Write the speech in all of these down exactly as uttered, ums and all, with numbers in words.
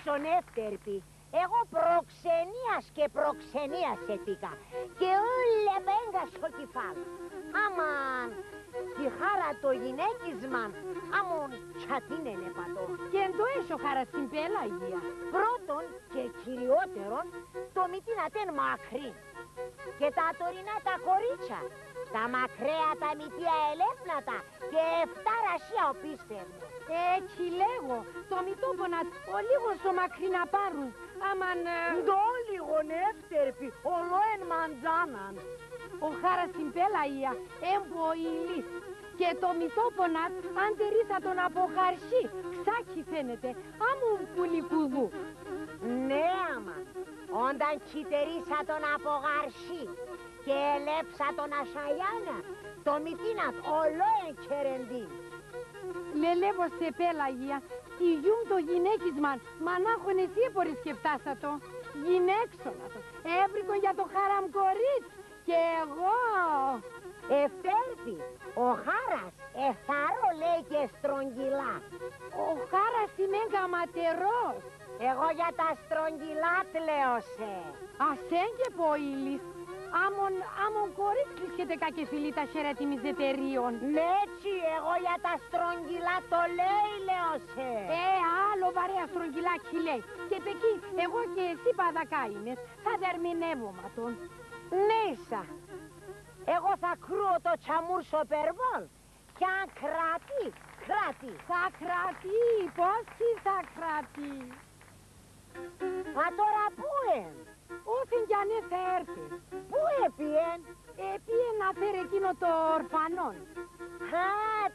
Σον εύτερπη, εγώ προξενίας και προξενίας έτηκα, και ούλια επέγκα σο κεφάλ' μ'. Άμαν τη χάρα το γυναίκισμαν, άμον τσατίν' επατώ. Και ντό έσ̆' ο χάρας σην Πελαγία; Πρώτον και κυριότερον, το μυτίν ατ' έν' μακρύν. Και τα ατορινά τα κορίτσια, τα μακραία τα μυτία ελέπ'ν' ατα, και εφτά ρασία οπίσ' φεύ'νε. Έτσ̆ι λέγω, το μυτόπον ατ' ολίγον σο μακρύν απάρουν, άμαν, ε, ντ' όλιγον εύτερπη, ολόεν μαντζάναν. Ο χάρας σην Πελαγία έν' πο ήλις, και το μυτόπον ατ' αν τερείς ατον από γαρσί, ξάτσ̌ι φαίνεται, άμον πουλί κουδού. Ναι, άμαν, όταν τσιτερείς ατον από γαρσί και ελέπ'ς ατον ασ' αγιάνια, το μυτίν ατ' ολόεν κερεντίν'. Λελεύω σε, Πελαγία, η γιου μ' το γυναίκισμαν μανάχον εσύ επορίσκευτάς ατο. Γυναίξον ατο, εύρικον για το χάρα μ' κορίτσ', κι εγώ. Ευτέρπη, ο χάρας εθαρρώ λέει και στρογγυλά. Ο χάρας είμαι γαματερός. Εγώ για τα στρογγυλά τ' λέω σε. Ας έν' και πο ήλις, άμον, άμον κορίτσ' κλείσχεται κάκ' εφυλί' τα χέρια τη μιζετερίον. Νέτσ̌ι, εγώ για τα στρογγυλά το λέει, λέω σε. Ε, άλλο βαρέα στρογγυλά 'κι λέει. Και πεκεί, εγώ και εσύ παδακά είμες, θα δ' ερμηνεύομ' ατον. Νέσα, εγώ θα κρούω το τσαμούρ σο περβόλ', κι αν κρατεί, κρατεί. Θα κρατεί, πώς 'κι θα κρατεί; Ατώρα πού έν'; Όθεν κι αν έν' θα έρθεν. Πού επήεν; Επήεν να φέρ' εκείνον τον ορφανόν. Α,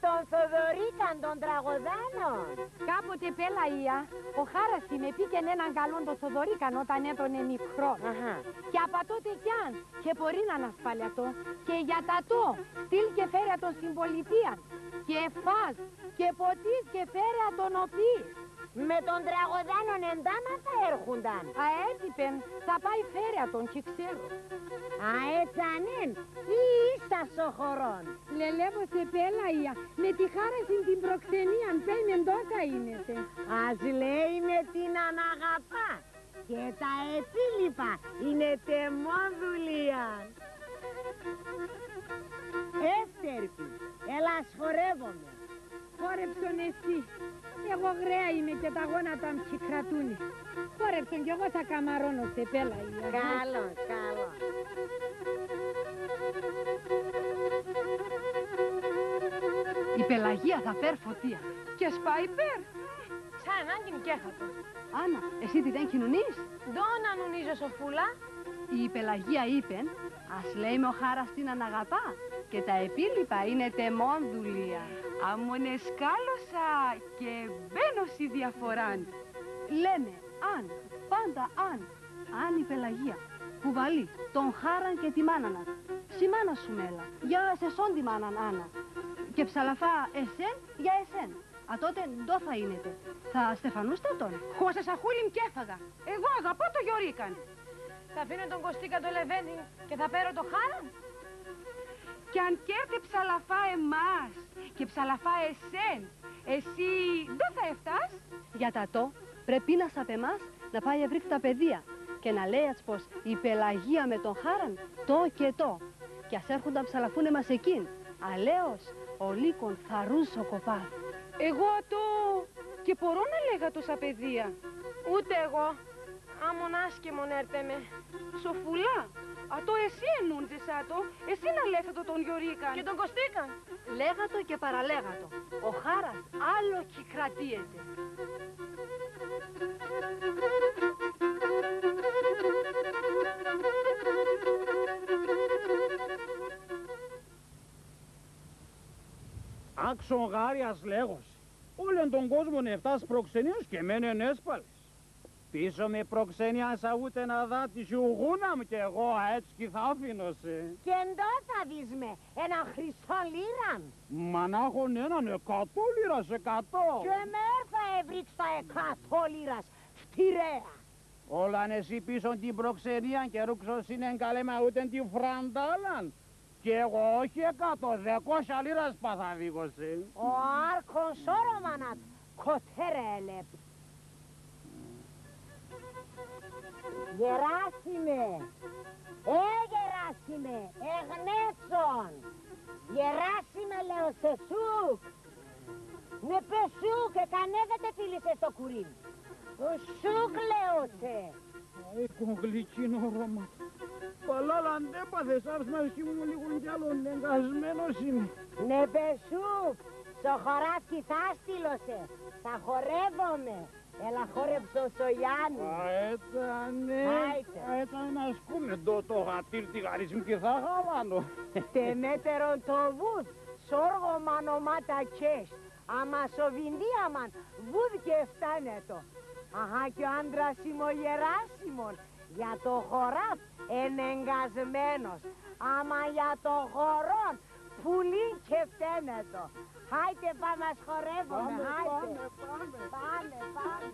τον Θοδωρήκαν τον Τραγωδάνον. Κάποτε, Πελαγία, ο χάρας ατ' εποίκεν έναν καλόν, τον Θοδωρήκαν, όταν έτονε μικρόν. Αχά. Και απ' ατότε κι αν 'κ' επορεί να ανασφάλει ατο, και για τ' ατό στείλ' και εφέρ' ατον σην πολιτείαν, και εφάς, και ποτίζ', και εφέρ' ατον οπίσ'. Με τον Τραγωδάνον εντάμα θα έρχουνταν. Αέτσ̌ είπεν, θα πάει φέρ' ατον, 'κι ξέρω. Αέτσ̌ αν έν', ίσα σο χωρόν. Λελεύω σε, Πελαγία, με τη χάρας σην την προξενίαν, πέει με ντό θα ίνεται. Ας λέει με τίναν αγαπά, και τα επίλιπα είναι τεμόν δουλείαν. Εύτερπη, έλα ας χορεύομε. Χόρεψον εσύ. Εγώ γραία είμαι και τα γόνατα μ' 'κι κρατούνε. Χόρεψον κι εγώ θα καμαρώνω σε, Πελαγία. Καλόν, καλόν. Η Πελαγία θα παίρ' φωτία. Και σπάει παίρ'. Σα ανάγκην 'κ' έχ' ατο. Άννα, εσύ τιδέν 'κι νουνίζ'; Ντό να νουνίζω, σοφούλα; Η Πελαγία είπεν, ας λέει με ο χάρας τίναν αγαπά, και τα επίλιπα είναι τεμόν δουλείαν. Άμον εσκάλωσα και μπαίνω σην διαφοράν. Λέμε, αν, πάντα αν. Αν η Πελαγία κουβαλεί τον χάραν και τη μάναν ατ', σην μάναν σου μέλα, για σ' εσόν τη μάναν, Άννα, και ψαλαφά εσέν για εσέν, ατότε ντό θα ίνετε; Θα στεφανούστ' ατον; Χω σε σαχούλι μ' 'κ' έφαγα. Εγώ αγαπώ το Γιωρίκαν. Θα αφήνω τον Κωστίκα το λεβένι και θα παίρω το χάραν; Κι αν 'κ' έρ' τε ψαλαφά εμάς και ψαλαφά εσέν, εσύ ντό θα ευτάς; Για τ' ατό πρέπ' ίνας απ' εμάς να πάει ευρίκ' τα παιδία και να λέει ατ'ς πως η Πελαγία με τον χάραν τό και τό, κι ας έρχουνταν ψαλαφούνε μας εκείν', αλέος ολίκον θα ρουν σο κοπάδ'. Εγώ ατό 'κ' επορώ να λέγ' ατο σα παιδία; Ούτε εγώ. Άμον άσκεμον έρτ' έμε. Σοφούλα, ατό εσύ ενούντζες ατο, εσύ να λέγ'ς ατο τον Γιωρίκαν. Και τον Κωστίκαν. Λέγ' ατο και παραλέγ' ατο. Ο χάρας άλλο 'κι κρατείεται. Άκ'σον γάρι ας λέγω σε. Όλεν τον κόσμον ευτάς προξενίως και εμέν' ενέσπαλες. Πείσ' με, προξενία, σα ούτεν αδάτη σιουγούνα μ' κι εγώ αέτσ' 'κι θα αφήνω σε. Και ντό θα δί'ς με, έναν χρυσόν λίραν; Μανάχον έναν, εκατό λίρας, εκατό. Και μ' έρ' θα ευρίκ'ς τα εκατό λίρας, φτηρέα. Όλαν εσύ πείσον την προξενίαν και ρούξον σην εγκαλέν' μ' αούτεν τη φραντάλαν. Κι εγώ όχι εκατό, δεκόσια λίρας πα θα δίγω σε. Ο Άρκον σ' όρομαν ατ' κοτέρα ελέπ'. Γεράσιμε! Ε, Γεράσιμε! Εγνέσον! Γεράσιμε, λέω σε, σουκ! Ναι, πες σουκ, εκανέδα τε φίλησες το κουρί μ'. Σουκ, λέω σε! Αΐκον γλυκύν ώρωμαν. Παλάλα, ντ' έπαθες; Άφ'ς μ' ας 'κοίμουμαι ολίγον κι άλλο, νεγκασμένος είμαι. Ναι, πες σουκ, σο χωράφ' κι θα στείλω σε, θα χορεύουμαι. Έλα, χόρεψον σο Γιάννη. Αέτα, ναι. Άιτε. Αέτα, να ασκούμαι ντο το χατήρ' τη γαρής μ' 'κι θα χαλάνω. Τ' εμέτερον το βούδ', σ' ώργωμαν ονόματα 'κ' έχ', άμα σο βινδύαμαν βούδ' 'κι ευτάν'νε το. Αχά, κι ο άντρας ήμ' ο Γεράσιμον, για το χωράφ' ενεγκασμένος, άμα για το χορόν πουλίν' 'κι ευτάν'νε το. Χάιτε, πάμε ας χορεύομε, χάιτε. Πάμε, πάμε, πάμε. Πάμε, πάμε.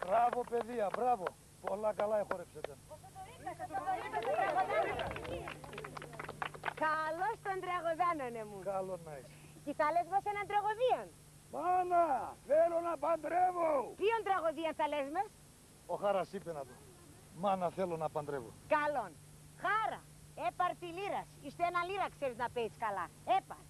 Μπράβο, παιδία, μπράβο. Πολλά καλά εχόρεψετε. Καλός τον τραγωδάνον εμουν. Καλόν να είσαι. 'Κι θα λες μας έναν τραγωδίαν; Μάνα, θέλω να παντρεύω! Ποίον τραγωδίαν θα λες μας; Ο Χάρας είπεν ατο. Μάνα, θέλω να παντρεύω. Καλόν. Χάρα, έπαρ' τη λύραν σ'. Εις έναν λύραν ξέρεις να παίζεις καλά. Έπαρ'.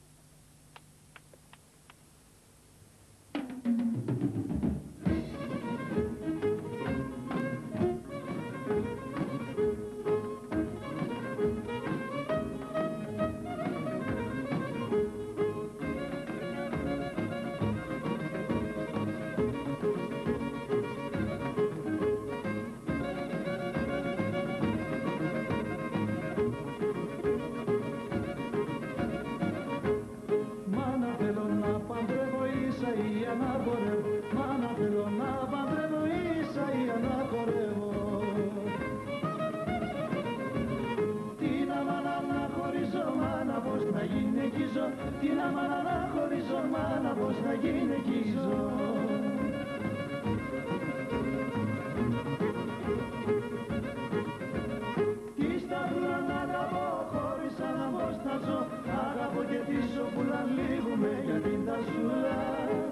Μάνα, θέλω να παντρεύω, ίσα-ία να χορεύω. Μάνα, θέλω να παντρεύω, ίσα-ία να χορεύω. Τίναν, μάνα, να χωρίζω, μάνα, πώς να γυναικίζω; Τίναν, μάνα, να χωρίζω, μάνα, πώς να γυναικίζω; Τη σταυρούλαν αγαπώ, χωρίς άλλαν πώς θα ζω; Αγαπώ και τη σοφούλαν, λύγουμαι για την τασούλαν.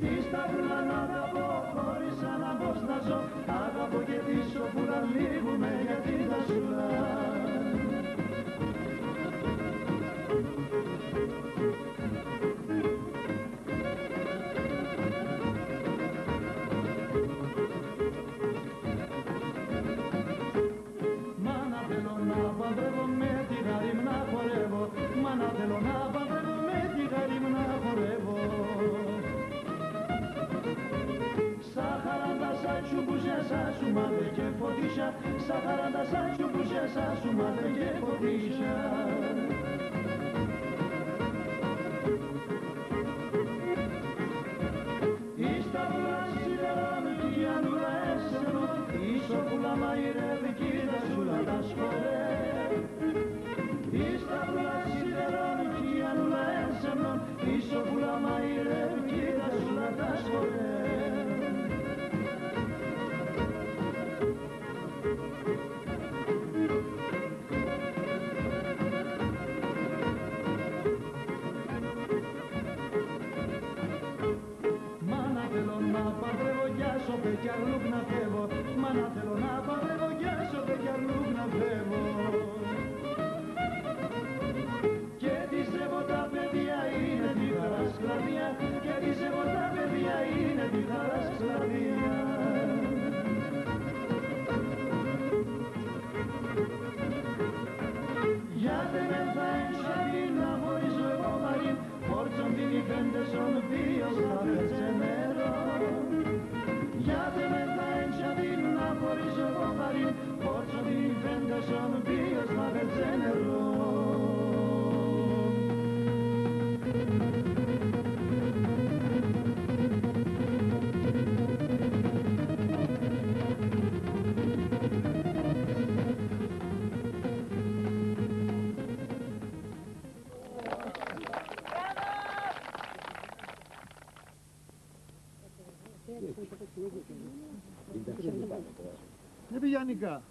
Τη σταυρούλαν αγαπώ, χωρίς άλλαν πώς θα ζω; Αγαπώ και τη σοφούλαν, λύγουμαι για την τασούλαν. Σα σουμάδ' εκεφωτίσα, σα χαράντα σα τσουκούσα, σα σουμάδ' εκεφωτίσα. Εις τα πουλά σιδερών κι η Ανούλα έσεμον, ίσο πουλά μαϊρεύ' κι η Δασούλα τας χορεύ'. Εις τα πουλά σιδερών κι η Ανούλα έσεμον, ίσο πουλά μαϊρεύ' κι η Δασούλα τας χορεύ'. Μάνα, θέλω να παντρεύω κι ας σώπαι κι αρ' λουκναθεύω. Μάνα, θέλω να παντρεύω κι ας σώπαι κι αρ' λουκναθεύω. Και τη ζεύω τα παιδία, είναι τη χαράς κλαδία. Και τη ζεύω τα παιδία, είναι τη χαράς κλαδία. Για τ' εμέν θα έν' σιωπήν, να χωρίζω εγώ βαρύν, πόρτσον τ' νυφέντες σον ποίος θα φέρτς νερόν. Για τ' εμέν θα έν' σιωπήν, να χωρίζω εγώ βαρύν, πόρτσον τ' νυφέντες σον ποίος θα φέρτς νερόν. Ναι, παι Γιάννικα,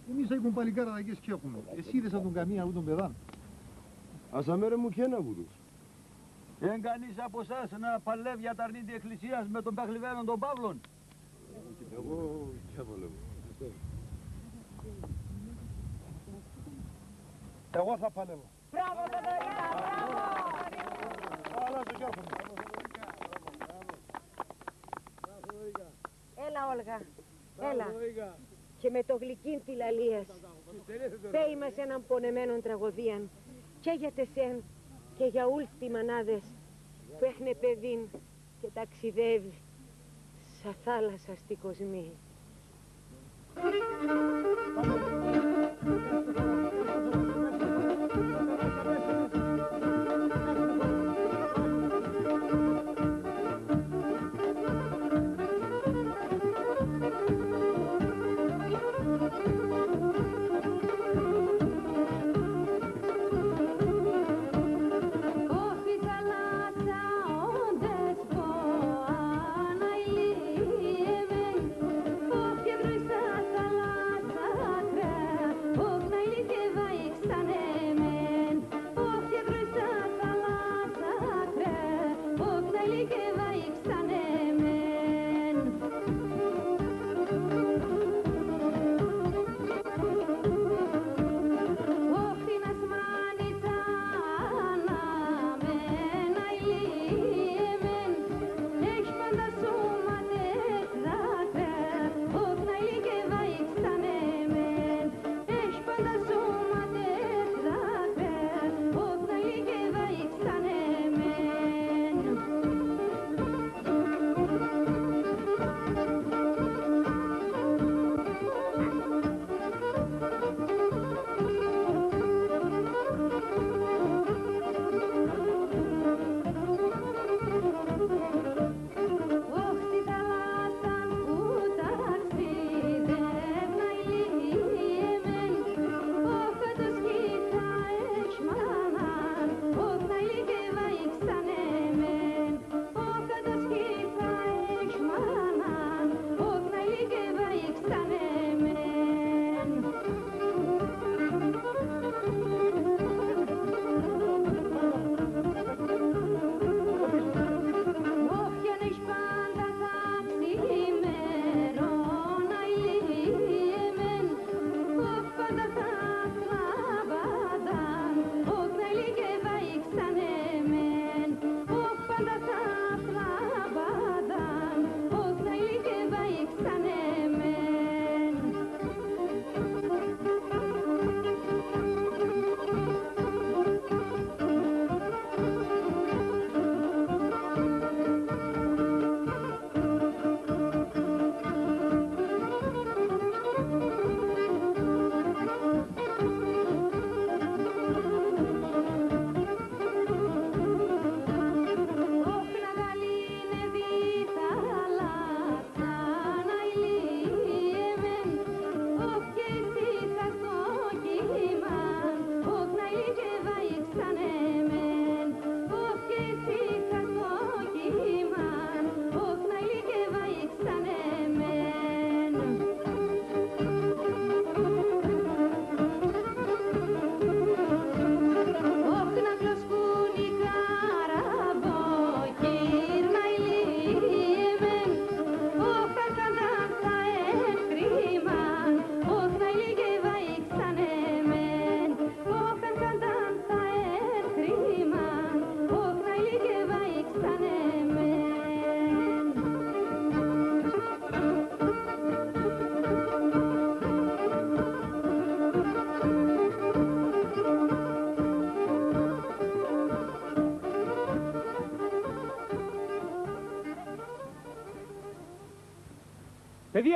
εμείς αΐκον παλικάρδακες 'κ' έχουμε. Εσύ είδες ατουν καμίαν ατούτον παιδάν; Ας αμέν, ρε μουκέν, αβούρους. Έν' κανείς από σας να παλεύει αταρνήν τη εκκλησίας με τον παχλιβένον τον Παύλον; Εγώ 'κι θα παλεύω. Εγώ θα παλεύω. Μπράβο, Θοδωρή, μπράβο. Αλλάζω κι έρχομαι. Έλα, Όλγα. Έλα. Και με το γλυκύν τη λαλίας, πέει μας έναν πονεμένον τραγωδίαν, και για τ' εσέν και για ούλτ' οι μανάδες που έχ'νε παιδίν και ταξιδεύει σα θάλασσαν ση κοσμήν.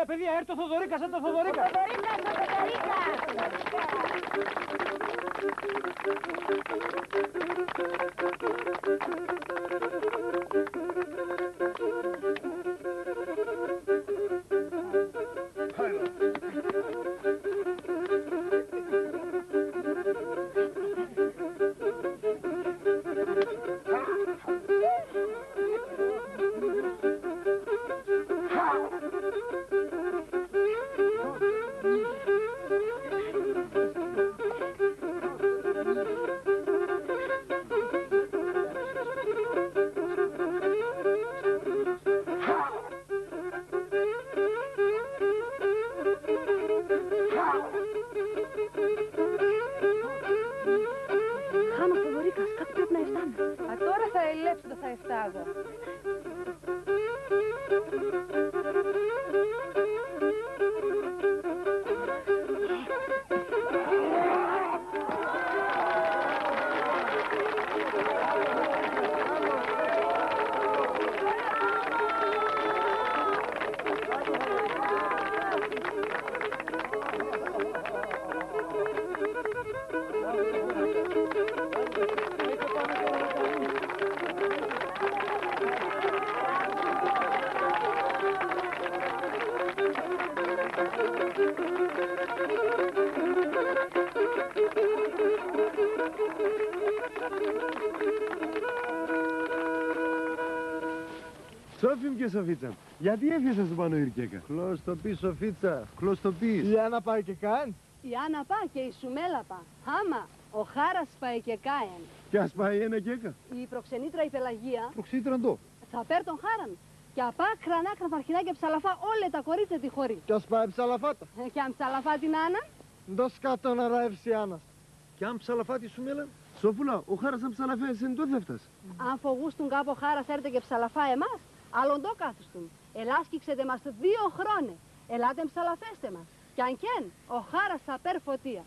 Παιδιά, έρ' ο Θοδωρίκας, έρ' ο Θοδωρίκας. Ο Θοδωρίκας, ο Θοδωρίκας. Χάν' ο Θοδωρίκας, κάτ' πρέπ' να ευτάν'. Ατώρα θα ελέπ' σο θα ευτάγω. Σόφι μ' και Σοφίτσα μ', γιατί έφυες ας επάνω ήρκ'α; Κλώστοπι, Σοφίτσα, κλώστοπι. Η Άννα πάει και καν; Η Άννα πα και η Σουμέλα πα. Άμα, ο Χάρας πα εκεκάεν. Κι ας πάει ένα κι έκα; Η προξενήτρα η Πελαγία. Προξενήτρα ντο; Θα παίρ' τον Χάραν. Κι απ' άκραν άκραν θα αρχινά και ψαλαφά όλ' ετα κορίτσια τη χωρί. Κι ας πάει ψαλαφά τα; Ε, κι αν ψαλαφά την Άνναν; Ντο σκατόν αράευσε η Άννας; Κι αν ψαλαφά τη Σουμέλαν; Σοφούλα, ο Χάρας αν ψαλαφά εσέν ντο θα ευτάς; Αν φογούστουν κάπου ο Χάρας έρ'ται και ψαλαφά εμάς, άλλο ντο κάθουστουν; Ελάσκηξετε μας δύο χρόνια. Ελάτε μ' ψαλαφέστε μας. Κι αν καίν', ο Χάρας θα παίρ' φωτία.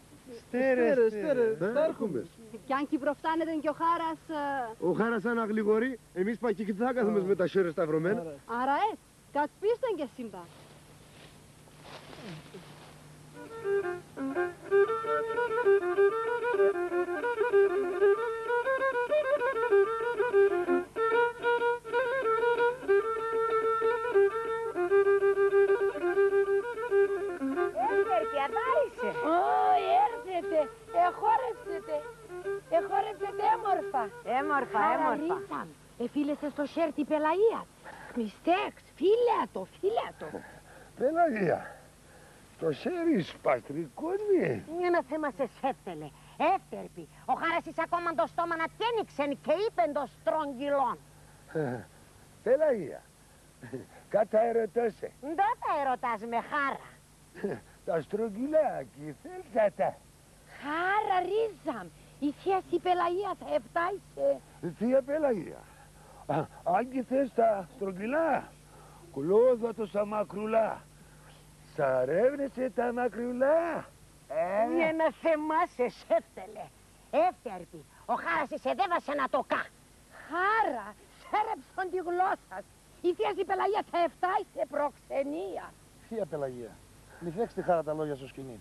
Στέρε, στέρε, στέρε, ε, θα έρχουμες. Κι αν 'κι προφτάνεται κι ο Χάρας, ε, ο Χάρας αν αγληγορεί, εμείς πα 'κ' θα κάθουμες με τα χέρια σταυρωμένα. Άρα. Άρα, ε, κατ' πίστον και εσύ πα. Έρθετε, αδά είσαι. Ω, έρθετε, εχόρεψετε, εχόρεψετε έμορφα. Έμορφα, έμορφα. Χαραλίτσα μ', εφίλεσες το χέρ' τη Πελαγίας; Μη στέκ'ς, φίλεα το, φίλεα το. Πελαγία, το χέρι σ' παστρικώνει; Μη αναθεμάσαι, Σεύτελε. Εύτερ 'πει, ο Χάρας ίσ' ακόμαν το στόμαν ατ' 'κ' άνοιξεν και είπεν το στρογγυλόν. Πελαγία, κάτ' θα ερωτώ σε. Ντο θα ερωτάς με, Χάρα; Τα στρογγυλά 'κι θέλτς ατα; Χάρα, ρίζα μ', η θεία σ' η Πελαγία θα ευτάει σε. Θεία Πελαγία, α, αν 'κι θέλτς τα στρογγυλά, κλώθ' ατο σα μακρουλά. Σ' αρεύνε σε τα μακρουλά; Ε; Μη αναθεμάσαι, Σεύτελε. Εύτερ 'πει, ο Χάρας εσ' εδέβασεν ατο κα. Χάρα, σέρεψον τη γλώσσα σ'. Η θεία σ' η Πελαγία θα ευτάει σε προξενία. Θεία Πελαγία, μη θέκ'ς τη Χάρα τα λόγια σο σκοινίν.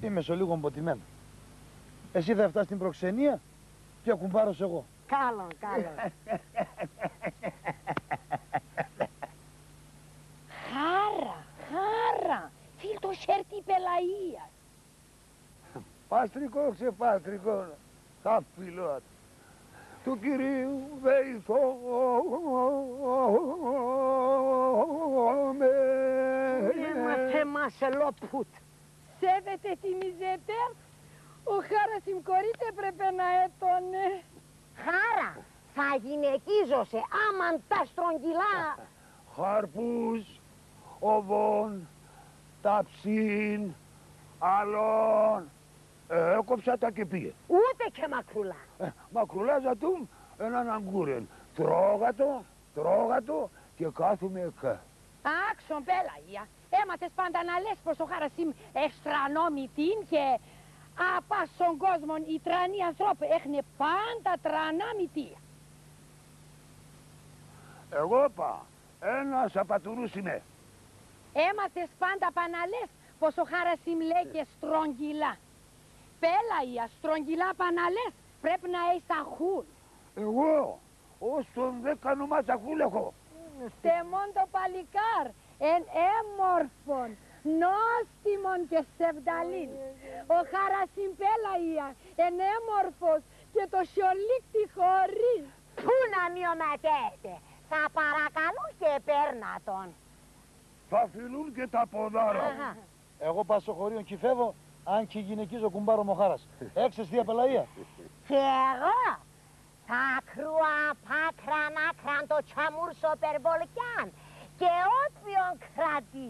Είμαι σο λίγο ποτιμένα. Εσύ θα ευτάς την προξενία και ο κουμπάρος σ' εγώ. Κάλλον, κάλλον. Χάρα, Χάρα, φίλ' το χέρ' τη Πελαγίας. Παστρικόν, ξεπαστρικόν, θα φιλώ ατο. Του Κυρίου βεηθώ με. Μη αναθεμάσαι, λοπούτ'. Σέβεται τη μιζέτερ; Ο Χάρας η μ' κορίτ' έπρεπε να έτονε. Χάρα, θα γυναικίζω σε, άμαν τα στρογγυλά. Χάρπους, οβόν, ταψίν, άλον. Ε, έκοψα τα και επήγεν. Ούτε και μακρουλά. Ε, μακρουλάς ατουν έναν αγκούρεν. Τρώγ' ατο, τρώγ' ατο και κάθουμαι κα. Άκ'σον, Πελαγία, έμαθες πάντα να λες πως ο Χάρας είμαι εστρανόμητην και απάν' σον κόσμον οι τρανοί ανθρώπ' έχ'νε πάντα τρανά μυτία. Εγώ πα, ένας απατουρούς είμαι. Έμαθες πάντα πα να λες πως ο Χάρας μ' λέγ'κεν στρογγυλά. Πελαία, στρογγυλά πα να λες, πρέπ' να έχεις αχούλ'. Εγώ, ω τον δέκαν ο μάτς αχούλ' έχω. Τ' εμόν το παλικάρ' έν' έμορφον, νόστιμον και σεβδαλήν. Ο Χάρας μ', πελαία, έν' έμορφος και το σιολίκ' τη χωρί. Πού να μη οματεύεται, θα παρακαλώ και παίρ' ατον. Θα φιλούν και τα ποδάρα. Αχά. Εγώ πα σο χωρίον 'κι φεύω, αν 'κι γυναικείς ο κουμπάρ' μ' ο Χάρας. Έξες, θεία Πελαία; Και εγώ θα κρούω απ' άκραν άκραν το τσαμούρ' σο περβολκιάν και όποιον κρατεί.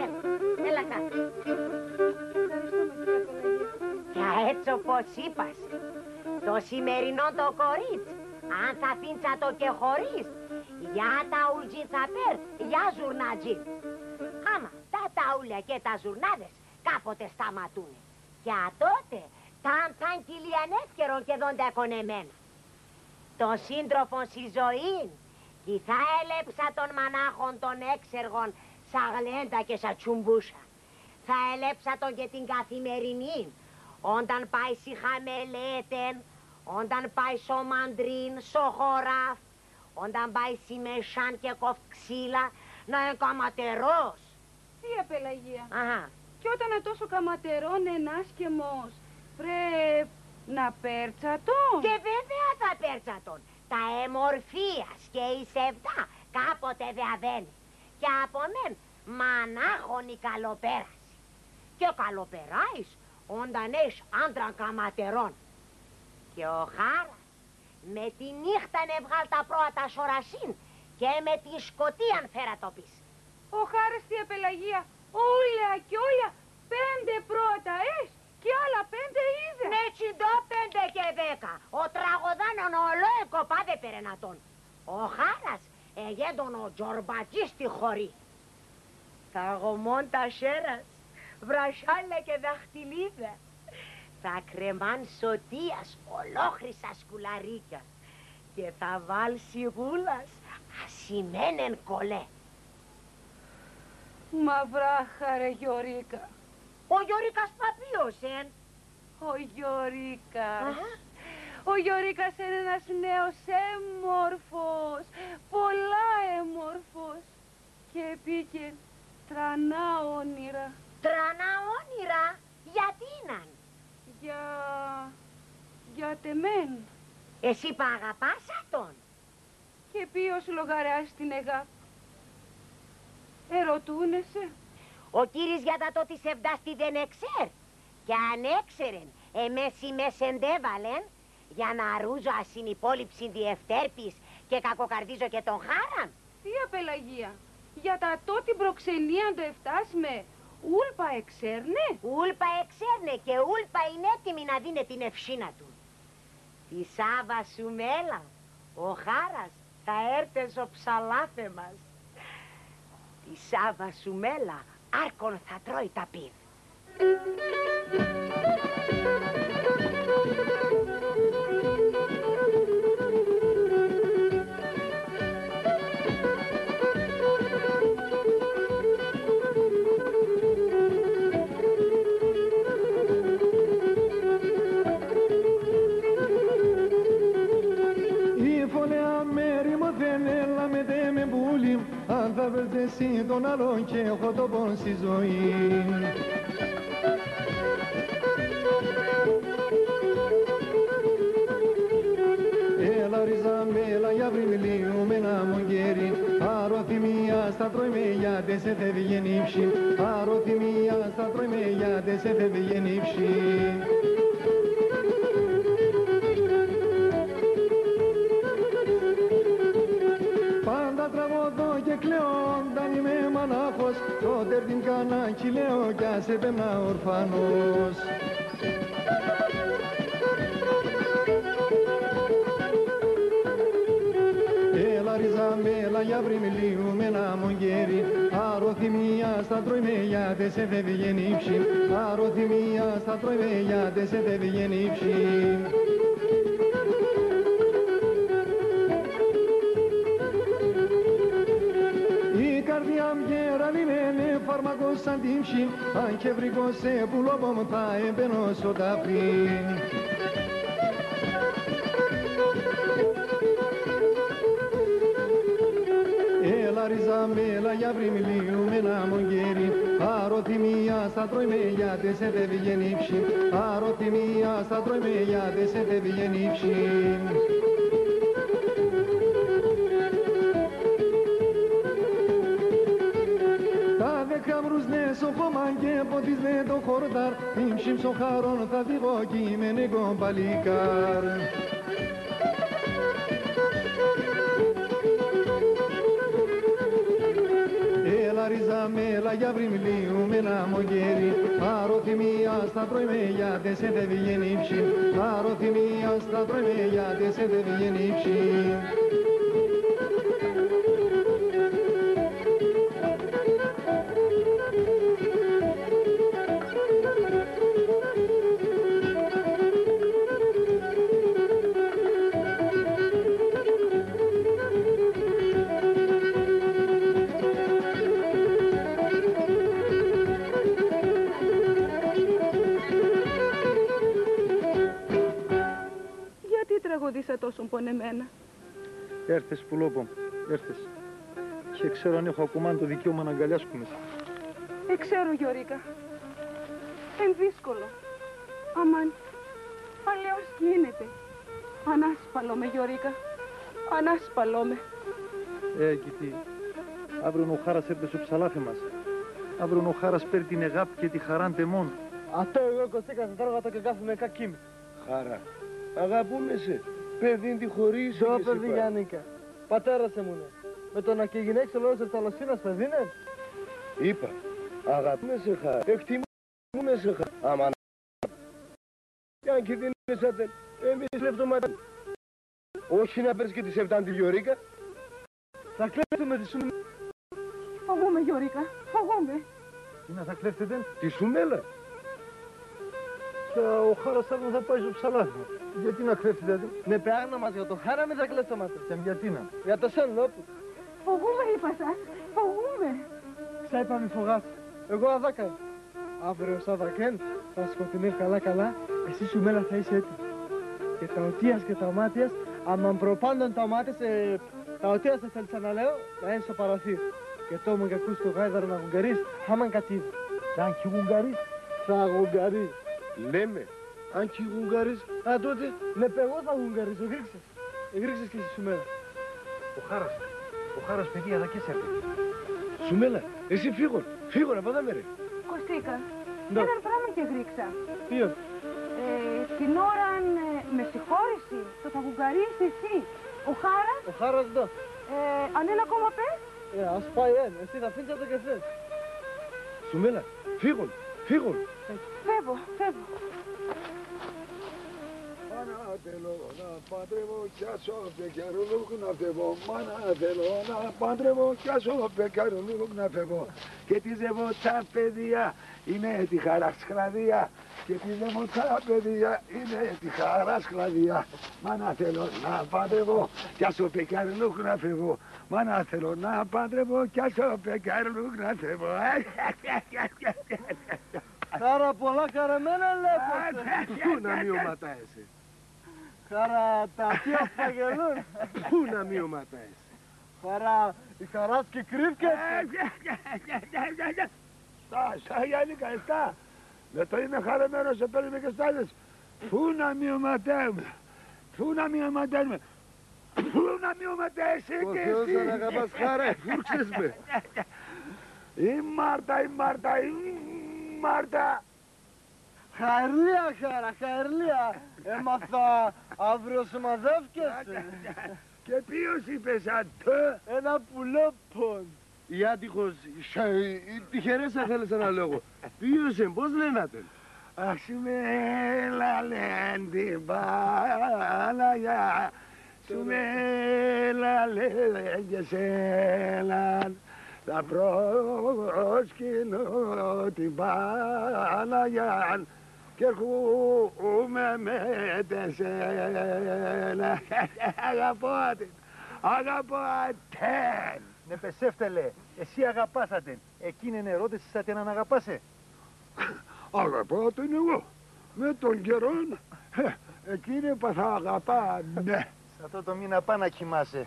Έλα, έλα κάτω. Ευχαριστούμε, κυρία Πελαγία. Και έτσι όπως είπας, το σημερινόν το κορίτσ', αν θα αφήν'τς ατο και χωρίς, για ταουλτζίν θα παίρ', για ζουρνατζίν. Άμα τα ταούλια και τα ζουρνάδες κάποτε σταματούνε. Και ατότε, θα 'μ' παν κυλίαν εύκαιρον και δόν' τα κονεμένα. Τον σύντροφον σην ζωήν, 'κι θα ελέπ'ς ατον μανάχον τον έξεργον σα γλέντα και σα τσουμπούσα. Θα ελέπ'ς ατον και την καθημερινήν, όταν πάει ση χαμελέτεν, όταν πάει σο μαντρίν, σο χωράφ', όταν πάει ση μεσάν και κόφτ' ξύλα, να έν' καματερός. Θεία Πελαγία, αχά, κι όταν ατόσον καματερόν έν' άσκεμος, πρέπ' να παίρτς ατον; Και βέβαια θα παίρτς ατον. Τα εμορφίας και η σεβδά κάποτε δεαβαίν'νε. Και απ' εμέν μανάχον η καλοπέραση. Και καλοπεράεις όταν έχεις άντραν καματερόν. Και ο Χάρας με τη νύχταν εβγάλ' τα πρόα σ' ορασίν και με την σκοτίαν φέρ' ατο πίσ'. Ο Χάρας, θεία Πελαγία, ούλια κι ούλια πέντε πρόα έχ' κι άλλα πέντε είδεν. Ναι, τσιντό πέντε και δέκα. Ο τραγωδάνον ολό εκοπάδ' έπαιρεν ατον. Ο Χάρας εγέντον ο Τζορμπατζής τη χωρί. Θα γομών' τα χέρας, βραχιάλια και δαχτυλίδια. Θα κρεμάν' σωτίας ολόχρυσας κουλαρίκια και θα βάλ' σιγούλας ασημένεν κολέ. Μαυρά, Χάρε Γιωρίκαν. Ο Γιωρίκας πα ποίος έν'; Ο Γιωρίκας. Αχά. Ο Γιωρίκας έν' ένας νέος έμορφος, πολλά έμορφος. Και εποίκεν τρανά όνειρα. Τρανά όνειρα; Για τίναν; Για, για τ' εμέν. Εσύ πα αγαπάς ατον; Και ποίος λογαριάζ' την εγάπ'; Ερωτούνε σε; Ο κύρης για τ' ατό τη σεβδάς τιδέν εξέρ'. Και αν έξερεν, εμέν ση μέσ' εντέβαλεν, για να ρούζω ας σην υπόλοιψην τη ευτέρπης και κακοκαρδίζω και τον Χάραν. Θεία Πελαγία, για τ' ατό την προξενίαν ντο ευτάσ' με, ούλπα εξέρ'νε; Ούλπα εξέρ'νε και ούλπα είναι έτοιμοι να δίν'νε την ευσήν ατουν. Τη Σάββα Σουμέλα, ο Χάρας θα έρ'ται σο ψαλάφ' εμάς. Τη Σάββα Σουμέλα, άρκον θα τρώει τα πίθ'. Η φωλεά μ' ερημώθεν, έλα με ντ' εμέν πουλί μ', αν θα βρεις εσύ τον άλλο κι έχω το πόν' ση ζωή. Έλα ρίζα μ', έλα γιαβρί μ', λύουμε να μον κέρι. Αρρωθυμία θα τρώει με, για ντες εφεύγεν η ψ̌η. Αρρωθυμία θα τρώει με, για ντες εφεύγεν η ψ̌η. Πάντα τραγωδώ και κλαίω, όταν είμαι μανάχος, το τέρτ' μ' κανά 'κι λέω, κι ας επέμ'να ορφανός. Έλα ρίζα μ', έλα γιαβρί μ', λύουμε να μον κέρι. Αρρωθυμία στα τρώει με, για τες ατεβγαίν' η ψ̌η. Αρρωθυμία στα τρώει με, για τες ατεβγαίν' η ψ̌η. Η καρδία μ' γέραν είναι, ναι, φάρμακον σαν την ψ̌ην. Αν 'κ' ευρήκω σε πουλόπο μ', θα εμπαίνω σο ταφ̌ίν'. Έλα, ρίζα μ', έλα, γιαβρί μ', λύουμεν άμον καιρήν'. Αρρωθυμία στα τρώει με, για τες ατεβγαίν' η ψ̌η. Αρρωθυμία στα τρώει με, για τες ατεβγαίν' η ψ̌η. Τα δέκα μ' ρούζ'νε σο χώμαν και ποτίζ'νε το χορτάρ'. Την ψ̌ην μ' σο χάρον θα δίγω κι είμαι νεκόν παλικάρ'. Έλα, ρίζα μ', έλα, γιαβρί μ', λύουμεν άμον καιρήν'. Αρρωθυμία στα τρώει με, για τες ατεβγαίν' η ψ̌η. Αρρωθυμία στα τρώει με, για τες ατεβγαίν' η ψ̌η. Γιατί τραγουδείς ατόσον πονεμένα; Έρθες, πουλόπο μ', έρθες. Κι εξέρω αν έχω ακουμά το δικαίωμαν ν' αγκαλιάσκουμαι σε. Εξέρω, Γιωρίκ' κα'. Έν' δύσκολον. Αμάν, παλαιός 'κ' ίνεται. Ανάσπαλωμαι, Γιωρίκ' κα'. Ανάσπαλωμαι. Ε, κιτί, αύριον ο Χάρας έρ'ται σο ψαλάχ' εμάς. Αύριον ο Χάρας παίρ' την εγάπ' και τη χαράν' τ' εμών. Ατό εγώ, Κωστίκα, τετάρω ατό και κάθουμαι κά' κ' είμαι. Χάρα, αγαπούμε σε. Παιδίν' τη χωρίς ντο, παιδί Γιάννικα; Πατέρας εμουν έν'. Με το να 'κ' εγίν'νε έξαλλον όλος ευταλωσσίνας, παιδίν' έν'; Είπα, αγαπούμε σε, Χάρα. Εκτιμούμε σε, Χάρα. Άμα κι αν 'κ' εδίν'νες ατεν, εμείς κλέφτομε ατεν. Όχι να παίρνεις και τη σεβδάν' τη, Γιωρίκ' κα'. Θα κλέφτομε τη Σουμ-, Φοβούμαι, Γιωρίκ' κα', φοβούμαι. Τίναν θα κλέφτετε; Τη Σουμέλαν. Και ο Χάρας αύριον θα πάει σο ψαλάχ'. Γιατί να κλέφτετε; Ναι, πε, άκ'νε μας, για το Χάρα μη θα κλέφτομε ατεν. Και για τίναν; Για το Σεν Λόπ. Φοβούμαι, είπα σας, φοβούμαι. Ξάιπα μη φογάσαι. Εγώ αδά κα' είμαι. Αύριον Σάββα 'κ' έν', θα σκοτεινεύ' καλά-καλά, εσύ, Σουμέλα, θα είσαι έτοιμη. Και τα ωτίας και τα ωμάτιας, άμα προπάντων τα ωμάτια σ', ε, τα ωτίας σ' εθέλ'σα να λέω, να έν' σο παραθύρ'. Και τ' ώμον 'κ' ακούς το γάιδαρον να γουγκαρίζ', χάμαν κατ' είδ'. Κι αν 'κι γουγκαρίζ'; Θα γουγκαρίζ'. Λέ με, αν 'κι γουγκαρίζ', α, τότε. Ναι, παι, εγώ θα γουγκαρίζω, εγροίκ'σες. Εγροίκ'σες κι εσύ, Σουμέλα. Ο Χάρας, ο Χάρας, παιδία, αδακέσ' έρ'ται. Σουμέλα, εσύ φύγον, φύγον απ' αδά, μωρέ. Κωστίκα, ντο; Έναν πράμαν 'κ' εγροίκ'σα. Ποίον; Ε, την ώραν, ε, με συγχώρεσαι, το θα γουγκαρίζεις εσύ. Ο Χάρας; Ο Χάρας ντο; Ε, αν έν' ακόμα πες; Ε, ας πάει έν', εσύ θα αφήν'ς ατο και φεύ'ς. Σουμέλα, φύγον, φύγον. Φεύω, φεύω. Μάνα θέλω να παντρεύω κι ας σο πεκιαρούλουκ να φεύω. Μάνα θέλω να παντρεύω κι ας σο πεκιαρούλουκ να φεύω. Και τη ζεύω τσα παιδία, είναι τη χαράς χλαδία. Και τη ζεύω τσα παιδία, είναι τη χαράς χλαδία. Μάνα θέλω να παντρεύω κι ας σο πεκιαρούλουκ να φεύω. Μάνα θέλω να παντρεύω κι ας σο πεκιαρούλουκ να φεύω. Χάρα, πολλά χαρεμένα λέπω σε. Πού να μη οματάεσαι; Χάρα, τα ατία σ' παγελούν. Πού να μη οματάεσαι; Χάρα, η χαρά σ' 'κι κρύβκεται. Στα, στα Γιάννικα, στα. Με το είμαι χαρεμένος, επέλ' με και στάζεσαι. Πού να μη οματάουμαι; Πού να μη οματάουμαι; Πού να μη οματάεσαι κι εσύ; Ο Θεός αν αγαπάς, Χάρα, εφούρξες με. Η Μάρτα, η Μάρτα, η Μάρτα. Χαρλία, Χάρα, χαρλία. Έμαθα, αύριον σωμαδεύκεσαι. Και ποίος είπες ατό; Έναν πουλόπον. Η άτυχος, σα-, η τυχερέσσα θέλεσα να λέγω. Ποίος έν', πώς λένε ατεν; Αχ, Σουμέλα, λένε την Παναγιά. Σουμέλα, λένε και εσέναν. Θα προσκυνώ την Παναγιάν κι έρχουμαι με τεσέν. Αγαπώ ατεν, αγαπώ ατεν. Ναι, πεσεύτε, λέ, εσύ αγαπάς ατεν. Εκείνεν ερώτεσες ατεν αν αγαπάς, ε; Αγαπώ ατεν εγώ. Με τον καιρόν, ε, εκείνη έπαθ' αγαπά, ναι. Σ' ατό το μήνα πα να κοιμάσαι.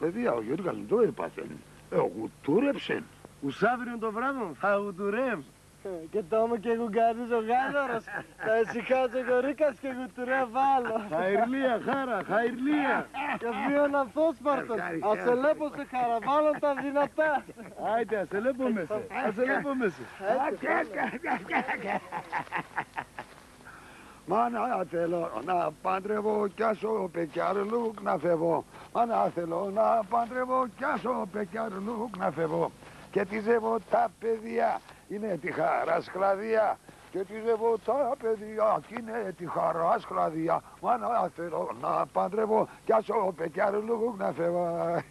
Παιδιά, ο Γιώργος ντο έπαθεν; Ε, γουτούρεψεν. Ους αύριον το βράδον θα γουτουρεύ'. Ε, και τ' άμον 'κ' εγουγκαρίζ' ο γάδωρος, θα εσυχάζ' ο Γιωρίκας και γουτουρεύ' άλλο. Χαϊρλία, χάρα, χαϊρλία. Και βίον αφόσπαρτον. Ας ελέπω σε, Χαραβάλλον, τα δυνατά. Άιντε, ας ελέπουμε σε, ας ελέπουμε σε. Μάνα, θέλω να παντρεύω κι ας σο πετσάρ' λουκ να φεύω. Μάνα, θέλω να παντρεύω κι ας σο πετσάρ' λουκ να φεύω. Και τη ζεύω τα παιδιά, είναι τη χαράς κλαδιά. Και τη ζεύω τα παιδιά, κι είναι τη χαράς κλαδιά. Μάνα, θέλω να παντρεύω κι ας σο πετσάρ' λουκ να φεύω.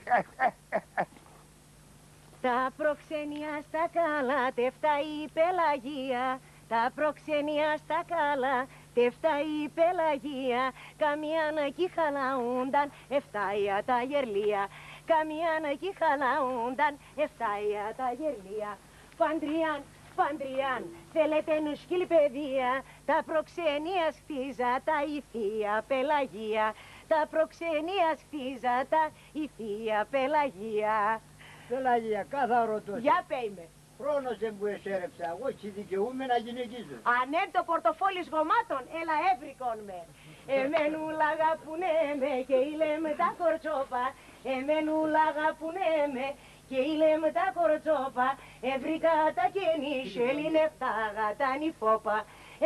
Τα προξενία στα καλά τ' ευτάει η Πελαγία. Τα προξενία στα καλά τ' ευτάει η Πελαγία. Καμίαν 'κι χαλαούνταν ευτάει ατά γερλία. Καμίαν 'κι χαλαούνταν ευτάει ατά γερλία. Παντριάν, παντριάν, θέλετε νουσκύλ' παιδία; Τα προξενία χτίζ' ατα η θεία Πελαγία. Τα προξενία χτίζ' ατα η θεία Πελαγία. Πελαγία, κάθ' θα ρωτώ σε. Για πέει με. Χρόνος έν' που εσέρεψα, εγώ 'κι δικαιούμαι να γυναικίζω. Αν έν' το πορτοφόλι σ' γεμάτον, έλα εύρικον με. Εμέν ούλα αγαπούνε με και ήλεμ' τα κορτσόπα. Εμέν ούλα αγαπούνε με και ήλεμ' τα κορτσόπα. Ευρήκα ατά και νησ' έλλειν' ευτάγ' ατα νυφόπα.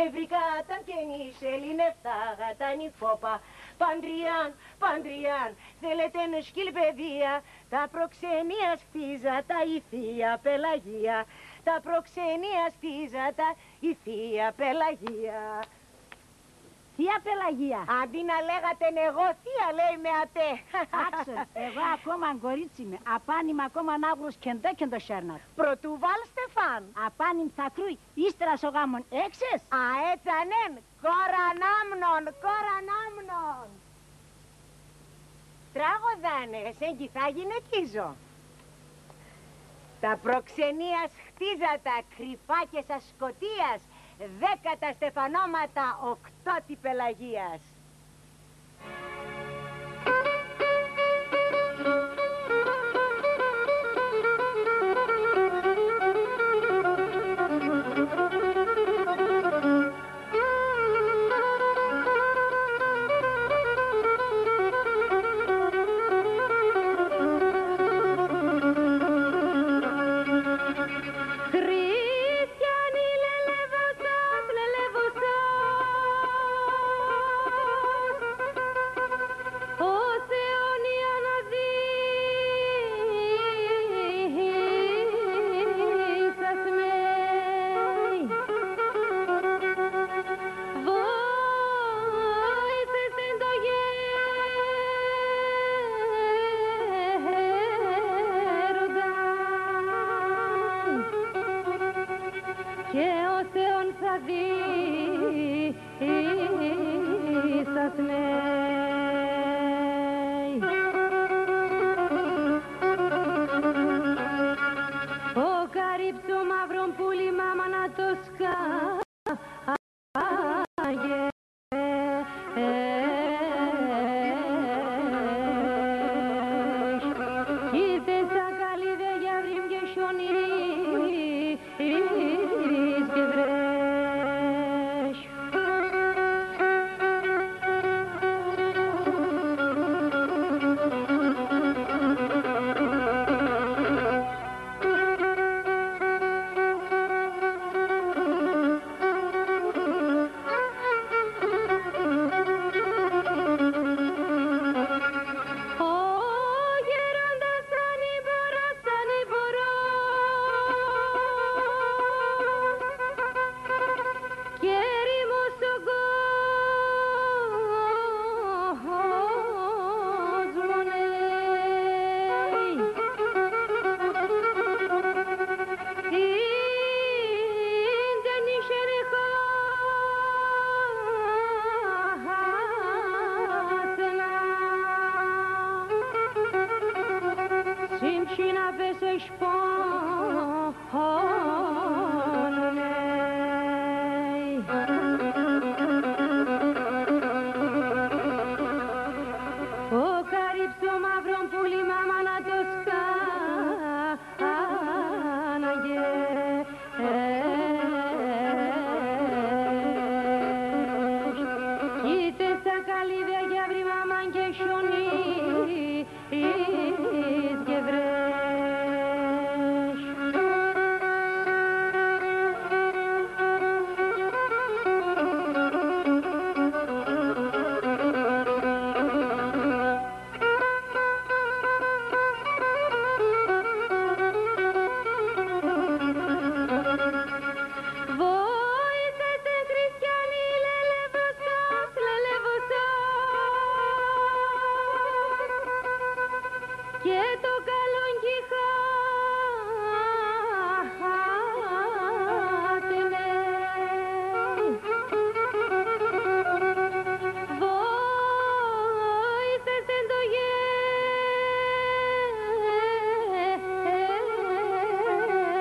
Ευρήκα ατά και νησ' έλλειν' ευτάγ' ατα νυφόπα. Παντριάν, παντριάν, θέλετε νουσκύλ' παιδία; Τα προξενία χτίζ' ατα η θεία Πελαγία. Τα προξενία χτίζ' ατα η θεία Πελαγία. Θεία Πελαγία. Αντί να λέγ' ατεν εγώ, θεία, λέει με ατέ. Άκ'σον, εγώ ακόμα κορίτσι είμαι. Απάν' είμαι ακόμα άγρος κιντό-κιντό χέρναρ'. Πρωτού βάλ' στεφάν. Απάν' είμαι θακρούι, ύστερα σο γάμον, έξες; Α, έτσ' ανέν, κορανάμνον, κορανάμνον. Τράγωδα ανέσεν κι θα γυναικίζω. Τα προξενίας χτίζ' ατα κρυφά και σα σκοτίας, δέκα τα στεφανώματα, οκτώ τη Πελαγίας. Χριστιανοί, λελεύωσας, λελεύωσας, οσ' αιώνια να δίσας με. Βόησες έν' το γέροντα και οσ' αιών θα δίσας με. Ο Καρύπς ο μαύρον πούλι, μάνα, να το σκάγε. Κι ήρθεν σα καλύβια, για βρύμ' και χιόνι εις τη βρέχ'. Πόνον έι. Ο Καρύψ' το μαύρο πουλί, μάνα, να το σκάναγε. Κι ήτες τα καλύβια για βρύμ' άμαν και χιόνι εις γευρές. Βοήθεστε, Χριστιανοί, λελεύωσας, λελεύωσας. Και το καλόν κι χάτε με. Βοήθεστε το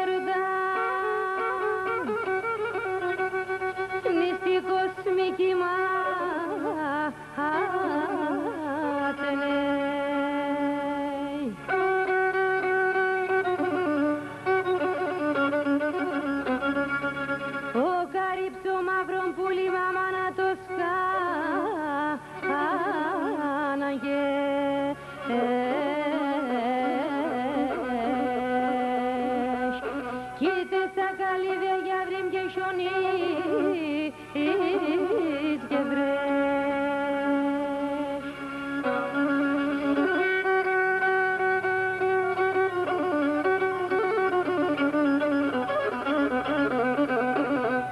γέροντα. Νηστικός μη κοιμά- χάτε με. Ο Καρύψ' το μαύρο πουλί, μάνα, να το σκάναγε. Κι ήτες τα καλύβια για βρύμ' και χιόνι εις γευρές.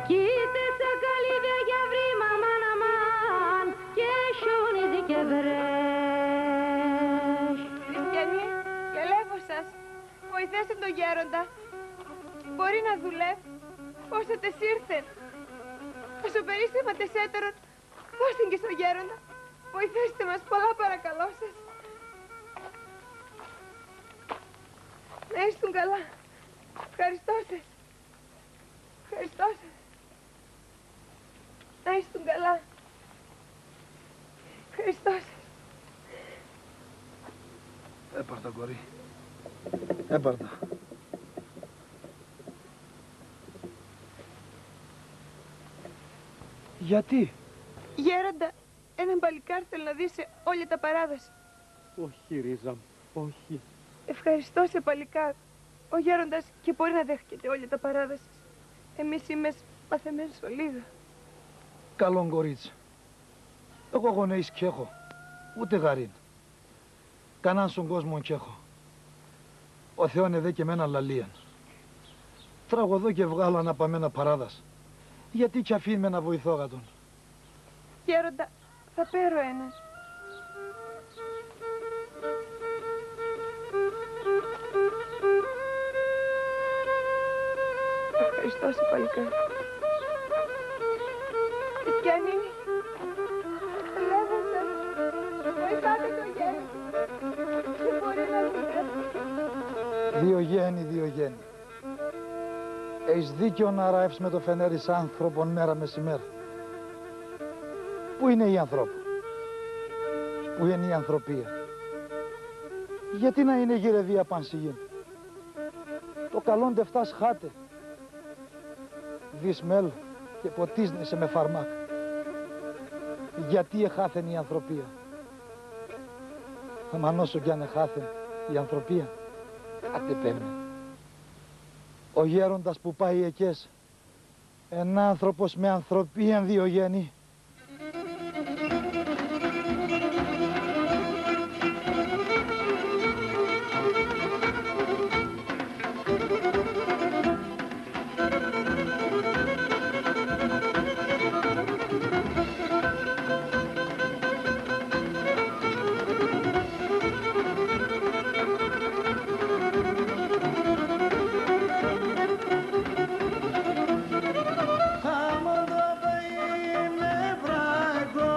Κι ήτες τα καλύβια για βρύμ' άμαν, άμαν, και χιόνι εις γευρές. Χριστιανοί, κι ελεύωσας, βοηθέστεν τον γέροντα. Μπορεί να δουλεύ', πόσατες ήρθεν. Οσοπερίσ' ατεσέτερον, δώστεν και σο γέροντα. Βοηθέστε μας, πολλά παρακαλώ σας. Να ήσουν καλά. Ευχαριστώ σας. Ευχαριστώ σας. Να ήσουν καλά. Ευχαριστώ σας. Έπαρ' τα, κορί. Έπαρ' τα. Γιατί; Γέροντα, έναν παλικάρ' θέλ' να δί'σε όλια τα παρά δα σ'. Όχι, ρίζα μ', όχι. Ευχαριστώ σε, παλικάρ'. Ο γέροντας και μπορεί να δέχκεται όλια τα παρά δα σ'. Εμείς είμες μαθεμέν' σωλήδα. Καλόν κορίτσ'. Εγώ γονέες 'κ' έχω, ούτε γαρήν. Κανάν σον κόσμον 'κ' έχω. Ο Θεόν εδέκεν μ' έναν λαλίαν. Τραγωδώ κι εβγάλλω αναπαμένα παρά δα σ'. Γιατί 'κι αφήν' με να βοηθώ γατόν; Γέροντα, θα παίρω έναν. Ευχαριστώ σε, παλικάρ'. Χριστιανοί, ελεύωσαν. Βοηθάτε τον γέροντα. Δεν μπορεί να δουλεύει. Διογέννη, Διογέννη. Έχεις δίκαιον να ράευς με το φενέρ' εις άνθρωπον μέρα μεσημέρ'. Πού είναι η ανθρώπ'; Πού είναι η ανθρωπία; Γιατί να είναι γυρευία παν σ' γην; Το καλόν ντ' ευτάς χάται. Δί'ς μέλ' και ποτίζ'νε σε με φαρμάκ'. Γιατί εχάθεν η ανθρωπία; Άμαν όσο κι αν εχάθεν η ανθρωπία, χάται επέμ'νεν. Ο γέροντας που πάει εκέσ', ενάνθρωπος με ανθρωπίαν, Διογέννη. Άμαν το ποί'μ' εβρακώ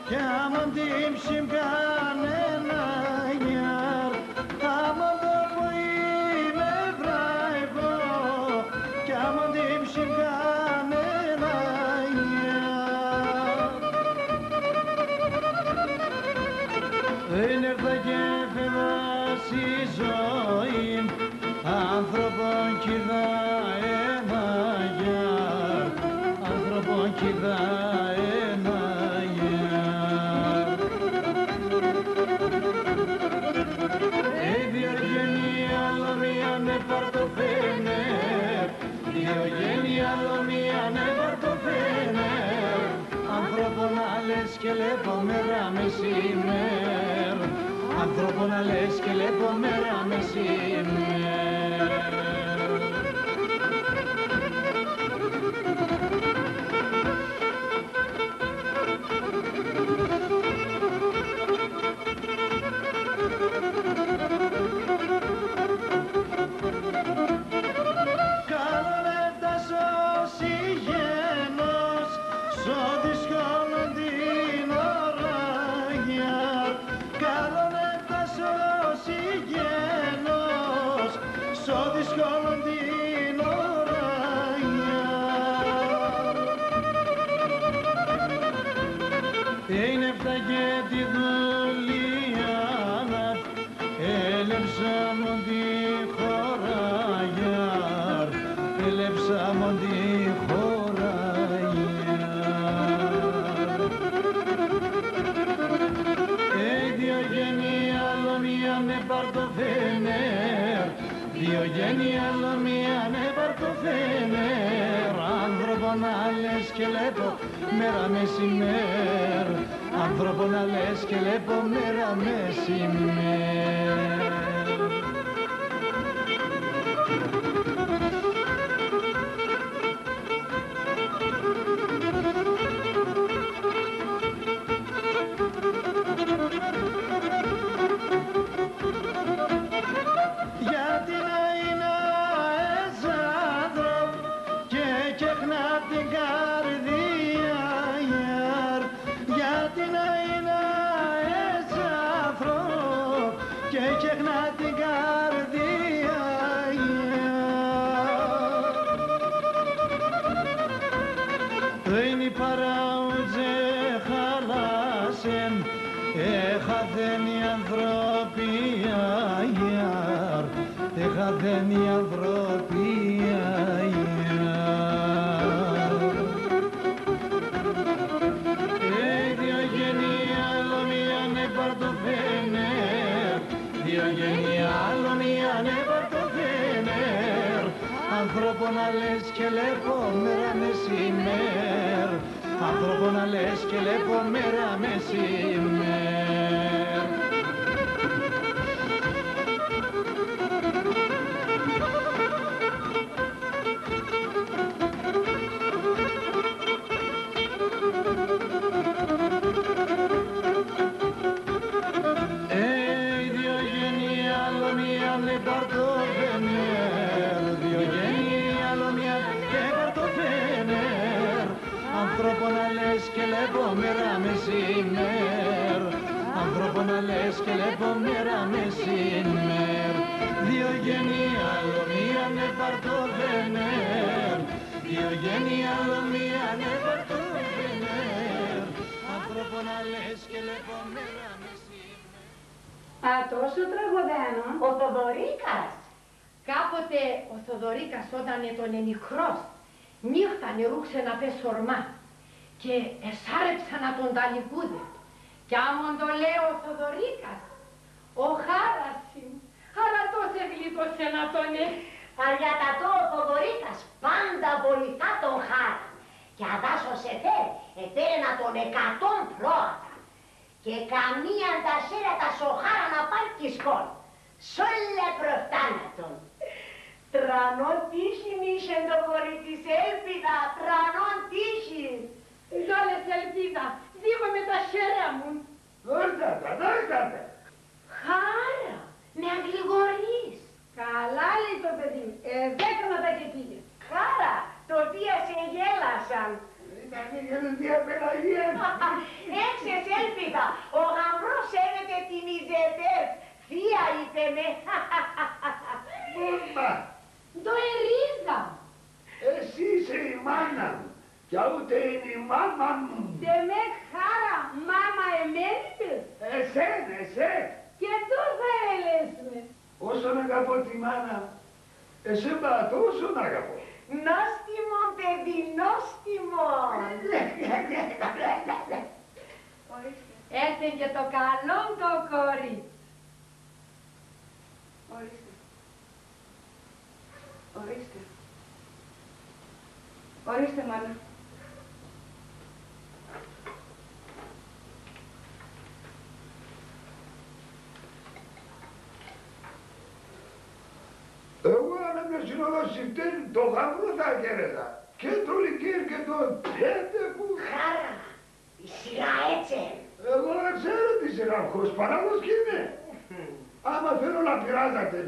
κι άμαν ντύ'μ' σιμ' κανέναν γιάρ', άμαν το ποί'μ' Έν' έρθα κι έφευγα ση ζωήν, άνθρωπον 'κ' είδα έναν γιάρ', άνθρωπον 'κ' είδα έναν γιάρ'. Ε, Διογένεια, άλλο μίαν έπαρ' το φενέρ', Διογένεια, άλλο μίαν έπαρ' το φενέρ'. Άνθρωπον να λες κι ελέπω μέρα μεσημέρ'. Άνθρωπον να λες κι ελέπω μέρα μεσημέρ'. Καλόν έφτας ση γένος, σο δυσκόλον την ώραν γιάρ'. Καλόν έφτας ση γένος, σο δυσκόλον την ώραν γιάρ'. Έν' έφταγε τη δουλείαν ατ', ελέπσα μόν τη χώρα γιάρ', ελέπσα μόν τη χώρα γιάρ'. Ε, Διογένεια, άλλο μίαν έπαρ' το φενέρ', Διογένεια, άλλο μίαν έπαρ' το φενέρ'. Άνθρωπον να λες κι ελέπω μέρα μεσημέρ'. Άνθρωπον να λες κι ελέπω μέρα μεσημέρ'. Γιατί να είναι αέτσ' άνθρωπο κι 'κ' έχ' να την καρδίαν γιάρ'. Γιατί να είναι αέτσ' άνθρωπο κι 'κ' έχ' να την καρδίαν γιάρ'. Έν' η παρά ουτς εχαλάσεν, εχάθεν η ανθρωπία γιάρ', εχάθεν η ανθρωπία γιάρ'. Ε, Διογένεια, άλλο μίαν έπαρ' το φενέρ', Διογένεια, άλλο μίαν έπαρ' το φενέρ'. Άνθρωπον να λες κι ελέπω μέρα μεσημέρ'. Άνθρωπον να λες κι ελέπω μέρα μεσημέρ'. Ε, Διογένεια, άλλο μίαν έπαρ' το φενέρ'. Διογένεια, άλλο μίαν έπαρ' το φενέρ'. Άνθρωπον να λες κι ελέπω μέρα μεσημέρ'. Άνθρωπον να λες κι ελέπω μέρα μεσημέρ'. Διογένεια, άλλο μίαν έπαρ' το φενέρ'. Διογένεια, άλλο μίαν έπαρ' το φενέρ'. Άνθρωπον να λες κι ελέπω μέρα μεσημέρ'. Ατός ο τραγωδένον. Ο Θοδωρίκας. Κάποτε ο Θοδωρίκας, όταν έτονε μικρός, νύχταν ερούξεν απέσ' σ' ορμάν και εσάρεψαν ατον τα λυκούδια. Κι άμον το λέει ο Θοδωρίκας, ο χάρας σ' είναι, αλλά ατός εγλύτωσεν ατον, ε. Αριατατό ο Θοδωρίκας, πάντα βοηθά τον χάραν. Κι αδά σος εφέρ', εφέρεν ατον εκατόν πρόβατα. Και καμίαν τ' ασέρ' ατας ο χάραν απάν' 'κι σκόν'. Σ' όλα προφτάν' ατον. Τρανόν τύχην είχεν το γορί' της, Ελπίδα, τρανόν τύχην. Ζάλεσαι, Ελπίδα, δίγω με τα χέρια μουν. Δώκ' ατα, δώκ' ατα. Χάρα, με αγληγορείς. Καλά λέει το παιδί μ', εδέκανα τα κι επήγεν. Χάρα, τ' οτία σε εγέλασαν. Ήτανε για την Δία Πελαγία. Έξες, Ελπίδα, ο γαμπρός σέβεται τιμιζετές. Θεία είπε με. Μαμά. Ντο, Ελίζα; Εσύ είσαι η μάνα μ'. Κι αούτε είναι η μάμα μ'. Τεμέκ, Χάρα, μάμα εμέν είπες; Εσέν, εσέν. Ε! Και τού θα έλες με. Όσον αγαπώ τη μάνα μ', εσέν πα ατό όσον αγαπώ. Νόστιμον, παιδί, νόστιμον. Ορίστε. Έρθεν και το καλόν το κορίτσι. Ορίστε. Ορίστε. Ορίστε, μάνα. Εγώ αν έμ'νεν σην οδόν σην Τέρ', το γαυρόν θα εκέρεζα. Και το λυκέρ' και το πέντε που. Χάρα, η σειρά έτσεν. Εγώ εξέρω τη σειρά μ', χωρίς παράδοση είμαι. Άμα θέλω να πειράζετε.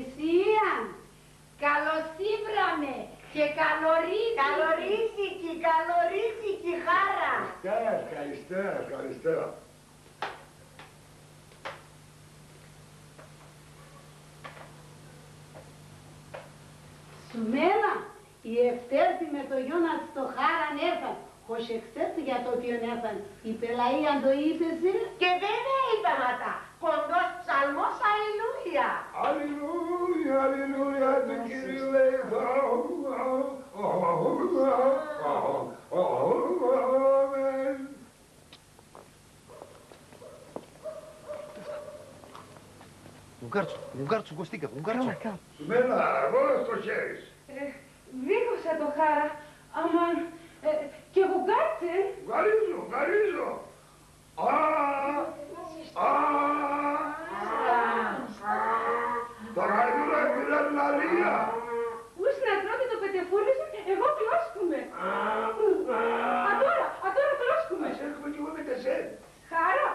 Εσύ, Ιαν, καλοσύβραμε και καλορίζικη. Καλορίζικη, καλορίζικη, Χάρα. Ευτέρ', ευχαριστώ, ευχαριστώ. Σουμέλα, η Ευτέρ' με το γιον ατ'ς το Χάραν έρθαν, χωρίς εξέρτς για το ποιον έρθαν, η πελαία ντο είπες, ε; Και βέβαια είπα μ' ατα, κοντός ψαλμός, Αλληλούια. Αλληλούια, Αλληλούια, του Κυρίου λαοί θα. Αμέν. Γουγκάρτσο, γουγκάρτσο, Κωστίκα, γουγκάρτσο. Καλά, καλά. Σουμέλα, αργό το χέρι σ'. Ε, δίκοψα το, Χάρα, άμα, ε, και γουγκάρτσεν. Γουγκαρίζω, γουγκαρίζω. Α, α, τώρα έτον να πειράζ' λαλία. Ούσ' να τρώτε το πετεφούλι σ', εγώ κλώσκουμαι. Ατώρα, ατώρα κλώσκουμαι. Ας έρχουμαι κι εγώ μετ' εσέν. Χάρα.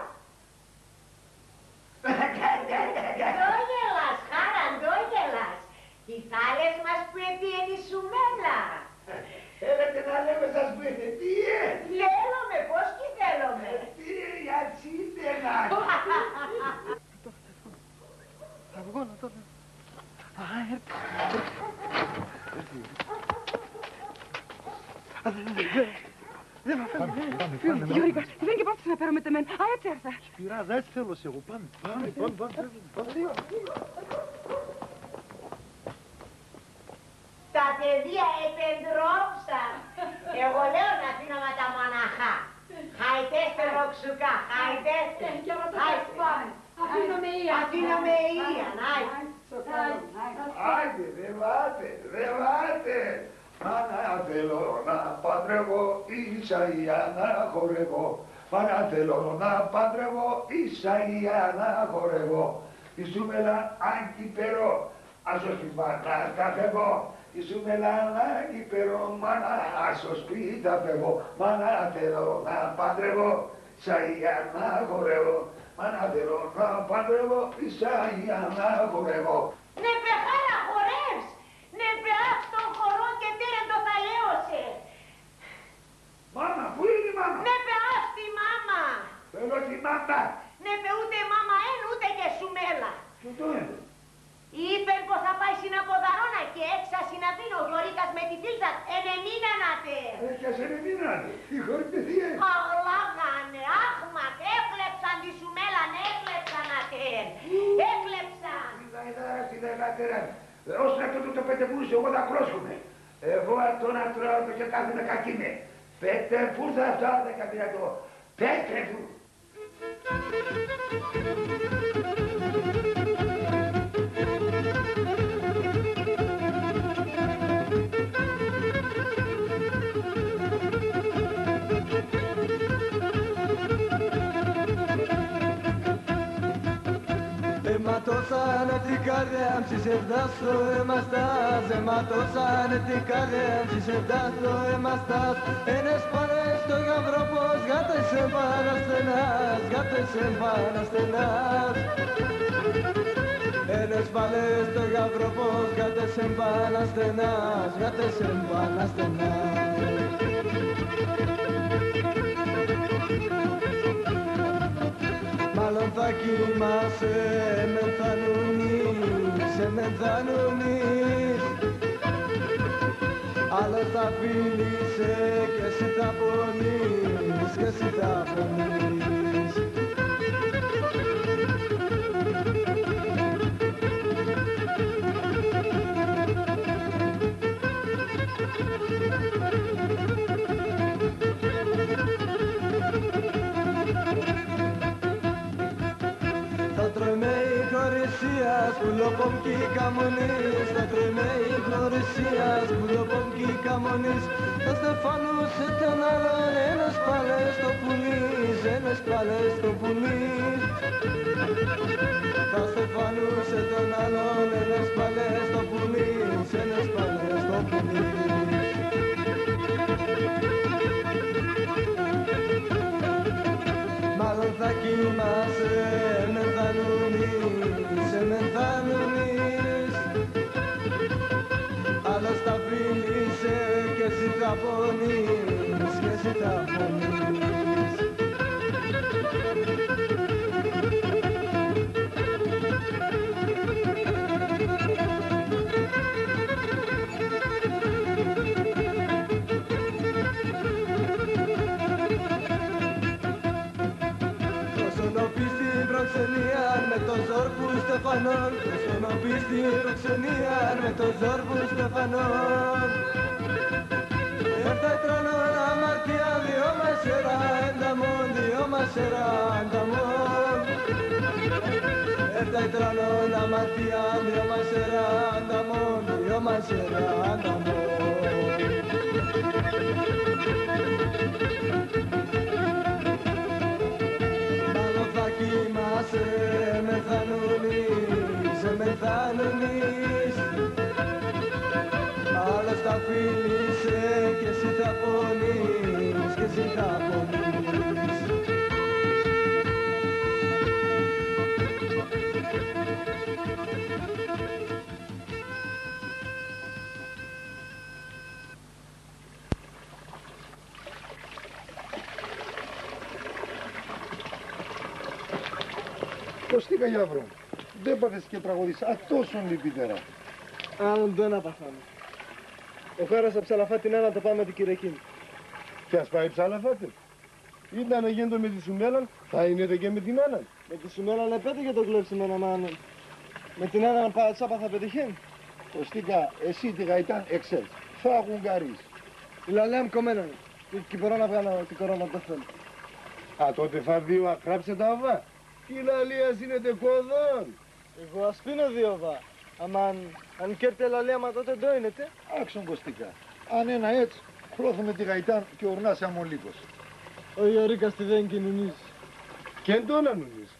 Ντο γελάς, Χάρα, ντο γελάς; Κι οι θάλες μας που επήεν η Σουμέλα. Θέλετε να λέμε σας που επήεν; Λέλομε, πώς 'κι θέλομε. Επήεν για τσίντενα. Θα βγω να το λέω. Α, έρθει, έρθει. Έρθει. Α, δεν, δεν, δεν. Δεν θα φέρω. Πάμε, πάμε, πάμε, Γιώργα, πάμε. Δεν και πάπτες να φέρω με τ' εμέν. Α, έτσι έρθα. Πειράζ', έτσι θέλω σ' εγώ. Πάμε, πάμε, πάμε, πάμε, πάμε. Τα παιδία επεντρόφσαν. Εγώ λέω να αφήνουμε τα μοναχά. Χαϊτέστε, Λοξουκά, χαϊτέστε. Ε, κι άμα το χαϊτέστε. Αφήνουμε Ιαν. Αφήνουμε Ιαν, άι. Άι, σο καλό, άι. Άιντε, δεν βάτε, δεν βάτε. Μάνα, θέλω να παντρεύω, ίσα Ιαν να χορεύω. Μάνα, θέλω να παντρεύω, ίσα Ιαν να χορεύω. Η Σουμέλα αν 'κι παίρω, ας σο σπίτ' μάνα θα φεύω. Η Σουμέλα αν 'κι παίρω, μάνα, ας σο σπίτ' θα φεύω. Μάνα, θέλω να παντρεύω, ίσα Ιαν να χορεύω. Μάνα, θέλω να παντρεύω, ίσα Ιαν να χορεύω. Ναι, παι, Χάρα, χορεύς! Ναι, παι, άφ' τον χορόν και τέρεν το θαλέον σε. Μάνα, πού είναι η μάνα; Ναι, παι, άφ' τη μάμα. Θέλω τη μάμα. Ναι, παι, ούτε μάμα έν', ούτε και Σουμέλα. Και ντο έν'; Είπεν πως θα πάει σην Αποδαρόν και έξ' ας σην Αθήναν ο Γιωρίκας με τη φίλ' σ' ατ', ε, εμείναν ατεν. Ε, κι ας εμείναν ατεν. Συγχωρεί, παιδία. Αχ, λάγανε, αχμακ, έκλεψαν τη Σουμέλαν, έκλεψαν ατεν. Έκλεψαν. Τη γαϊδάρα, τη γαϊδάρα. Ώσπου να τρώω το πετεφούλι σ', εγώ θα κλώσκουμαι. Εγώ ατό να τρώω ατο και κάθουμαι, κακή με. Πετεφούλ θα ευτάγω, θα καπηλιατώ. Πετεφούλ. Εματώσανε τη γαρέν' σης ευτάς το αιμαστάς, εματώσανε τη γαρέν' σης ευτάς το αιμαστάς. Έναν έσπαλεν σο γαυρόν πος γάτεσεν παν αστενάς, γάτεσεν παν αστενάς. Έναν έσπαλεν σο γαυρόν πος γάτεσεν παν αστενάς, γάτεσεν παν αστενάς. Μάλλον θα κοιμάσαι, εμέν θα νουνείς, εμέν θα νουνείς. Άλλος θα φιλήσει και εσύ θα πονείς, και εσύ θα πονείς. Θα τρώει με ηχορησίας, πουλοπόμ κι οι καμονείς. Θα τρώει με ηχορησίας, πουλοπόμ κι οι καμονείς. Θα στεφάνουν σε τον άλλον, ένας πάλες το πουλί, ένας πάλες το πουλί. Θα στεφάνουν σε τον άλλον, ένας πάλες το πουλί, ένας πάλες το πουλί. Μάλλον θα κοιμάσαι, εμεν θα νουνείς, εμεν θα νουνείς. Άλλος θα φιλήσει και εσύ θα πονείς, και εσύ θα πονείς. Τόσον οπίσ' την προξενίαν με το ζόρ' που στεφανών. Τόσον οπίσ' την προξενίαν με το ζόρ' που στεφανών. Έρθα ιτράνον αμαρτία, διό μαν σεράν ταμών, διό μαν σεράν ταμών. Έρθα ιτράνον αμαρτία, διό μαν σεράν ταμών, διό μαν σεράν ταμών. Μάλλον θα κοιμάσαι, εμεν θα νουνείς, εμεν θα νουνείς. Άλλος θα φιλήσει και εσύ θα πονείς, και εσύ θα πονείς. Κωστίκα γιαβρό μ', ντ' έπαθες και τραγωδείς ατόσον λυπητερά; Άλλο ντο να παθώ. Εχάρας αψαλαφά την Άννα το πα με την Κυριακήν. Κι ας πάει ψαλαφάτε. Ήτανε γέντο με τη Σουμέλαν, θα ίνεται και με την Άνναν; Με τη Σουμέλαν επέτυχε το κλέψιμον, άμα με την Άνναν πα ατσάπα θα πετυχαίν'; Κωστίκα, εσύ τη γαϊτάν εξέλτς. Θα γουγκαρείς. Η λαλία μ' κομμένον έν'. Κι, κι 'κι μπορώ να βγάλω την κορώνα που θέλω. Α, τότε θα δύο αγκράπτς τα οβά; Η λαλία σ' ίνεται κώδων. Εγώ ας πίνω δύο οβά. Άμα αν, αν καίρ' τη λαλία μ', α, τότε ντο ίνεται; Άκ'σον, Κωστίκα. Αν έν' αέτσ', χρώθουμε τη γαϊτάν και ουρνάς άμον λύκος. Ο Γιωρίκας τιδέν 'κι νουνίζ'. Και ντο να νουνίζ';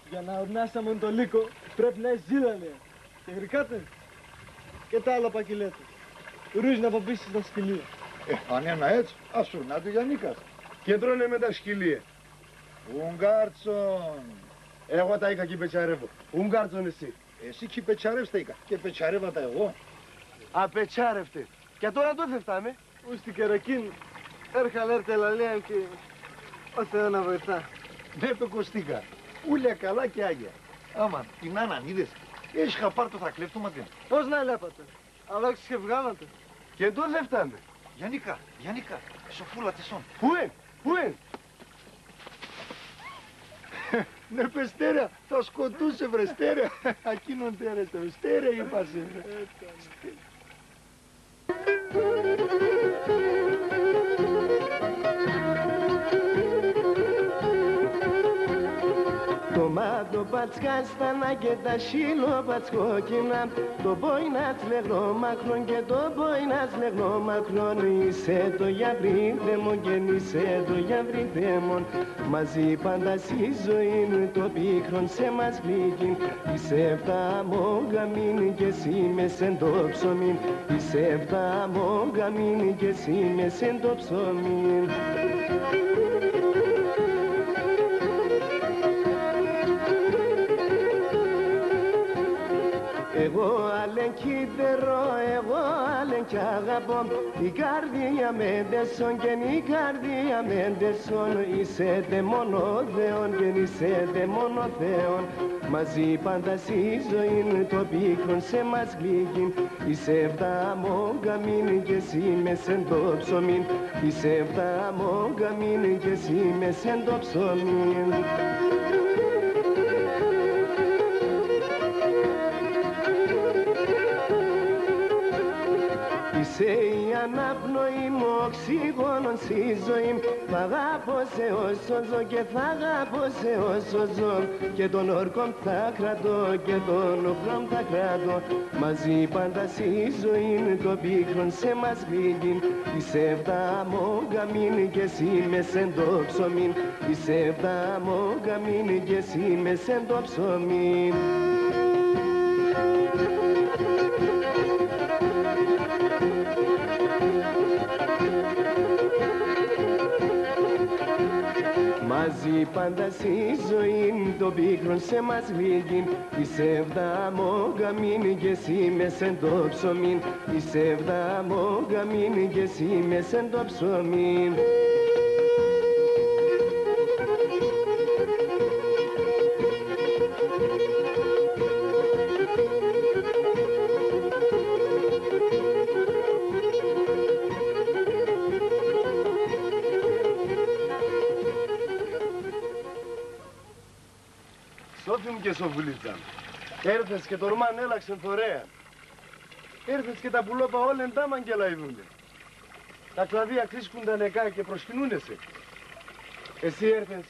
Για να ουρνάς άμον το λύκο, πρέπ' να έσ' ζήλια, λέει. Και γρικάτε. Και τ' άλλο πα 'κι λέτε. Ρούζ'ν' από πίσ' εις τα σκυλία. Ε, αν έν' αέτσ', ας ουρνά το Γιαννίκας. Και ντ' ουρνά με τα σκυλία; Γουγκάρτσον. Εγώ τα οίκα 'κι πετσαρεύω. Γουγκάρτσον εσύ. Εσύ 'κι πετσαρεύς τα οίκα. Και πετσαρεύ' ατα εγώ. Απετσάρευτε. Και ατώρα ντο θευτάμε; Ους την Κερακήν, έρχαλ' έρ' τη λαλία μ' και ο Θεός να βοηθά. Ντ' έπε, Κωστίκα. Ούλια καλά και άγια. Άμα, την Άνναν είδες; Έχ' χαπάρ' το θα κλέφτομα τεν; Πώς να ελέπ' ατεν; Αλόξ' και εβγάλ' ατεν. Και ντο θευτάμε; Γιαννίκα, Γιαννίκα, σοφούλα τεσόν. Πού έν', πού έν'; Ναι, πες, στέρεα, θα σκοτούσα, βρε, στέρεα. Ακίνον τέρεα, στέρεα είπα σε, βρε. Το μάτ' ο πατς κάστανα και τα χείλ' ο πατς κόκκινα, το πόινας λεγνό μακρόν και το πόινας λεγνό μακρόν, είσαι το γιαβρί δαίμον και είσαι το γιαβρί δαίμον. Μαζί πάντα σην ζωήν το πίκρον σ' εμάς γλύκει. Είσαι ευτάμον γαμήν και εσύ μες σ' έντο ψωμίν. Είσαι ευτάμον γαμήν και εσύ μες σ' έντο ψωμίν. Εγώ Άλλο κι τερώ, εγώ άλλο κι αγαπώ. Η καρδία μ' έντεσον και η καρδία μ' έντεσον. Είσαι ντ' εμόν ο Θεόν και είσαι ντ' εμόν ο Θεόν. Μαζί πάντα σην ζωήν, το πίκρον σε μας γλυκύν. Είσαι ευτάμω γαμήν και εσύ μες σεν το ψωμίν. Είσαι ευτάμω γαμήν και εσύ μες σεν το ψωμίν. Είσαι η αναπνοή μου, οξυγόνον σην ζωήν μ'. Θ' αγαπώ σε όσο ζω και θ' αγαπώ σε όσο ζω. Και τον όρκον θα κρατώ και τον οχρόν θα κρατώ. Μαζί πάντα σην ζωήν, το πίκρον σε μας γλυκύν. Είσαι ευτάμω γαμήν και εσύ μες σεν το ψωμίν. Είσαι ευτάμω γαμήν και εσύ μες σεν το ψωμίν. Μαζί πάντα σην ζωήν, το πίκρον σε μας γλυκύν. Είσαι ευτάμω γαμήν και εσύ μες σεν το ψωμίν. Είσαι ευτάμω γαμήν και εσύ μες σεν το ψωμίν. Σόφι μ' και σοφουλίτσα μ', έρθες και τ' ορμάν έλαξεν φορέαν. Έρθες και τα πουλόπα όλ' εντάμαν κελαηδούνε. Τα κλαδία ξύσκουν τα νεκά και προσκυνούνε σε. Εσύ έρθες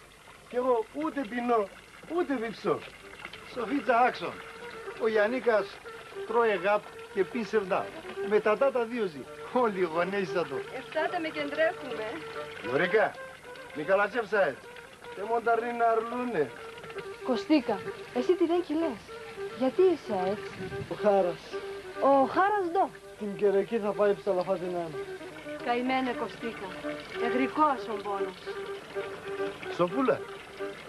κι εγώ ούτε πεινώ, ούτε διψώ. Σοφίτσα, άκ'σον. Ο Γιαννίκας τρώει εγάπ' και πίν σεβδά. Με τ' ατά τα δύο ζει. Όλ' οι γονέοι σ' ατό. Ευτάτε με και ντρέπουμε. Μωρικά, μη καλατσεύς αέτσ'. Και μόν τ' αρνίν' αρλούνε. Κωστίκα, εσύ τιδέν 'κι λες; Γιατί είσαι έτσι; Ο Χάρας. Ο Χάρας ντο; Την Κερεκή θα πάει ψαλαφά την Άννα. Καημένε Κωστίκα, εγρηκόας ο πόνος. Σοφούλα,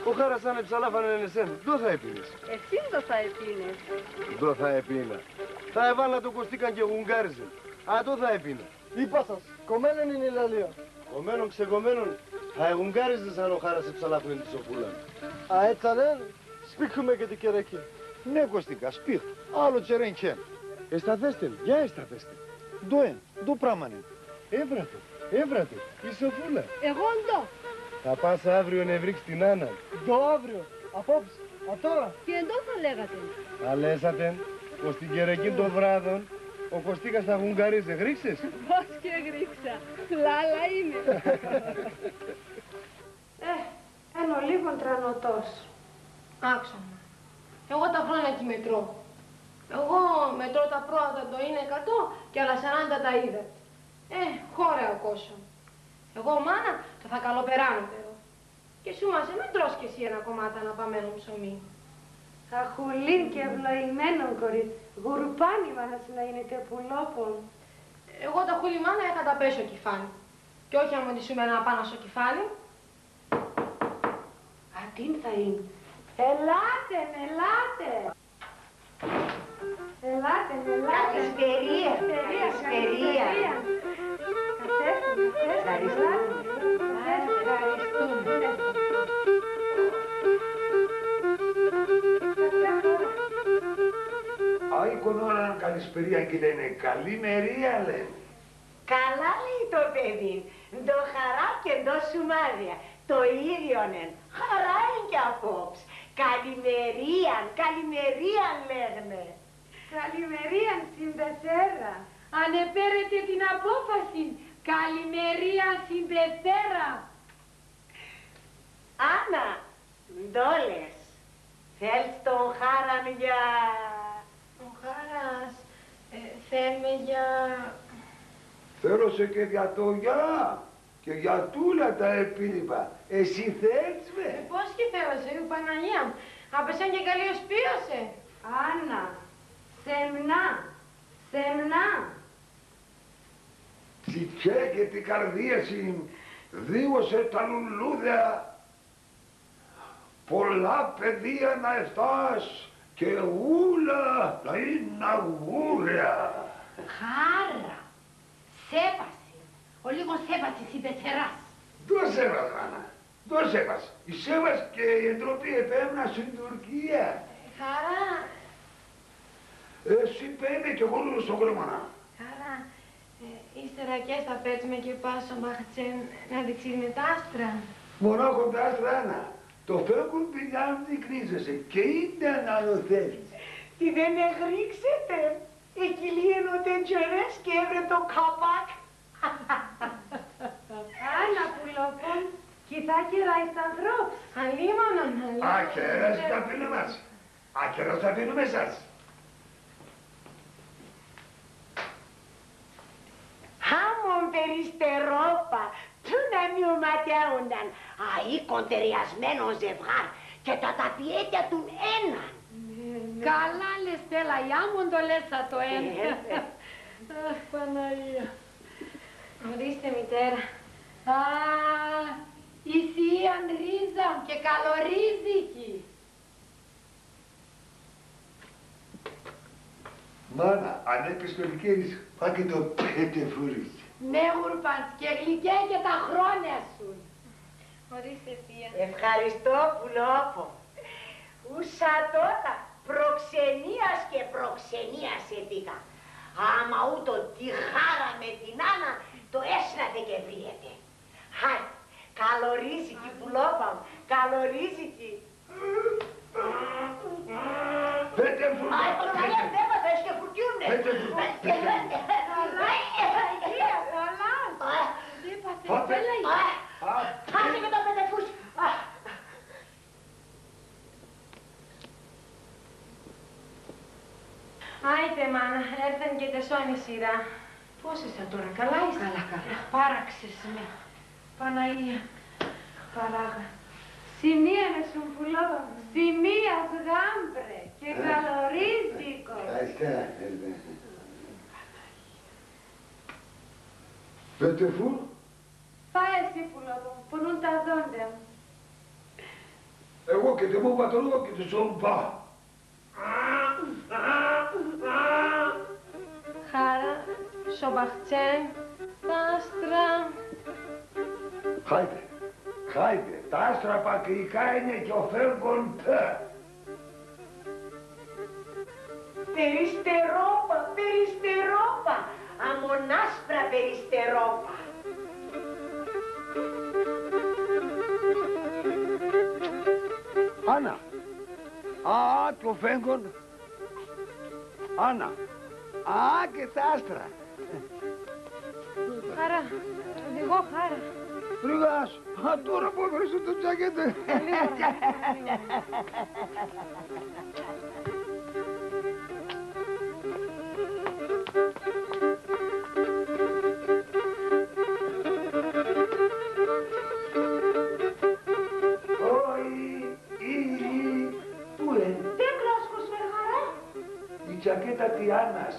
ο Χάρας άν εψαλάφανεν εσέν, ντο θα επίνες; Εσύ ντο θα επίνες; Ντο θα επίνα; Θα εβάλ' ατο Κωστίκαν και γουγκάριζεν. Ατό θα επίνα. Είπα σας, κομμένον είναι η λαλία. Κομμένον, ξεκομμένον, θα εγουγκάριζες αν ο Χάρας εψαλάφουνεν τη Σοφούλαν. Αέτσ' αν έν', σπίχτουμε και την Κερεκή. Ναι, Κωστίκα, σπίχτ', άλλο τσερέν 'κ' έν'. Εσταθέστεν, για εσταθέστεν. Ντο έν', ντο πράμαν έν'; Εύρ' ατο, εύρ' ατο, η Σοφούλα. Εγώ ντο; Θα πας αύριον ευρήκ'ς την Άνναν. Ντο αύριο; Απόψ'; Ατώρα; Και ντο θα λέγατεν; Θα λες ατεν πως την Κερεκήν το βράδον ο Κωστίκας θα γουγκαρίζ', εγρήκ'σες; Πώς 'κ' εγρήκ'σα, λάλα είμαι. Ε, έν' ολίγον τρανωτός. Άκ'σον, μάνα. Εγώ τα χρόνια 'κι μετρώ. Εγώ μετρώ τα πρόβατα ντο είναι εκατό και άλλα σαράντα τα ύδατα. Ε, χώρα ακόσον. Εγώ, μάνα, ντο θα καλοπεράνω περώ. Και σούμασεν, μεν τρως κι εσύ ένα κομμάτ' αναπαμένον ψωμίν. Αχ, ουλίν και ευλογημένον κορίτσι, γουρπάνι μάνας να είναι και πουλόπον. Εγώ τα χούλι, μάνα, έχ' ατα απέσ' σο κιφάν'. Και όχι άμον τη σούμεραν απάν' σο κιφάν' μ'. Ατείν' θα είναι. Ελάτε, ελάτε. Ελάτε, ελάτε. Καλησπερία. Καλησπερία. Καλησπερία. Καθέστε, καθέστε. Ελάτε. Ευχαριστούμε. Καθέστε. Αΐκον ώραν καλησπερίαν 'κι λένε, καλημερία λένε. Καλά λέει το παιδίν, ντο χαρά και ντο σουμάδια, το ίδιον έν', χαρά έν' κι απόψ'. Καλημερίαν, καλημερίαν λέγ'νε. Καλημερίαν σην Πεθέρα. Ανεπέρετε την απόφασην, καλημερίαν σην Πεθέρα. Άννα, ντο λες; Θέλτς τον Χάραν για... Ο Χάρας, ε, θέλ' με για... Θέλω σε και για το γιά και για τ' ούλα τα επίλοιπα. Εσύ θέλτς με; Ε, πώς 'κ' θέλω σε, η Παναγία μ'. Απ' εσέν και καλλίος ποίω σε. Άννα, σεμνά, σεμνά. Τσιτσέ και την καρδία σην, δίωσε τα λουλούδια. Πολλά παιδία να ευτάς Και ούλα να είναι αγούρια. Χάρα, σέβασ'. Ολίγον σέβασ' εις πεθεράς. Ντο σέβασ', μάνα, ντο σέβασ'; Εις σέβασ' και η ντροπή επέμ'να σην Τουρκίαν. Χάρα. Εσύ πέει με κι εγώ λούρ' σον κρόμον. Χάρα, ε, ύστερα 'κ' έστ' θα πέτσ'με και πα σον παχτσέν να δείξ'ς με τ' άστρα. Μονάχον τ' άστρα, Άννα; Το φέγγον πηδάν' τ' εκνίζεσαι και ίντε ανανοθέτ'ς. Τι δέν εγροίκ'ς ατεν; Εκυλίεν ο τεντζορέας κι εύρεν το καπάκ'. Άννα, πουλόπον, 'κι θα κεράεις τ' ανθρώπ'ς. Αλίμονον, αλίμονον. Ακεράς τ' αφήνουμε σ'. Ακεράς τ' αφήνουμε σ'. Άμον περιστερόπα, πού να μη οματεύουνταν αΐκον τεριασμένον ζευγάρ' και τα ταπιέτια τουν έναν. Ναι, ναι. Καλά λες, Πελαγία, άμον ντο λες ατο έν'. Ε, ε. Αχ, Παναγία. Ορίστε, μητέρα. Α, η θεία ρίζα και καλορίζικη. Μάνα, αν έπεις το λυκέρι σ', πά' και το πετεφούρι σ'. Ναι, γουρπάντς, και γλυκέ και τα χρόνια σουν. Ορίστε, θεία. Ευχαριστώ, πουλόπο. Ους ατώτα προξενίας και προξενίας εβγήκα. Άμα ούτω τη χάρα με την Άννα, ντο έσ'ν' ατεν 'κ' ευρύεται. Χάρ', καλορίζικη, πουλόπα μ', καλορίζικη. Πέτε φουρ'. Αι, πορτοκαλιές, δεν θα σκεφουρτιούνε. Πέτε φουρ', πέτε φουρ'. Θεία, καλά. Αι. Ντ' έπαθες; Πέτε. Πελαγία. Αι. Άσε με το πέτε φουρ'. Άιτε, μάνα, έρθεν και τ' εσόν η σειρά. Πώς είσαι ατώρα, καλά είσαι; Καλά, καλά. Αχ, πάραξες με. Παναγία, παράγα. Σιμία να σουν, πουλόπα μ', σιμία, γάμπρε και καλορίζικο. Αι, αι, αι, αι. Πέτε φουρ'. Πά' εσύ, πουλόπα μ', πονούν τα δόντια μ'. Εγώ και τ' εμόν πατρό και τ' εσόν πα. Χάρα, σο παχτσέν, τ' άστρα. Χάιτε, χάιτε, τ' άστρα πα κρυκά είναι και ο φέγγον τ'. Περιστερόπα, περιστερόπα, άμον άσπρα περιστερόπα. Άννα, α, το φέγγον. Άννα, α, και τ' άστρα. Χάρα, οδηγώ, Χάρα. Ριγάς, ατώρα που έβρεψα το τσακέτο. Λίγο, λίγο. Οι, οι, πού έν'; Ντ' εκλάσκωσες, Χάρα; Η τσακέτα τη Άννας,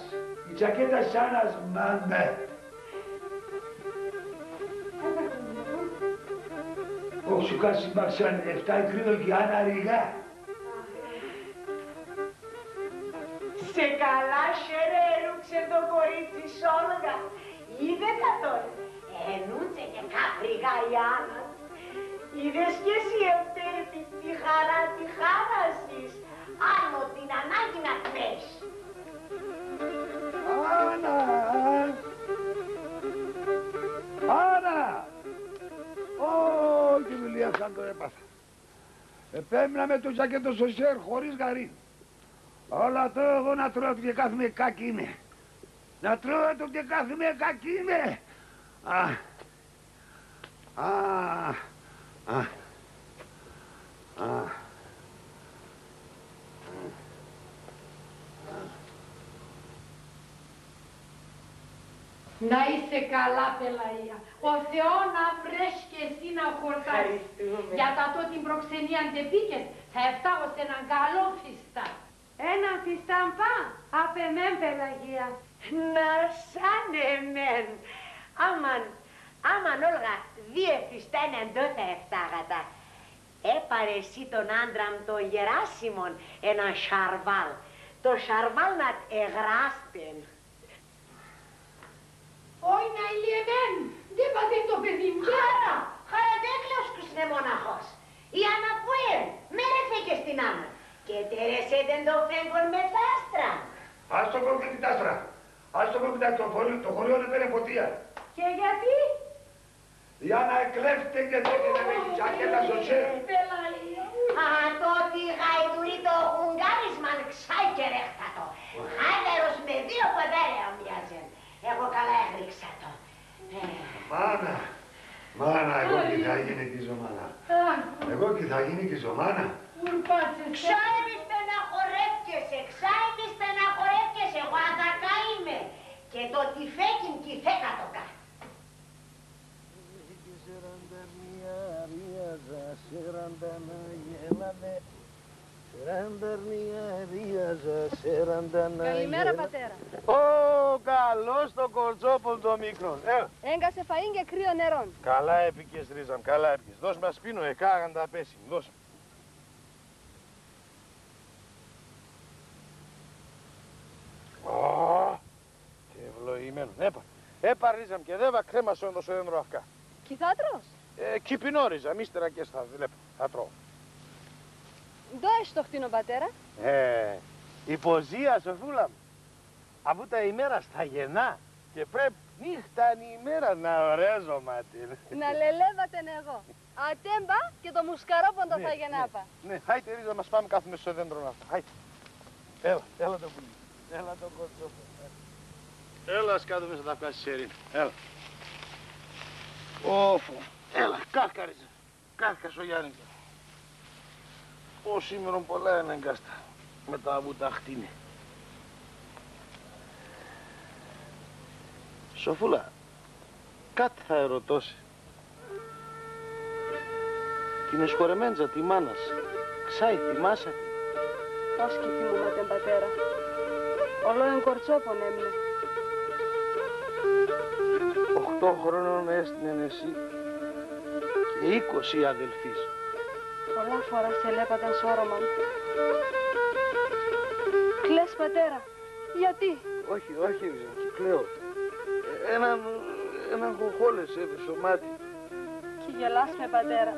η τσακέτα σ' Άννας, μάνα. Ω, σου κάτ' σην παχτσάν, εφτάει κρύο κι η Άννα ριγά. Σ' εκαλά χέρια ερούξεν το κορίτσι σ' όλγα. Είδες ατον; Ενούντσεν και κάπ' ριγά η Άννα. Είδες κι εσύ, ευτέρπη, τη χαρά, τη χάραν σ', άλλο την ανάγκην ατ'ν έχ'. Άννα! Άννα! Ω, κι δουλειά σ' άντο έπαθα. Επέμ'να με το τσακέτο σο χέρ' χωρίς γαρήν. Όλο ατό εγώ να τρώω ατο και κάθουμαι κάκ'ι με. Να τρώω ατο και κάθουμαι κάκ'ι με. Α, α, α, α. Να είσαι καλά, Πελαία. Ο Θεός να βρέχ' και εσύ να χορτάς. Ευχαριστούμε. Για τ' ατό την προξενίαν ντ' εποίκες, θα ευτάγω σ' έναν καλόν φυστάν. Έναν φυστάν πα, απ' εμέν, Πελαγία. Να σ' άν' εμέν. Άμαν, άμαν όλγα, δύο φυστάν ντο θα ευτάγ' ατα. Έπαρ' εσύ τον άντρα μ' τον Γεράσιμον έναν σαρβάλ'. Το σαρβάλ' να τ' εγράστεν. Όι, να ελιεμέν', ντ' έπαθεν το παιδί μ'; Χάρα, χάρα, ντ' έκλαουσκες, ναι, μόναχος. Η Άννα πού έν'; Μ' έρεθεν και σην Άννα. Και ετέρεσεν τεν το φέγγον με τ' άστρα. Ας το φέγγον και τ' άστρα. Ας το φέγγον και τ' άστρα. Το χωρί-, το χωριόν επαίν' φωτίαν. Και γιατί; Η Άννα εκλέφτεν και τέκεν με τη σακέτα σο χ̌έρ'. Ατό τη γαϊδουρί το γουγγάρισμαν ξάι 'κ' ερέχτατο. Χάιδαρος με δύο ποδάρια μοιάζεν. Εγώ καλά εγροίξα το. Ε. Μάνα, μάνα, εγώ τι θα γίν'νε κι ζω, μάνα. Αχ. Εγώ τι θα γίν'νε κι ζω, μάνα. Κουρπάτσες. Ξάι μη στεναχωρεύκεσαι, ξάι μη στεναχωρεύκεσαι, εγώ αδακά είμαι. Και το τυφέκι μ' 'κι θέκ' ατο κα. Σαράντα μία αρίαζα, σαράντα ένα γέλανε. Σαράντα μία αρίαζα, σαράντα ένα... Καλημέρα, πατέρα. Ω, καλώς το κορτσόπο το μικρόν. Έλα. Έγκας εφαΐν και κρύον νερόν. Καλά εποίκες, ρίζα μ', καλά εποίκες. Δώσ' μ' ας πίνω, εκάγαν τα πέσιμ', δώσ' μ'. Ω, και ευλογημένον. Έπα, έπα, ρίζα μ', και δέβα κρέμασον το σο δέντρον αφκά. 'Κι θα τρως; Ε, 'κι πεινώ, ρίζα μ', ύστερα και θα βλέπ', θα τρώω. Ντο έστ' οχτίνον, πατέρα; Ε, η ποζία, Σοφούλα μ'. Αβούτα η μέρα σταγενά και πρέπ' νύχταν ημέραν να ορέζομα την. Να λελεύα τεν εγώ. Ατέν πα και το μουσκαρόπον θα γεννά πα. Ναι, ναι. Χάιτε, ρίζα μ', ας πάμε κάθουμες σο δέντρον ατά. Χάιτε. Έλα, έλα το πουλί. Έλα το κορτσόπον. Έλα, ας κάθουμες ατά, κάτ' σ' ερήν'. Έλα. Όφο. Έλα, κάρκα, ρίζα. Κάρκα σο γιάννη. Ω, σήμερον πολλά έν' εγκάστα με τα αβούτα αχτίνε. Σοφούλα, κάτ' θα ερωτώ σε. Την εσχορεμέντζα τη μάνα σ', ξάι θυμάσαι; Πώς 'κι θυμούμαι τεν, πατέρα; Ολό εγκορτσόπον έμ'νε. Οχτώ χρονών έστ'νεν εσύ και είκοσι οι αδελφοί σ'. Πολλά φορά σ' ελέπα τεν σ' όρομα μ'. Κλαις, πατέρα; Γιατί; Όχι, όχι, ρίζα μ', 'κι κλαίω. Ε, έναν, έναν χοχόλες έβεσ' σο μάτι. 'Κι γελάς με, πατέρα;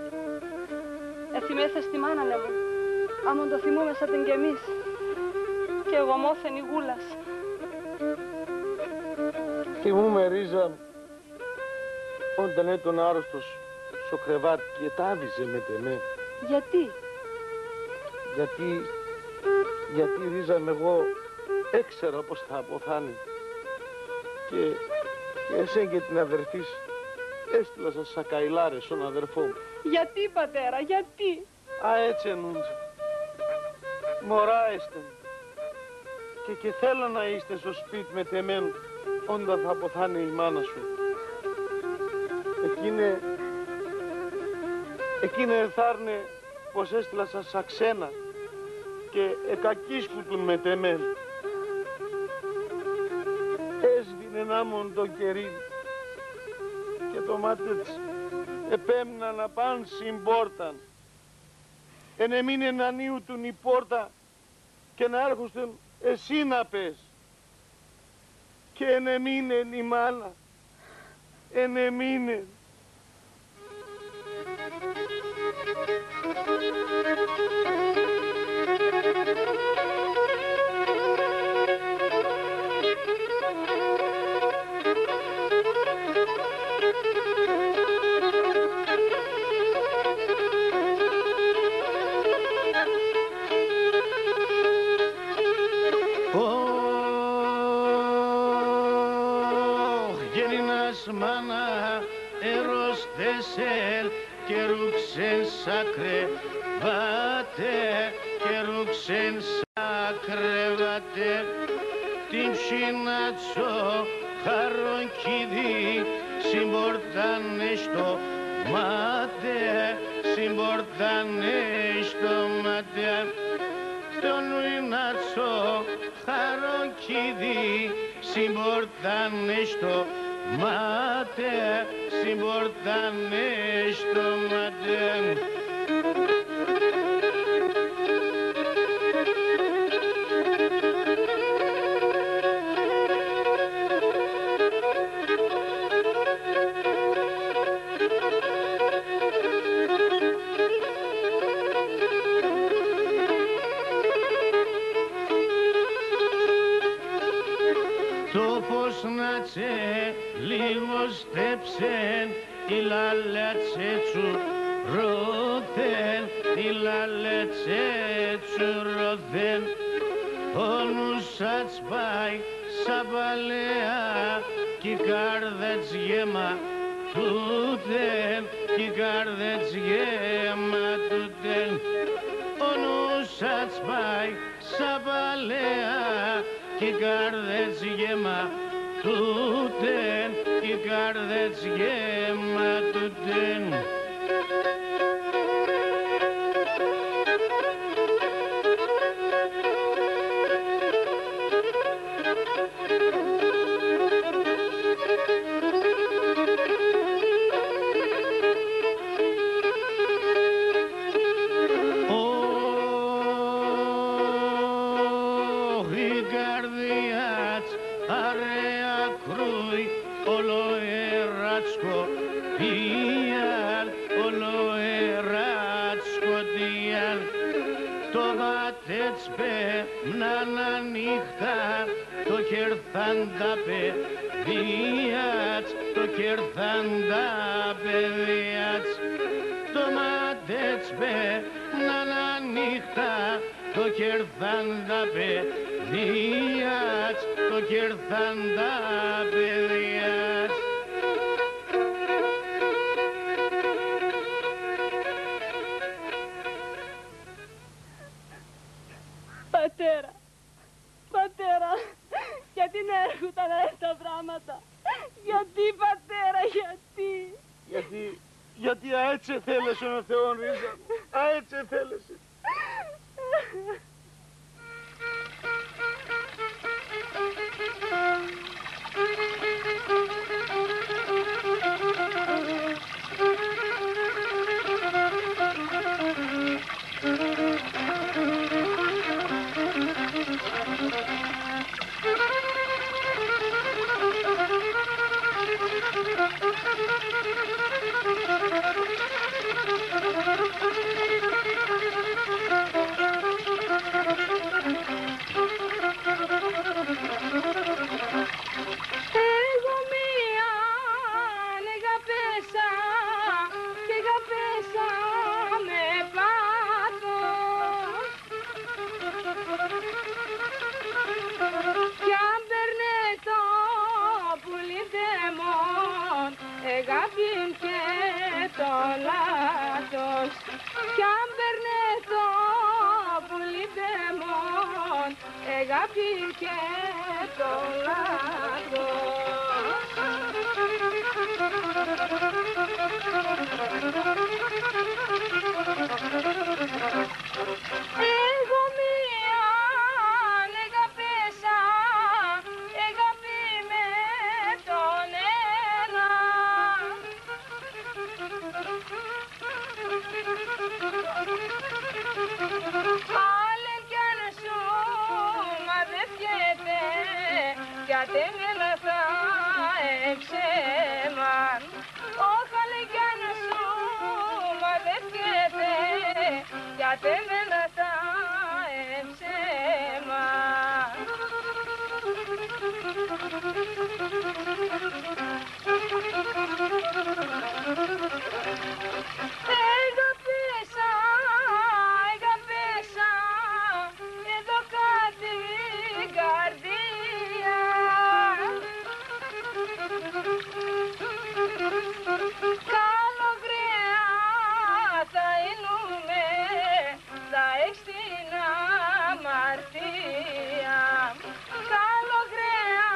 Εθυμέθες τη μάνα, ναι, μ'; Άμον ντο θυμούμες ατεν κι εμείς. Κι εγωμώθεν η γούλα σ'. Θυμούμαι, ρίζα μ', όταν έτον άρρωστος σο κρεβάτ' κι ετάβιζε μετ' εμέν. Γιατί; Γιατί, γιατί, ρίζα μ', εγώ έξερα πώς θα αποθάν'νε. Και, και εσέν και την αδερφή σ' έστειλα σα, σα καηλάρες σον αδερφόν μ'. Γιατί, πατέρα, γιατί; Α, έτσι ενούντσεν. Μωρά έστεν. Και, 'κ' εθέλαν να είστε σο σπίτ' μετ' εμέν, όταν θα αποθάν'νε η μάνα σου. Εκείνε, εκείνε εθάρ'νε πως έστειλα σα, σα ξένα και εκακίσκουτουν μετ' εμέν. Έσβηνεν άμον το κερί' και το μάτ' έτ'ς επέμ'ναν απάν' σην πόρταν. Ενεμείνεν να ανοίουτουν η πόρτα και να έρχοστεν εσύ να παίς. Και ενεμείνεν η μάνα, ενεμείνεν. Ωχ, γέννινας μάνα, ερρώστεσεν κι ερρούξεν σα κρεβάτε, κι ερρούξεν σα κρεβάτε. Τ' ήμ'σην ατσό χαροκύδι, σην πόρταν εσ' το μάτε, σην πόρταν εσ' το μάτε. Τ' όνουεν ατσό χαροκύδι, σην πόρταν εσ' το μάτε, σην πόρταν εσ' το μάτε. λαλέτς ετσουρώθεν, οι λαλέτς ετσουρώθεν. Ο νους ατ'ς πάει σα παλαιά, κι η κάρδ' ετσ' γεματούτεν, κι η κάρδ' ετσ' γεματούτεν. Ο νους ατ'ς πάει σα παλαιά, κι η κάρδ' ετσ' γεματούτεν, κι η κάρδ' ετσ' γεματούτεν. Ωχ, η καρδία τ'ς αρ' εακρούει, όλο ερατσκοτίαν, όλο ερατσκοτίαν. Το μάτ' ετσ' πέμ'ναν ανίχτα, το κέρθαν τα παιδία τ'ς, το κέρθαν τα παιδία τ'ς. Το μάτ' ετσ' πέμ'ναν ανίχτα, το κέρθαν τα παιδία τ'ς, το κέρθαν τα παιδία τ'ς. Πατέρα, πατέρα, γιατί να έρχουνταν αέτα πράματα; Γιατί, πατέρα, γιατί; Γιατί, γιατί αέτσ' εθέλεσεν ο Θεόν, ρίζα μ', αέτσ' εθέλεσεν. Εγώ μίαν εγάπεσα κι εγάπεσα με πάθος. Κι αν παίρνε το πουλί ντ' εμόν, εγάπη μ' και το λάθος. Κι αν παίρνε το πουλί ντ' εμόν, εγάπη μ' και το λάθος. Εγώ μίαν εγάπεσα, εγάπη με τον έναν. Άλλον κι αν σου μαδεύκεται, γιατί εμένα θα εψέμα. Ωχ, άλλον κι αν σου μαδεύκεται, γιατί εμένα θα εψέμα. Εγάπεσα, εγάπεσα, εδώ κάτ' την καρδία. Καλογραία θα ίνουμεν, θα έχ' την αμαρτία. Καλογραία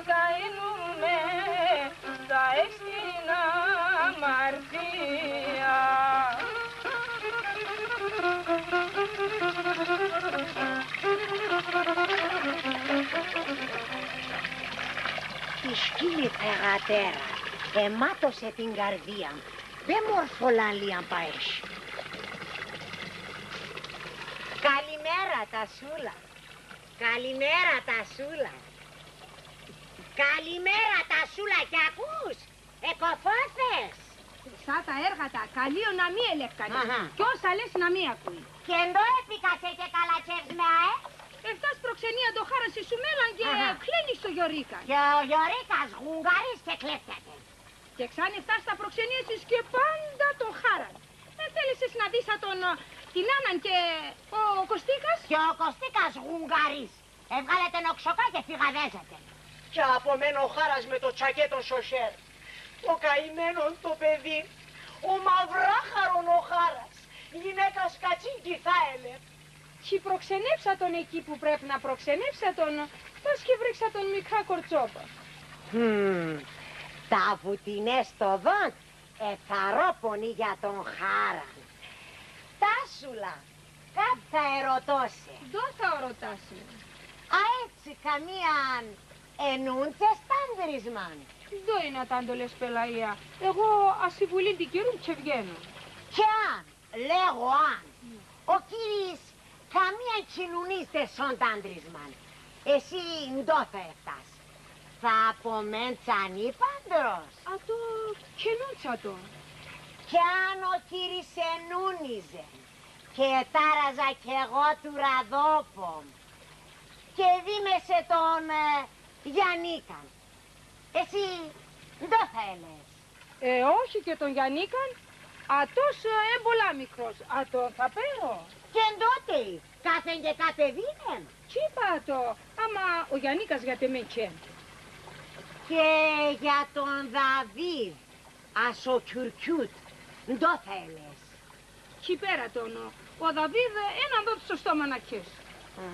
θα ίνουμεν, θα έχ' την αμαρτία. Η σκύλη θεγατέρα εμάτωσε την καρδία μ'. Δέ μορφολαλίαν πα έχ'. Καλημέρα, Τασούλα. Καλημέρα, Τασούλα. Καλημέρα, Τασούλα, κι ακούς; Εκοφώθες; Σα τα έργα τα, καλλίον να μη ελεύκανε. Αχά. Κι όσα λες να μη ακούει. Και ντο εποίκασες και καλατσεύς με αέτσ'; Εφτάς προξενία ντο χάρας εσουμέλαν και Αχά. Εκλένεις το Γιωρίκαν. Και ο Γιωρίκας γουγγαρείς και κλέφτεται. Και ξαν εφτάς θα προξενήσεις και πάντα τον Χάραν. Εθέλεσες να δεις ατον, ε, την Άνναν και ο Κωστίκας; Και ο Κωστίκας γουγγαρής. Εβγάλ' ατεν οξοκά και εφηγαδέζ' ατεν. Και απομέν' ο Χάρας με το τσακέτον σο χέρ'. Το καημένον το παιδίν, ο μαυράχαρον ο Χάρας, γυναίκας κατσίκι θα ελέπ'. Κι προξενεύς ατον εκεί που πρέπ' να προξενεύς ατον, πας και βρήκ'ς ατον μικρά κορτσόπα. Μμμ, τα βουτουνέ σ' οδόν εθαρρόπον για τον Χάραν. Τάσουλα, κάτ' θα ερωτώ σε. Ντό θα ρωτάς με; Αέτσ' καμίαν ενούντσες τ' άντρισμαν; Ντό είναι ατά ντο λες, πελαία; Εγώ ασ' τη βουλήν τη κυρού μ' 'κ' εβγαίνω. Κι αν, λέγω αν, ο κύρης καμίαν 'κ' ενούνιζεται σον τ' άντρισμαν, εσύ ντό θα ευτάς; Θα απομέν' τσανήπαντρος; Ατό 'κ' ενούντσα ατον. Κι αν ο κύρης ενούνιζεν, και ετάραζα κι εγώ του ραδόπο μ', και δήμεσε τον, ε, Γιαννίκαν, εσύ ντό θα ελέες; Ε, όχι και τον Γιαννίκαν, ατός, ε, έν' πολλά μικρός, ατόν θα παίρω. Και ντότε, κάθεν και κάτ' εδίνεν; Κι είπα ατο, άμα ο Γιαννίκας για τ' εμέν 'κ' έν'. Και για τον Δαβίδ, ασ' ο Κιουρκιούτ, ντό θα ελέες; Κι παίρ' ατον, ο Δαβίδ, έναν δόν' σο στόμα να 'κ' έχ'. Α,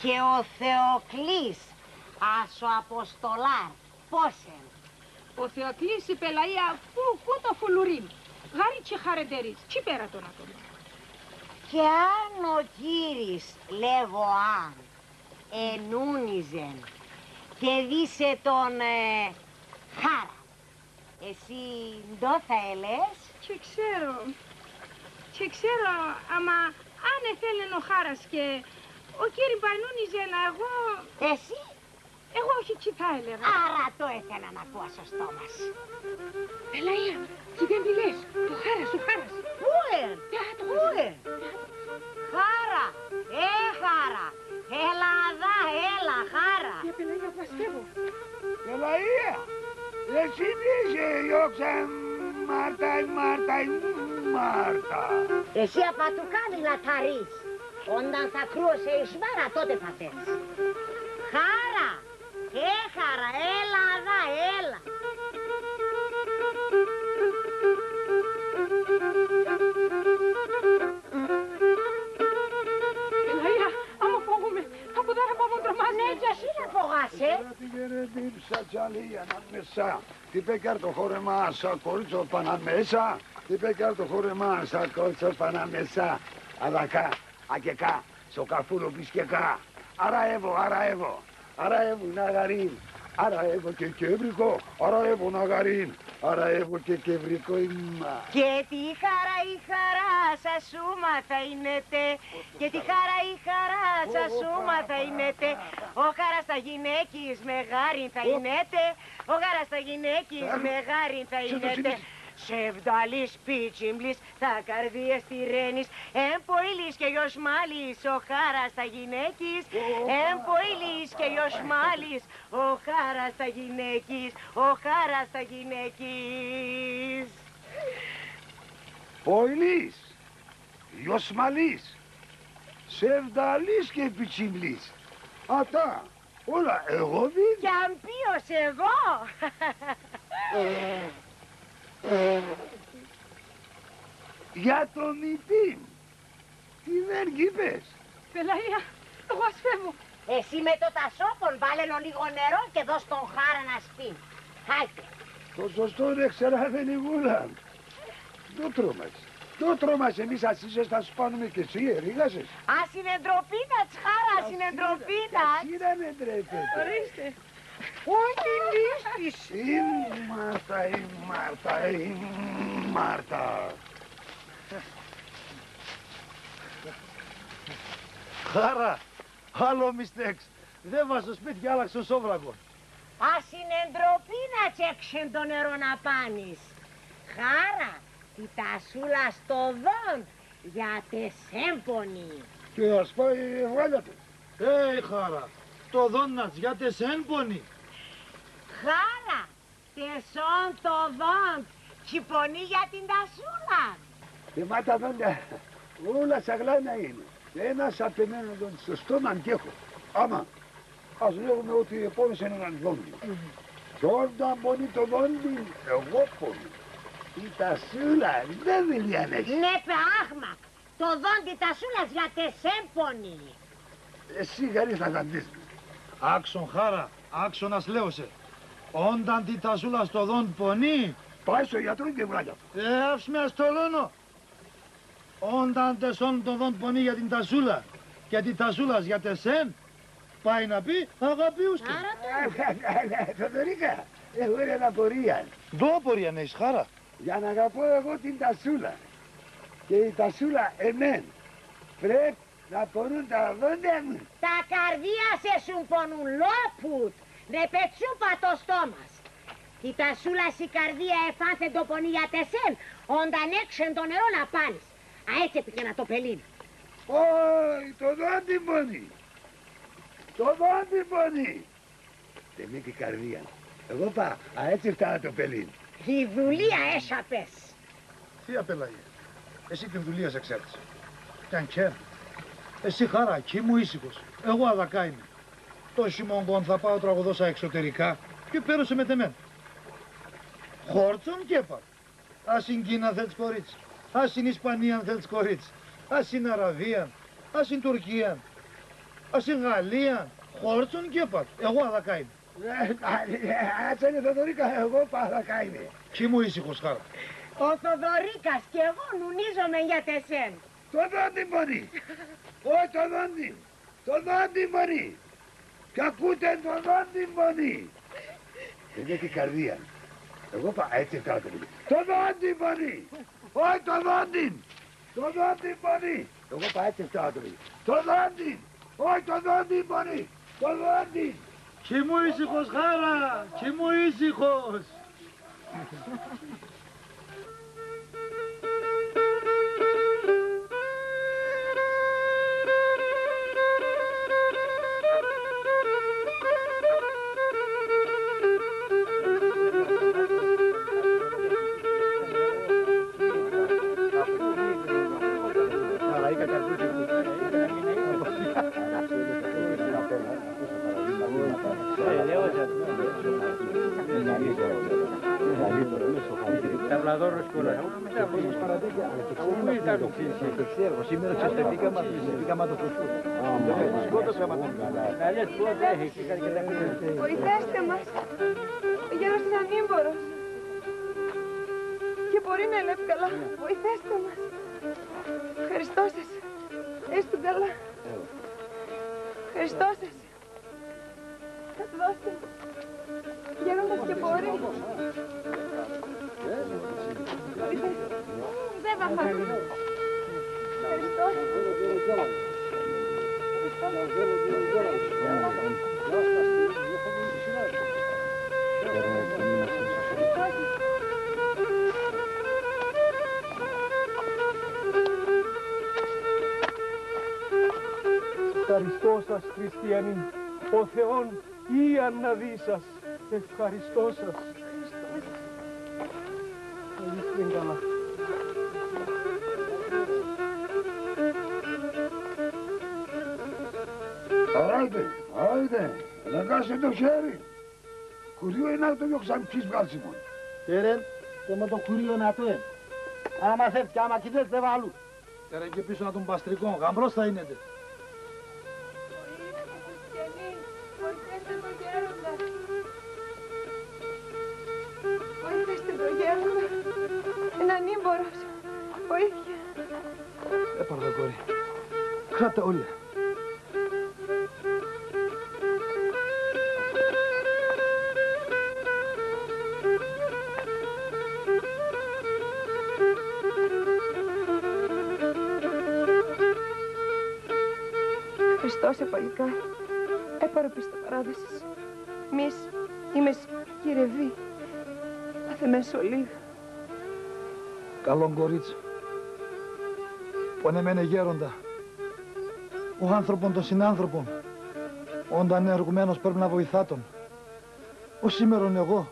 και ο Θεοκλής, ασ' ο Αποστολάρ', πώς έν'; Ο Θεοκλής, πελαία, φου, φου το φουλουρί μ'. Γαρίτς και χαρετερίτς, κι παίρ' ατον ατό. Κι αν ο κύρης, λέγω αν, ενούνιζεν, και δίσε τον, ε, Χάραν, εσύ ντό θα ελέες; 'Κ' εξέρω, 'κ' εξέρω, άμα αν εθέλεν ο Χάρας και ο κύρη μ' πα ενούνιζεν, εγώ... Εσύ; Εγώ όχι, 'κι θα έλεγα. Άρα ατό έθελα ν' ακούω ασ' σο στόμα σ'. Πελαία, 'κι δεν τη λες, ο Χάρας, ο Χάρας. Πού έν'; Πού έν'; Χάρα, ε, Χάρα, έλα αδά, έλα, Χάρα. Πελαία, εγώ ας φεύω. Πελαία, εσύ ντ' είσαι, διώξ' ατεν, Μάρτα, η Μάρτα, η Μάρτα. Εσύ απ' ατού κάλλι να ταρείς. Όταν θα κρούω σε εις μάρα, τότε θα θες. Χάρα, ε, Χάρα, έλα αδά, έλα. Πελαία, άμα φόβουμαι, από δάρα πα μόν τρομάζουμαι. Ναι, και εσύ να φογάσαι. Τώρα τίγεν, εμπίπ' σα τσαλί ανάμεσα. Τύπε κι ατό χόρεμα σα κόρτσο πα ανάμεσα. Τύπε κι ατό χόρεμα σα κόρτσο πα ανάμεσα. Αδακά, ακεκά, σο καφούλ' οπίσ' κεκά. Αραεύω, αραεύω, αραεύω, ν' αγαρίν. Αραεύω και 'κ' ευρήκω, αραεύω, ν' αγαρίν. Αραεύω και 'κ' ευρήκω, η Μάρτα. Και τη Χάρα, η Χάρα σα σούμα θα ίνεται. Και τη Χάρα, η Χάρα σα σούμα θα ίνεται. Ο Χάρας τα γυναίκης με γάριν θα ίνεται. Ο Χάρας τα γυναίκης με γάριν θα ίνεται. Σεβδαλής, πιτσιμπλής, θα καρδί εστηραίνεις. Έν' ποηλής και γιοσμαλής, ο Χάρας τα γυναίκης. Έν' ποηλής και γιοσμαλής, ο Χάρας τα γυναίκης. Ο Χάρας τα γυναίκης. Ποηλής, γιοσμαλής, σεβδαλής και πιτσιμπλής. Ατά, όλα εγώ δίνω. Κι αν ποίος εγώ. Για το μυτί μ'. Τι δεν 'κ' είπες; Πελαία, εγώ ας φεύω. Εσύ με το τασόπον, βάλ' ελ' ολίγον νερόν και δώσ' τον Χάραν ας πίν'. Χάιτε. Το σωστόν εξεράβεν η γούλα μ'. Ντο τρώμασες; Ντο τρώμασες; Εμείς ας ήσασταν σ' επάνω μ' και εσύ ερήγασες; Ας είναι ντροπή τ' ατ'ς, Χάρα, ας είναι ντροπή τ' ατ'ς. Ας είναι, ας είναι ντροπή τ' ατ'ς. Ορίστε. Ω, η λύστης. Η Μάρτα, η Μάρτα, η Μάρτα. Χάρα, άλλο μη στέκ'ς. Δέβα σο σπίτ' κι άλλαξ' το σόβρακον. Ας είναι ντροπή τ' ατ'ς, έξεν το νερόν απάν' εις. Χάρα, τη τασούλα σ' οδόν για τες έν' πονεί. Και ας πάει, εβγάλ' ατεν. Ε, Χάρα, τ' οδόν ατ'ς, για τες έν' πονεί. Χάρα, Τεσόν το δόν 'τ' 'κι πονεί για την τασούλαν; Εμά τα δόντα όλα σαγλά να είναι. Έναν απ' εμέναν δόν' σο στόμαν 'κ' έχω. Άμα ας λέγουμε ότι επόνεσεν έναν δόν' τ'. Κι όταν πονεί το δόν' τ', εγώ πονώ. Η τασούλα δεν δειλίαν έχει. Ναι, πράγμα. Το δόν' τη τασούλας για τεσέν πονεί. Εσύ γαρή θα δαντείς με. Άκ'σον, Χάρα, άκ'σον ας λέω σε. Όταν τη τασούλας το δόν' πονεί. Πάει σο γιατρόν και γουράγια. Ε, άφ'ς με ας τολώνω. Όταν τεσόν το δόν' πονεί για την τασούλα και τη τασούλας για τεσέν, πάει να πει: «Αγαπίουστον». Άρα το... Ε, ε, ε, ε, Θοδωρήκα, έχω έναν απορία. Ντο απορία έχεις, Χάρα; Για να αγαπώ εγώ την τασούλα και η τασούλα εμέν, πρέπ' να πονούν τα δόντια μ'; Τα καρδία σ' εσουν πονούν, λόπ' ουτ', με πετσούπα το στόμας. Τη τασούλας η καρδία εφάνθεν ντο πονεί για τεσέν, όταν έκ'σεν το νερόν απάν' εις. Αέτσ' επήκεν ατοπελήν. Ωι, το δόν' τ' πονεί. Το δόν' τ' πονεί. Τ' εμέν και η καρδία μ'. Εγώ πα αέτσ' εφτάω ατοπελήν. Η δουλεία έσ' απέσ'. Θεία Πελαγία, εσύ την δουλείαν σ' εξέρτς. Κι αν 'κ' έν', εσύ, Χάρα, κοίμου ήσυχος. Εγώ αδακά είμαι. Το χειμώγκον θα πάω τραγωδώ σα εξωτερικά και παίρω σε μετ' εμέν. Χόρτσον 'κ' έπαρ'. Ας σην Κίναν θέλτς κορίτσ', ας σην Ισπανίαν θέλτς κορίτσ', ας σην Αραβίαν, ας σην Τουρκίαν, ας σην Γαλλίαν, χόρτσον 'κ' έπαρ'. Εγώ αδακά είμαι. Ε, ε, ε, άτσαλε, Θοδωρήκα, εγώ πα αδακά είμαι. Κοίμου ήσυχος, Χάρα. Ο Θοδωρίκας κι εγώ νουνίζομε για τεσέν. Το δόν' τ' πονεί. Ωι, το δόν' τ'. Το δόν' τ' πονεί. Κι ακούτε, το δόν' τ' πονεί. Τ' εμέν και η καρδία μ'. Εγώ πα αέτσ' εφτάω ατοπελήν. Το δόν' τ' πονεί. Ωι, το δόν' τ'. Το δόν' τ' πονεί. Εγώ πα αέτσ' εφτάω ατοπελήν. Το δόν' τ'. Ωι, το δόν' τ' πονεί. Το δόν' τ'. Κοίμου ήσυχος, Χάρα, κοίμου ήσυχος. Ταυλαδόρος κιόλας. Αφού ήταν το ξύσι. Ξέρω, σήμερα ξεσταθήκαμε, ξεσταθήκαμε το φωσούρ'. Σκότωσα με τον καλά. Καλές πότε έχει και κάτι και τα... Βοηθέστε μας. Ο γέρος είναι ανήμπορος. Και μπορεί να ελέπ' καλά. Βοηθέστε μας. Χριστό σας. Έστω καλά. Χριστό σας. Δώστε. Γέροντας και μπορεί. Δεν θα φάγω. Χριστός. Χριστός. Χριστός. Ευχαριστώ σας, χριστιανοί. Ο Θεόν Ίαν να δί' σας. Ευχαριστώ σας. Καλείστε καλά. Αράιτε, αράιτε, αναγκάσε το χέρι. Κουριό είναι ατό, διώξαν ψεις βγάλσιμον. Τέρεν, το με το κουριόν ατό έν'. Άμα θέλτς κι άμα 'κι θέλτς, δεν βαλού. Τέρεν 'κ' επίσσον ατον παστρικόν, γαμπρός θαείνεται. Βοηθήστε τον γέροντα. Βοηθήστε τον γέροντα. Έναν ύμπορο. Βοήθεια. Έπαρ' τα, κόρη. Κράτα όλα. Χριστός, σε παλικάρ', έπαρ' οπίσ' τα παράδεσες. Μη 'μ' ήμες κυρεβί, πάθ' εμέν σωλήγ'. Καλόν κορίτσ'. Πονεμέν εγέροντα. Ο άνθρωπον τον συνάνθρωπον, όταν έν' ρουγμένος, πρέπ' να βοηθά' τον. Οσήμερον εγώ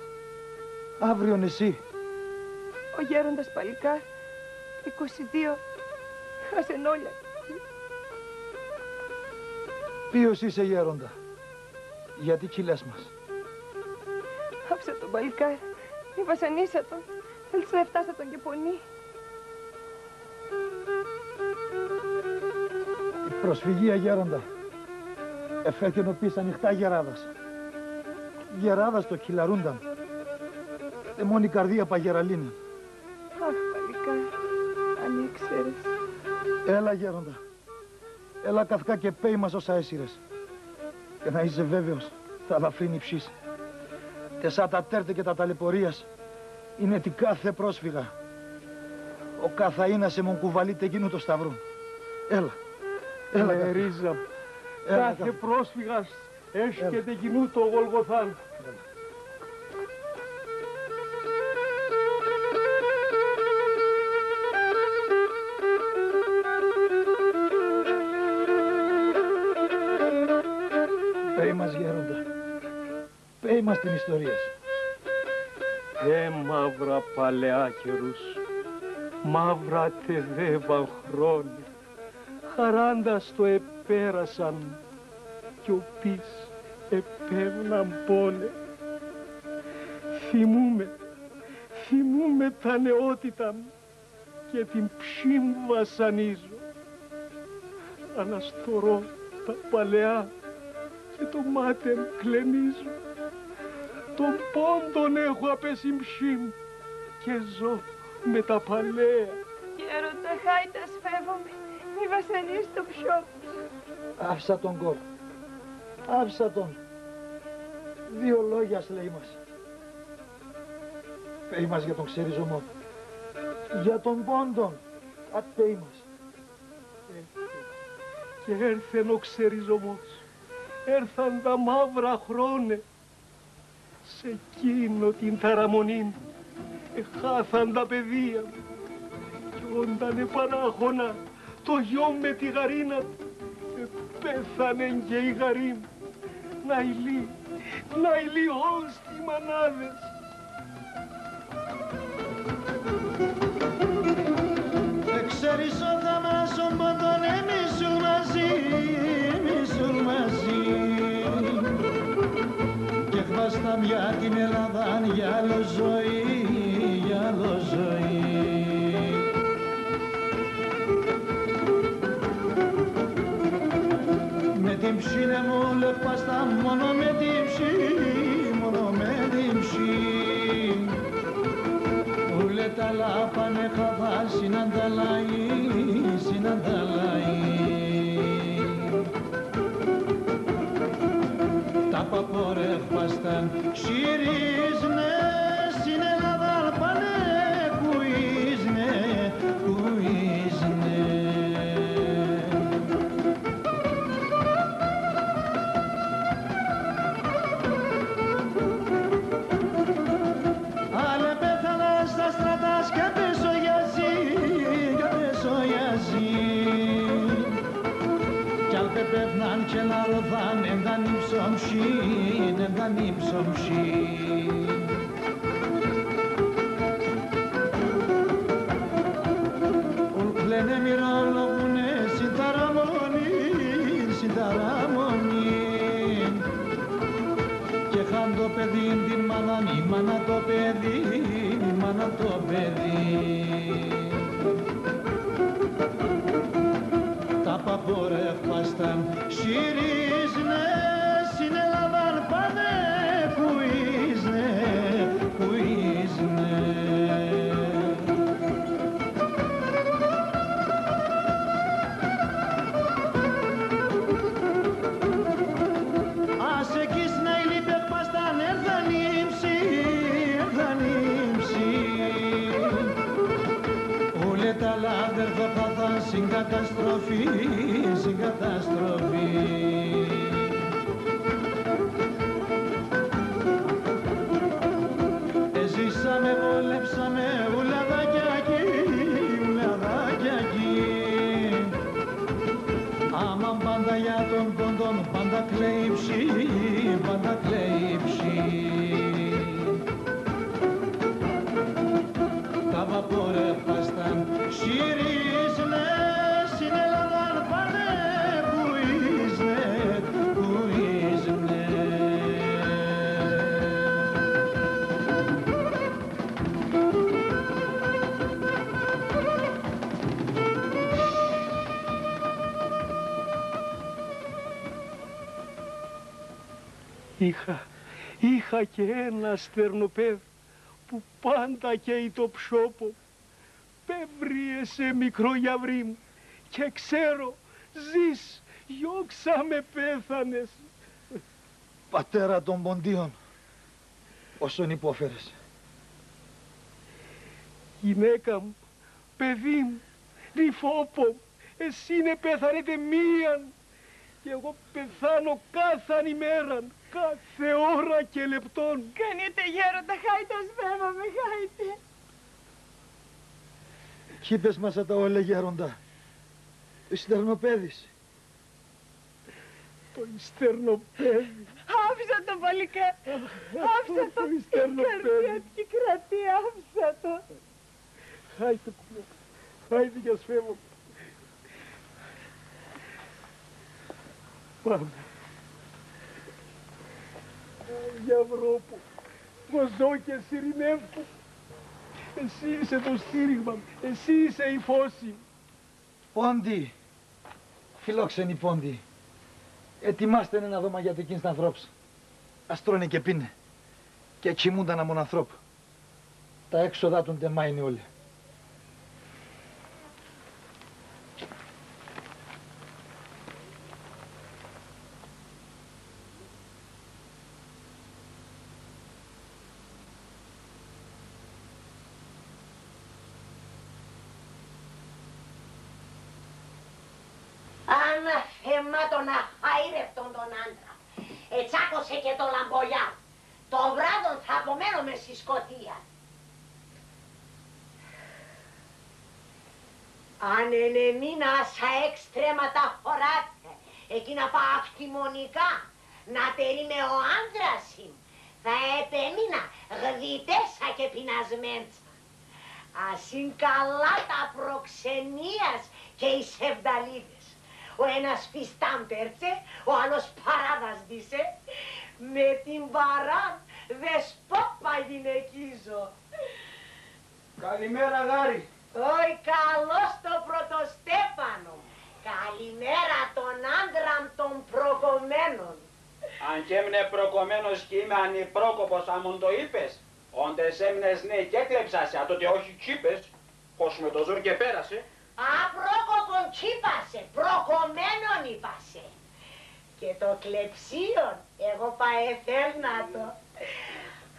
Αύριον εσύ. Ο γέροντας Παλικάρ, είκοσι δύο, χάσεν όλα. Ποίος είσαι, γέροντα; Γιατί κυλάς μας; Άφ'σα τον Παλικάρ, μη βασανίσα τον. Θέλ'ς να ευτάς ατον και πονεί. Η προσφυγία, γέροντα, εφέρκεν οπίσ' ανοιχτά γεράδας. Γεράδας το κυλαρούνταν. Εμόν η καρδία πα γεραλίνεν. Αχ, Παλικάρ, αν ήξερες. Έλα, γέροντα. Έλα καθ' κάτ' και πέει μας όσα έσυρες. Και να είσαι βέβαιος, θα ελαφρύνει η ψή σ'. Τ' εσά τα τέρ' τε και τα ταλαιπωρία σ' είναι τη κάθε πρόσφυγα. Ο καθαΐν ας εμόν κουβαλεί τε εκείνου το σταυρόν. Έλα. Έλα, καθ' κάτ'. Μερίζ' μ'. Έλα, καθ' κάτ'. Κάθε πρόσφυγας έσκεται εκείνου το Γολγοθάν. Πέει μας, γέροντα. Πέει μας την ιστορία σ'. Τε μαύρα παλαιά καιρούς, μαύρα τε δέβαν χρόνια. Χαράντα σ' το επέρασαν κι οπίσ' επέγ'ναν πόνε. Θυμούμαι, θυμούμαι τα νεότητα μ' και την ψήν μ' βασανίζω. Αναστορώ τα παλαιά και το μάτε μ' κλεμίζω. Τον πόντον έχω απέσ' σην ψήν μ' και ζω με τα παλαιά. Γέροντα, χάιντας φεύομε, μη βασανίς' το ψιόν μ'. Άφ'ς ατον, κόρ'. Άφ'ς ατον. Δύο λόγια ας λέει μας. Πέει μας για τον ξεριζωμόν. Για τον πόντον. Ατ' πέει μας. Έρθεν, κι έρθεν ο ξεριζωμός. Έρθαν τα μαύρα χρόνια. Σ' εκείνο την ταραμονήν εχάθαν τα παιδία μ'. Κι όνταν επαράχωνα το γιο με τη γαρήνα τ', επέθανεν και η γαρή μ'. Ναηλί, ναηλί όλς τοι μανάδες. Εξέριζω θα μ' ας σον πόντον, εμείς σουλ' μαζί, εμείς σουλ' μαζί. Κι εχπάσ' τα μ' για την Ελλάδαν, για άλλο ζωή, για άλλο ζωή. Με την ψήν εμ' ούλ' εχπάσ' τα, μόνο με την ψήν, μόνο με την ψήν. Ούλ' τ' άλλα πάνε χαθά, σ' ίν' αταλάι, σ' ίν' αταλάι. Τα παπόρ' εχπάσ' τα, συρίζ'νε, σην Ελλάδαν πάνε, κουίζ'νε, κουίζ'νε. Άλλ' επέθαναν στα στράτα σ' κι απέσ' σο γιαζί, κι απέσ' σο γιαζί. Κι άλλ' πεπέφ'ναν κι ελαródαν, έν' ταν ύψον ψήν, έν' ταν ύψον ψήν. Ούλ' κλαίν'νε, μυρολόγ'νουνε, σην ταραμονήν, σην ταραμονήν. Κι έχαν το παιδίν, την μάναν, η μάνα το παιδίν, η μάνα το παιδίν. Τα παπόρ' εχπάσ' ταν, συρίζ'νε, σην Ελλάδαν πάνε, κουίζ'νε, κουίζ'νε. Ας εκεί σ' Ναηλί π' εχπάσ' ταν, έρθαν οι ψοί, έρθαν οι ψοί. Ούλ' τ' άλλα αδερφέ χαθάν, σην καταστροφήν, σην καταστροφήν. Εζήσαμε, βολέψαμε, ούλα δακιάκι, ούλα δακιάκι. Άμα πάντα για τον πόντον, πάντα κλαίει η ψή, πάντα κλαίει η ψή. Ωρε πάσταν σιρίζ'νε, σην Ελλάδαν πάνε πουίζ'νε, πουίζ'νε. Είχα, είχα και ένα αστερνοπαίδ' που πάντα καίει το ψόπο μ'. Πε βρήε σε, μικρό γιαβρί μ', και ξέρω, ζεις, διώξα μ' επέθανες. Πατέρα των ποντίων, όσον υπόφερες. Γυναίκα μ', παιδί μ', νυφόπο μ', εσύν επέθανετε μίαν, κι εγώ πεθάνω κάθαν ημέραν, κάθε ώρα και λεπτόν. Κανείτε, γέροντα, χάιτε ας, βέβα με, χάιτε. Κι είπες μας ατά όλα, γέροντα. Το Ινστερνοπαίδ' είσαι. Το Ινστερνοπαίδ'. Άφησα το, παλικάρι. Άφησα το. Το Ινστερνοπαίδ'. Η καρδία τ' εκρατεί, άφησα το. Χάιτε, κουνό. Χάιτε κι ας φεύω. Πάμε. Γιαβρόπο μ', εγώ ζω και σ' ειρηνεύκω. Εσύ είσαι το στήριγμα μ', εσύ είσαι η φώση μ'. Πόντι, φιλόξενοι Πόντι, ετοιμάστε έναν αδώμα για τ' εκείνς τ' ανθρώπ'ς. Ας τρώνε και πίν'νε, και ας κοιμούνταν άμον ανθρώπ'. Τα έξοδα ατουν τεμά είναι όλα. Αναθεμά τον αχαήρευτον τον άντρα. Ετσάκωσε και το λαμπολιάν. Το βράδον θα απομένομε ση σκοτία. Αν έν' εμείν' σα εξτρέμματα χωράτσια, εκείνα πα αχτιμονικά, να τερεί με ο άντρας ση μ', θα επέμεινα γδιτέσσα και πεινασμέντσα. Ας είναι καλά τα προξενίας και οι σεβδαλίδες. Ο ένας φυστάν πέρτσε, ο άλλος παράδας ντύσε, με την παράν δεσπόπ' πα γυναικίζω. Καλημέρα, γάρι. Ωι, καλώς το πρωτοστέφανο μ'. Καλημέρα τον άντρα μ' τον προκομμένον. Αν κι έμ'νε προκομμένος κι είμαι ανυπρόκοπος άμον το είπες, όντε εσέμ'νες νέοι κι έκλεψα σε, ατότε όχι τσ'είπες, χώσ' με το ζόρ' κι επέρασες. Απρόκοπον τσ'είπα σε, προκομμένον είπα σε. Και το κλεψίον, εγώ πα εφέρ'να το.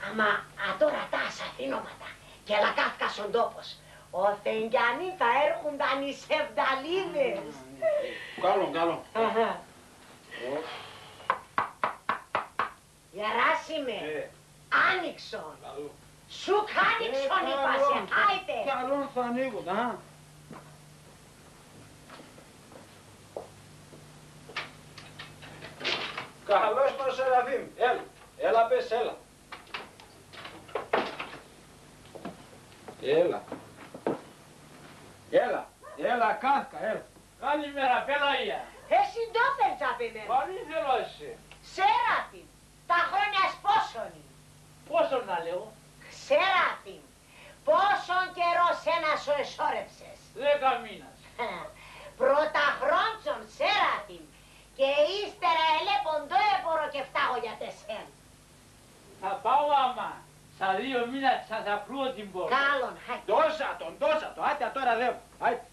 Άμα ατώρα τ' ας αφήν'νομ' ατα κι ελακάθ'κα σον τόπο σ', οθεν κι αν είναι θα έρχουνταν οι σεβδαλίδες. Καλόν, καλόν. Αχά. Ω. Γεράσιμε, ε, άνοιξον. Καλόν. Σουκ' άνοιξον, ε, είπα σε, καλόν. Χάιτε. Καλόν, θα ανοίγω, α. Καλώς το, Σεραφείμ. Έλα, έλα, πες, έλα. Έλα. Έλα, έλα, κάθ'κα, έλα. Καλημέρα, πελαγία. Εσύ ντ' όφερτς απ' εμέν'. Πα μη θέλω εσύ. Σεράφειμ, τα χρόνια σ' πόσον είναι; Πόσον να λέγω; Σεράφειμ, πόσον καιρόν σ' έν' ασ' εσόρεψες; Δέκα μήνας. Πρώτα χρόντσον, Σεράφειμ, και ύστερα ελέπω ντο εποροσκευτάγω για τ' εσέν. Θα πάω άμα σα δύο μήνας σα, θα κρούω την πόρτα. Κάλον, χάιτε. Ντός ατον, ντός ατον, άιτε ατώρα δέβ', άιτε.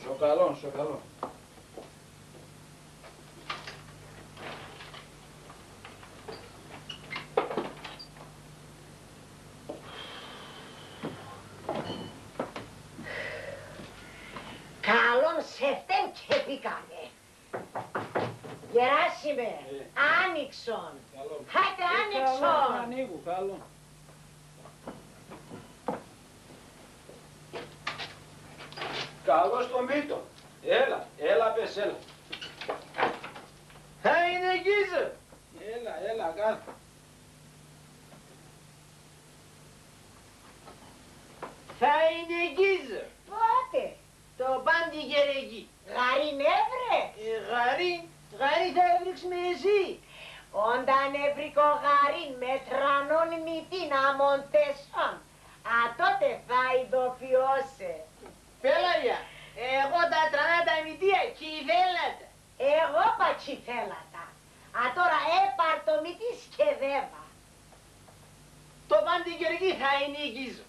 Σο καλόν, σο καλόν. Καλόν σ' ευτέν' κι εποίκαμε. Γεράσιμε, ε, άνοιξον. Καλόν. Χάιτε, ε, άνοιξον. Καλόν, ανοίγω, καλόν. Καλώς το μύτον. Έλα, έλα, πες, έλα. Χάιτε, γίζε. Έλα, έλα, κάθ'. Θα ενοικίζω. Πότε; Το παν την Κυριακή. Γαρήν εύρες; Ε, γαρήν, γαρήν θα ευρήκ'ς με εσύ. Όταν ευρήκω γαρήν με τρανόν μυτήν άμον τεσσόν, ατότε θα ειδοποιώ σε. Πέλαγια, εγώ τα τρανά τα μυτία κι ήθελα τα. Εγώ πα κι ήθελα τα. Ατώρα έπαρ' το μυτί'ς και δέβα. Το παν την Κυριακή θα ενοικίζω.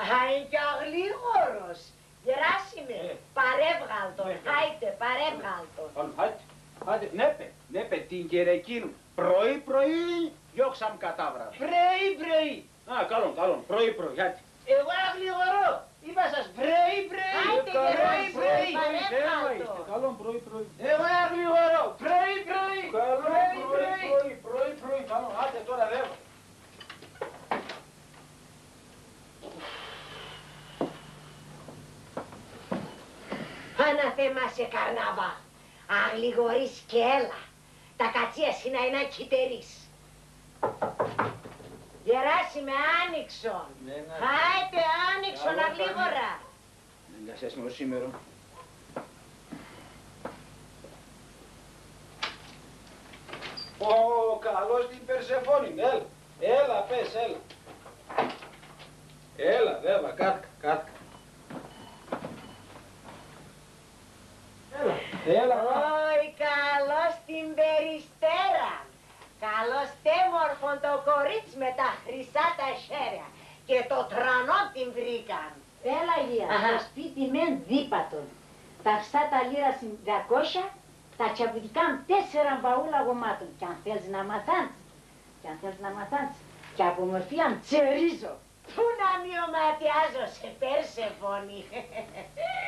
Α, έν' κι αγλήγορος. Γεράσιμε, ε, παρέβγαλ' τον, ναι, ναι, χάιτε, παρέβγαλ' τον. Καλόν, χάιτε, χάιτε, νέπε, νέπε, την Κυριακήν πρωί-πρωί, διώξ' άμ' κατάβραδον. Πρωί-πρωί. Α, καλόν, καλόν, πρωί-πρωί, χάιτε. Εγώ αγλήγορω, είπα σας, πρωί-πρωί. Χάιτε, ε, καλόν, γεράσιμε, πρωί-πρωί, παρέβγαλ' τον. Καλόν, πρωί-πρωί. Εγώ αγλήγορω, πρωί-πρωί. Καλόν, πρωί-πρωί, πρωί-πρωί, καλόν, άντε τώρα, δέβα. Ανάθεμα σε, καρναβά. Αγληγορείς κι έλα. Τα κατσία σ' είναι αίνα κι τερείς. Γεράσιμε, άνοιξον. Ναι, ναι. Χάιτε, άνοιξον, καλόν, αγλήγορα. Καλόν. Εγκασέσ' με οσήμερον. Ω, καλώς την Περσεφόνην, έλα. Έλα, πες, έλα. Έλα, δέβα, κάθ' κα, κάθ' κα. Έλα, έλα, κάθ' κα. Ωι, καλώς την Περιστέραν. Καλώς τ' έμορφον το κορίτσ' με τα χρυσά τα χέρια και το τρανόν την βρήκαν. Πέλαγια, αχά, το σπίτ' εμέν δίπατον. Τα χρυσά τα λίρας είναι δακόσια, τα τσαπουδικά μ' τέσσεραν παούλα γεμάτον. Κι αν θέλεις να μαθάντς, κι αν θέλεις να μαθάντς, κι από μορφία μ' τσερίζω. Πού να μη ομαθιάζω σε, Περσεφόνη;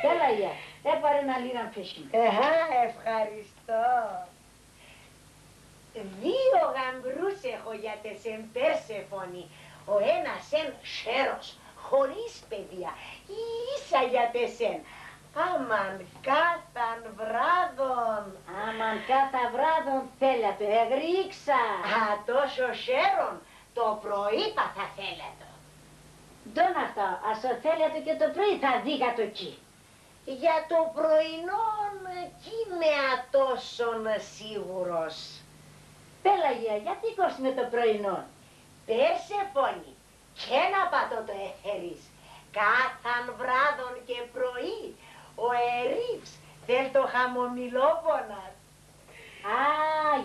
Πέλαγια, έπαρ' έναν λίραν φέσι μ'. Αχά, ευχαριστώ. Δύο γαμπρούς έχω για τ' εσέν, Περσεφόνη. Ο ένας έν' χέρος, χωρίς παιδία, λύσα για τ' εσέν. Άμαν κάθαν βράδον. Άμαν κάθαν βράδον θέλ' ατο, εγροίκ'σα. Ατόσον χέρον, το πρωί πα θα θέλ' ατο. Ντ' όν' αυτό, ας το θέλ' ατο και το πρωί θα δίγ' ατο 'κεί. Για το πρωινόν 'κ' είμαι ατόσον σίγουρος. Πέλαγια, γιατί κόφτς με το πρωινόν; Περσεφόνη, 'κ' έν' απ' ατό το εθερείς. Κάθαν βράδον και πρωί, ο ερήφ'ς θέλ' το χαμομηλόπον ατ'. Α,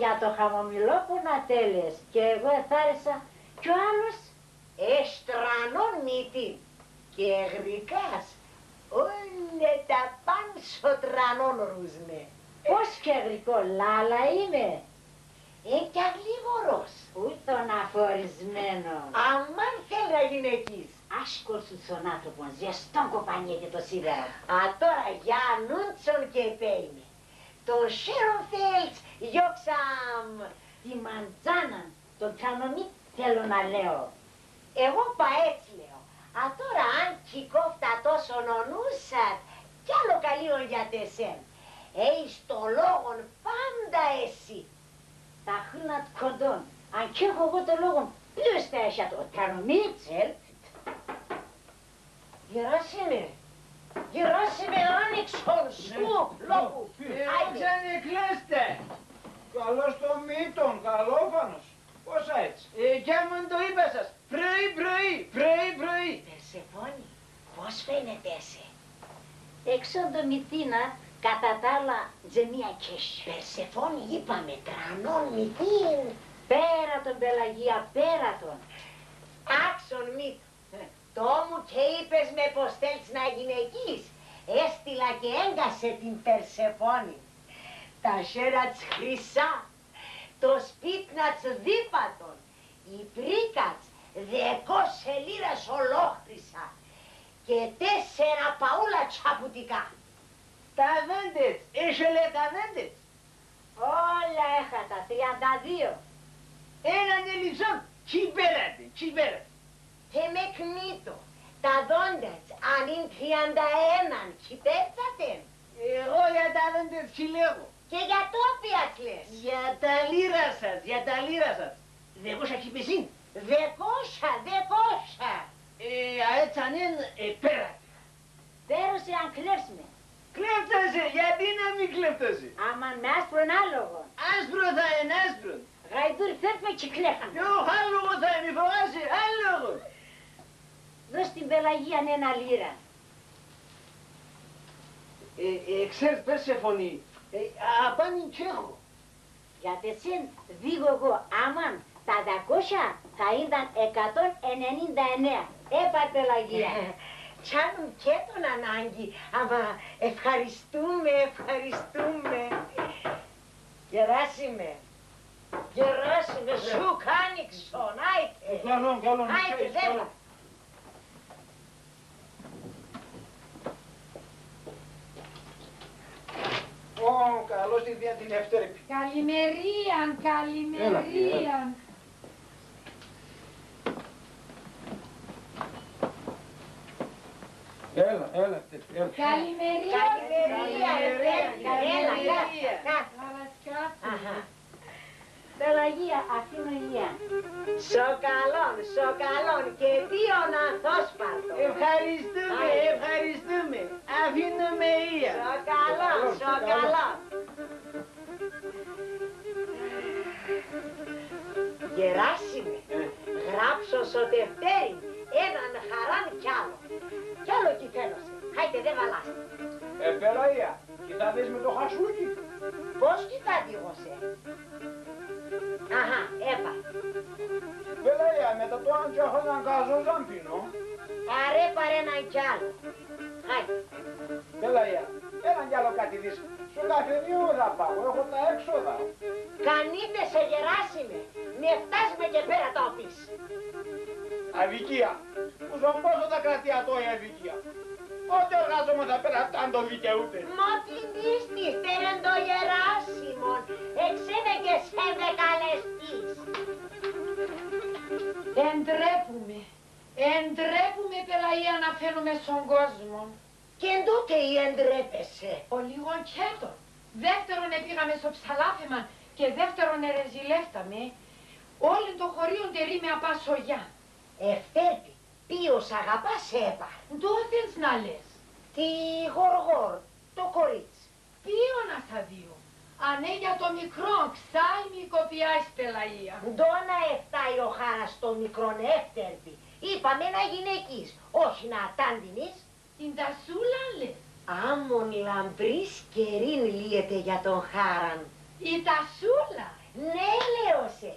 για το χαμομηλόπον ατ' θέλες, και εγώ εθάρεσα, κι ο άλλος; Έχ' τρανόν μυτήν και εγροικάς, όλ' τα παν σο τρανόν ρούζ'νε. Πώς 'κ' εγροικώ, λάλα είμαι; Έν' κι αγλήγορος. Ούτον αφορισμένον. Αμάν θέλ' να γυναικείς. Άσκον σον άνθρωπον, ζεστόν κοπανί έχ' το σίδερον. Ατώρα για νούντσον και πέει με. Το χέρον θέλτς, διώξ' άμ'. Τη μαντζάναν, τον τρανομύτ' θέλω να λέω. Εγώ πα έτσι λέω. Ατώρα αν 'κ' εκόφτ' ατόσον ο νους ατ', κι άλλο καλλίον για τ' εσέν. Έεις το λόγον πάντα εσύ. Τα χνά ατ' κοντόν, αν 'κ' έχω εγώ το λόγον, ποίος θα έχ' ατο, ο τρανομύτ'ς; Ελπ. Γεράσιμε, Γεράσιμε, άνοιξον, σ' κούω, λόπου. Ε, άιτε. Ξαν εκλέστε. Καλώς το μύτον, καλόφανος. Πώς αέτσ'; Ε, κι άμον ντο είπα σας, πρωί-πρωί, πρωί-πρωί. Περσεφόνη, πώς φαίνεται σε; Εξόν το μυτήν ατ', κατά τ' άλλα, ζεμία 'κ' έχ'. Περσεφόνη, είπαμε, τρανόν μυτήν. Πέρα τον, Πελαγία, πέρα τον. Άκ'σον, μύτ'. Ε. Ντο μου 'κ' είπες με πως θέλτς να γυναικείς, έστειλα και έγκασε την Περσεφόνη. Τα χέρια τ'ς χρυσά, το σπίτ' ατ'ς δίπατον, η πρίκα τ'ς δεκόσια λίρας ολόχρυσαν και τέσσερα παούλα τσαπουτικά. Τα δέντετς, έχ' ελέ τα δέντετς; Όλα έχ' ατα, τριάντα δύο. Έναν ελείψον, 'κι πέρ' ατεν, 'κι πέρ' ατεν. Τ' εμέκ, μύτω, τα δόντα τ'ς, αν είναι τριάντα έναν, 'κι πέρτς ατεν; Εγώ για τα δόντα τ'ς 'κι λέγω. Και για τ' όποια τ'ς λες; Για τα λίρας ατ'ς, για τα λίρας ατ'ς. Δεκόσια 'κι είπες είναι; Δεκόσια, δεκόσια. Ε, αέ Τσανέν, ε, πέρα. Πέρωσε αν κλέφτς με. Κλέφτω σε, γιατί να μη κλέφτω σε; Άμα μ' άσπρον άλογον. Άσπρον θα έν' άσπρον. Γαϊδούρ', φεύ' με 'κι κλέφτ' με. Κι εγώ άλογον θα έν', μη φοβάσαι, άλογον. Δώσ' την Πελαγίαν έναν λίραν. Ε, ε, εξέρτ', Περσεφωνή, ε, απάν' 'κι έχω. Για τ' εσέν δίγω εγώ, άμαν τα δακόσια θα ίνταν εκατόν ενενήντα εννέα. Έπαρ', Πελαγία. Κι άλλο 'κ' έτον ανάγκη, άμα, ευχαριστούμε, ευχαριστούμε. Γεράσιμε. Γεράσιμε, σου κάν' ίξον, άιτε. Καλόν, καλόν, άιτε, χαίρεις, δέβα. Καλόν. Ω, καλώς τη θεία την Ευτέρπη. Καλημερίαν, καλημερίαν. Έλα, θεία, έλα. Έλα, έλα, Ευτέρπη, έλα. Καλημερίαν. Καλημερίαν, Ευτέρπη. Καλημερίαν. Έλα, έλα. Καλημερίαν. Αχά. Πελαγία, αφήνω ία. Σο καλόν, σο καλόν και δύο αναθόσπαρτο. Ευχαριστούμε, άι, ευχαριστούμε. Αφήνουμε ία. Σο καλόν, σο καλόν. Γεράσιμε, ε, γράψον σο τευτέρι έναν χαράν κι άλλο. Κι άλλο 'κι θέλω σε. Χάιτε, δεν βαλάστε. Ε, Πελαγία, 'κι θα δεις με το χασούκι; Πώς 'κι θα δίγω σε; Αχά, έπαρ'. Πελαγία, με τ' ατό άν 'κι έχω έναν καζόν, θα πίνω; Αρ' έπαρ' έναν κι άλλο. Χάιτε. Πελαγία, έναν κι άλλο κάτι δίς'. Σο καφενείο θα πάω, έχω τα έξοδα. Κανείται σε, Γεράσιμε, με ευτάς με 'κι επέρα τα οπείς. Αδικία. Ούσον πόσο θα κρατεί ατό η αδικία; Πότε ο εργαζόμενος θα παίρ' ατά ντο δικαιούται; Μ' ό,τι μίσ' τη, φέρεν ντο Γεράσιμον, εξέβεκες ενδεκαλεστής. Εντρέπουμε, εντρέπουμε, Πελαγία, να φαίνουμαι σον κόσμον. Και ντο και ι εντρέπεσαι; Ολίγον 'κ' έτον. Δεύτερον επήγαμε σο ψαλάθεμαν και δεύτερον ερεζιλεύταμε. Όλον το χωρίον τερεί με απάν' σο γιάν'. Ευτέρπη, ποίον αγαπάς, έπαρ'; Ντο θέλ'ς να λες; Τη Γοργόρ', το κορίτσ'. Ποίον ας αδείω; Ανέ για το μικρόν, ξάι μη κοπιάεις, Πελαγία. Ντο να ευτάει ο Χάρας το μικρόν, Ευτέρπη; Είπαμε να γυναικείς, όχι να ατάντινεις. Την Τασούλαν λες; Άμον λαμπρής καιρήν λύεται για τον Χάραν. Η Τασούλα; Ναι, λέω σε.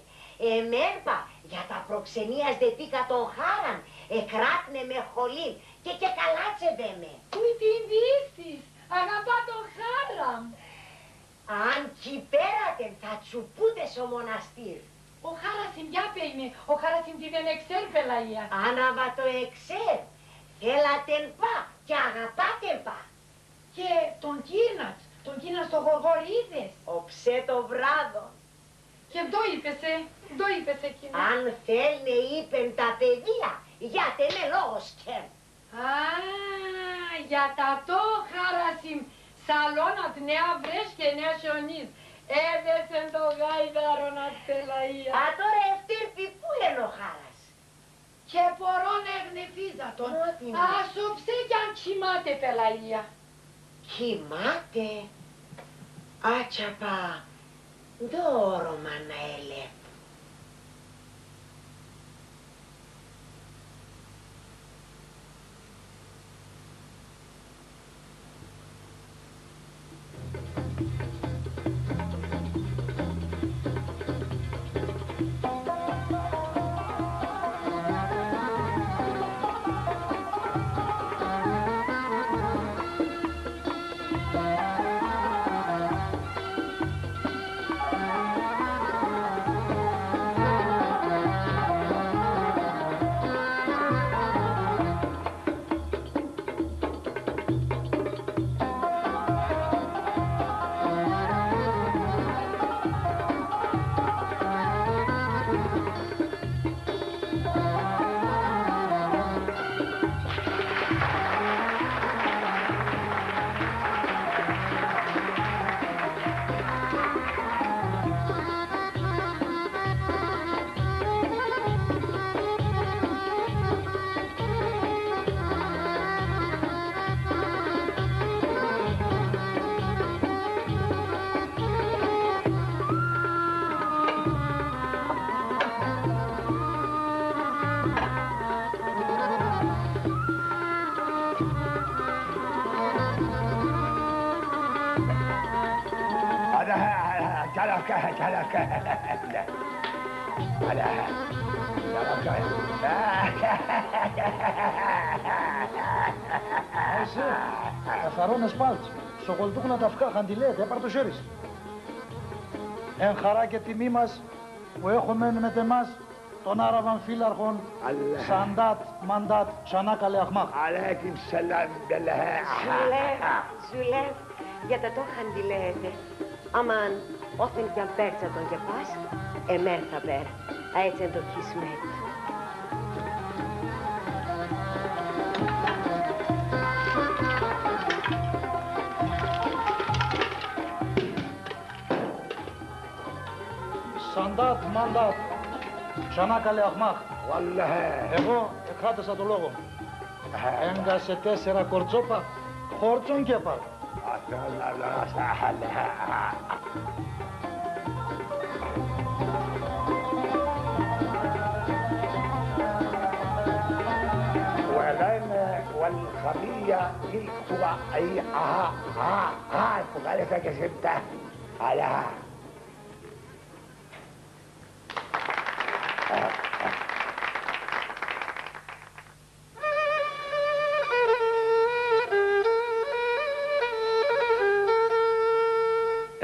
Εμέν πα, για τα προξενίας δ' επήκα τον Χάραν, εκράτ'νε με χολήν και, και 'κ' εκαλάτσευε με. Ουι, την δίσ' της, αγαπά τον Χάραν. Αν 'κι παίρ' ατεν, θα τσουπούνται σο μοναστήρ'. Ο Χάρας ίν' για πέει με, ο Χάρας ίν' τιδέν εξέρ', Πελαγία; Άναβατο εξέρ', θέλ' ατεν πα και αγαπά ατεν πα. Και τον κύρ'ν ατ'ς, τον κύρ'ν ατ'ς το Γοργόρ' είδες; Οψέ το βράδον. Και ντο είπες, ε, ντο είπες εκείνον; Αν θέλ'νε, είπεν, τα παιδία, για τ' εμέν λόγος 'κ' έν'. Α, για τ' ατό ο Χάρας ίν', σαλόν ατ' νέα βρέχ' και νέα χιονίζ'. Έδεσεν το γάιδαρον ατ', Πελαγία. Ατώρα, Ευτέρπη, πού έν' ο Χάρας; 'Κι επορώ να εγνεφίζ' ατον. Μ' ό,τι μ'. Ας οψέ κι αν κοιμάται, Πελαγία. Κοιμάται; Άτσαπα, ντο όρομαν να ελέπ'. Καλά, καλά, καλά. Καλά, καλά. Εσύ, καθαρόν εσπάλτς. Σο κολτούκ να τ' αφκά χαντιλέεται, έπαρ' το χ̌έρι σ'. Έν' χαρά και τιμή μας που έχουμε μετ' εμάς τον Άραβαν φύλαρχον Σαντάτ Μαντάτ Τσανάκαλε Αχμάχ. Αλέικουμ σελάμ, ντελεχέ. Ζουλεύ, Ζουλεύ, για τ' ατό χαντιλέεται. Άμαν όθεν κι αν πέρτσ' ατον και πας, εμέν θα παίρ'. Αέτσ' έν' το χ̌ισμέτ'. Σαντάτ Μαντάτ Τσανάκαλε Αχμάχ. Βαλεχέ. Εγώ εκράτεσα το λόγον μ'. Αχ. Έγκας σε τέσσερα κορτσόπα, χόρτσον κι έπαρ'. Ουελέν, ουελ χαμία, ιλ χτουά, αι, αχ, αχ, αχ, που καλέστα και σε πτά. Αλά.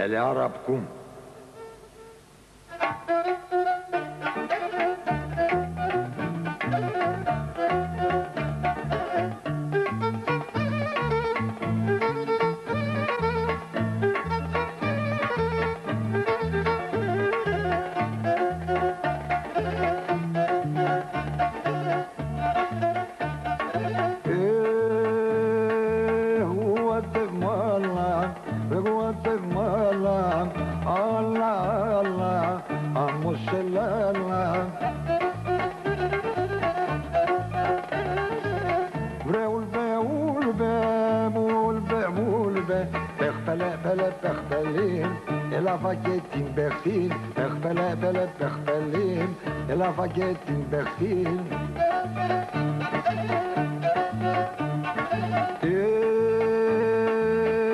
Ελεάρα πκούμ. Ουατεμάλα, Ουατεμάλα, αλλά, αλλά, άμμο σε λάλα. Βρε ουλπε, ουλπε μου, ουλπε μου, ουλπε, πεχπελέπελε, πεχπελί, έλα φάγε την πεχτή, πεχπελέπελε, πεχπελί, έλα φάγε την πεχτή.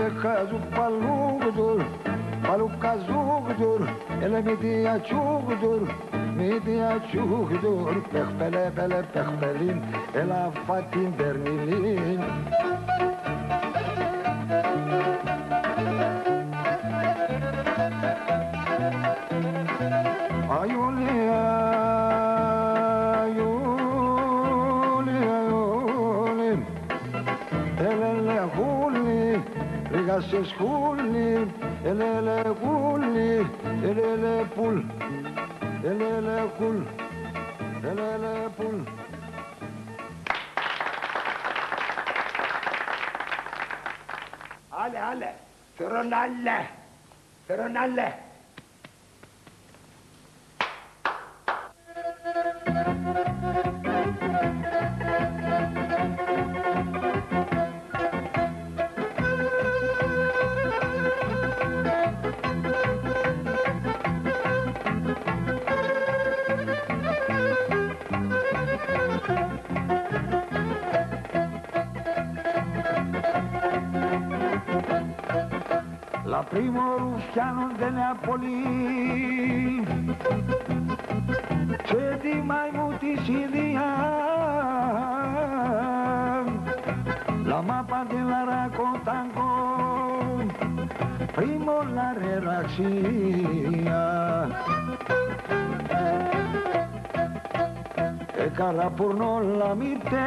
Εχάζου παλούγδουρ, παλουκαζούγδουρ, ελε μη τ' ατσούγδουρ, μη τ' ατσούγδουρ, πεχπελέπελε, πεχπελίν, έλα φά' την περνιλίν. Αϊούλι, αϊούλι, αϊούλι. Ελέλε γούλι, ρίγα σε σκούλι. Ελέλε γούλι, ελέλε πουλ. Ελέλε γούλ, ελέλε πουλ. Άλε, άλε. Θερόν άλε. Θερόν άλε. La primo ruffiano de Napoli, c'è di mai muti si dia, la mappa de la racotango, primo la relaxia. E cara pur non la mite,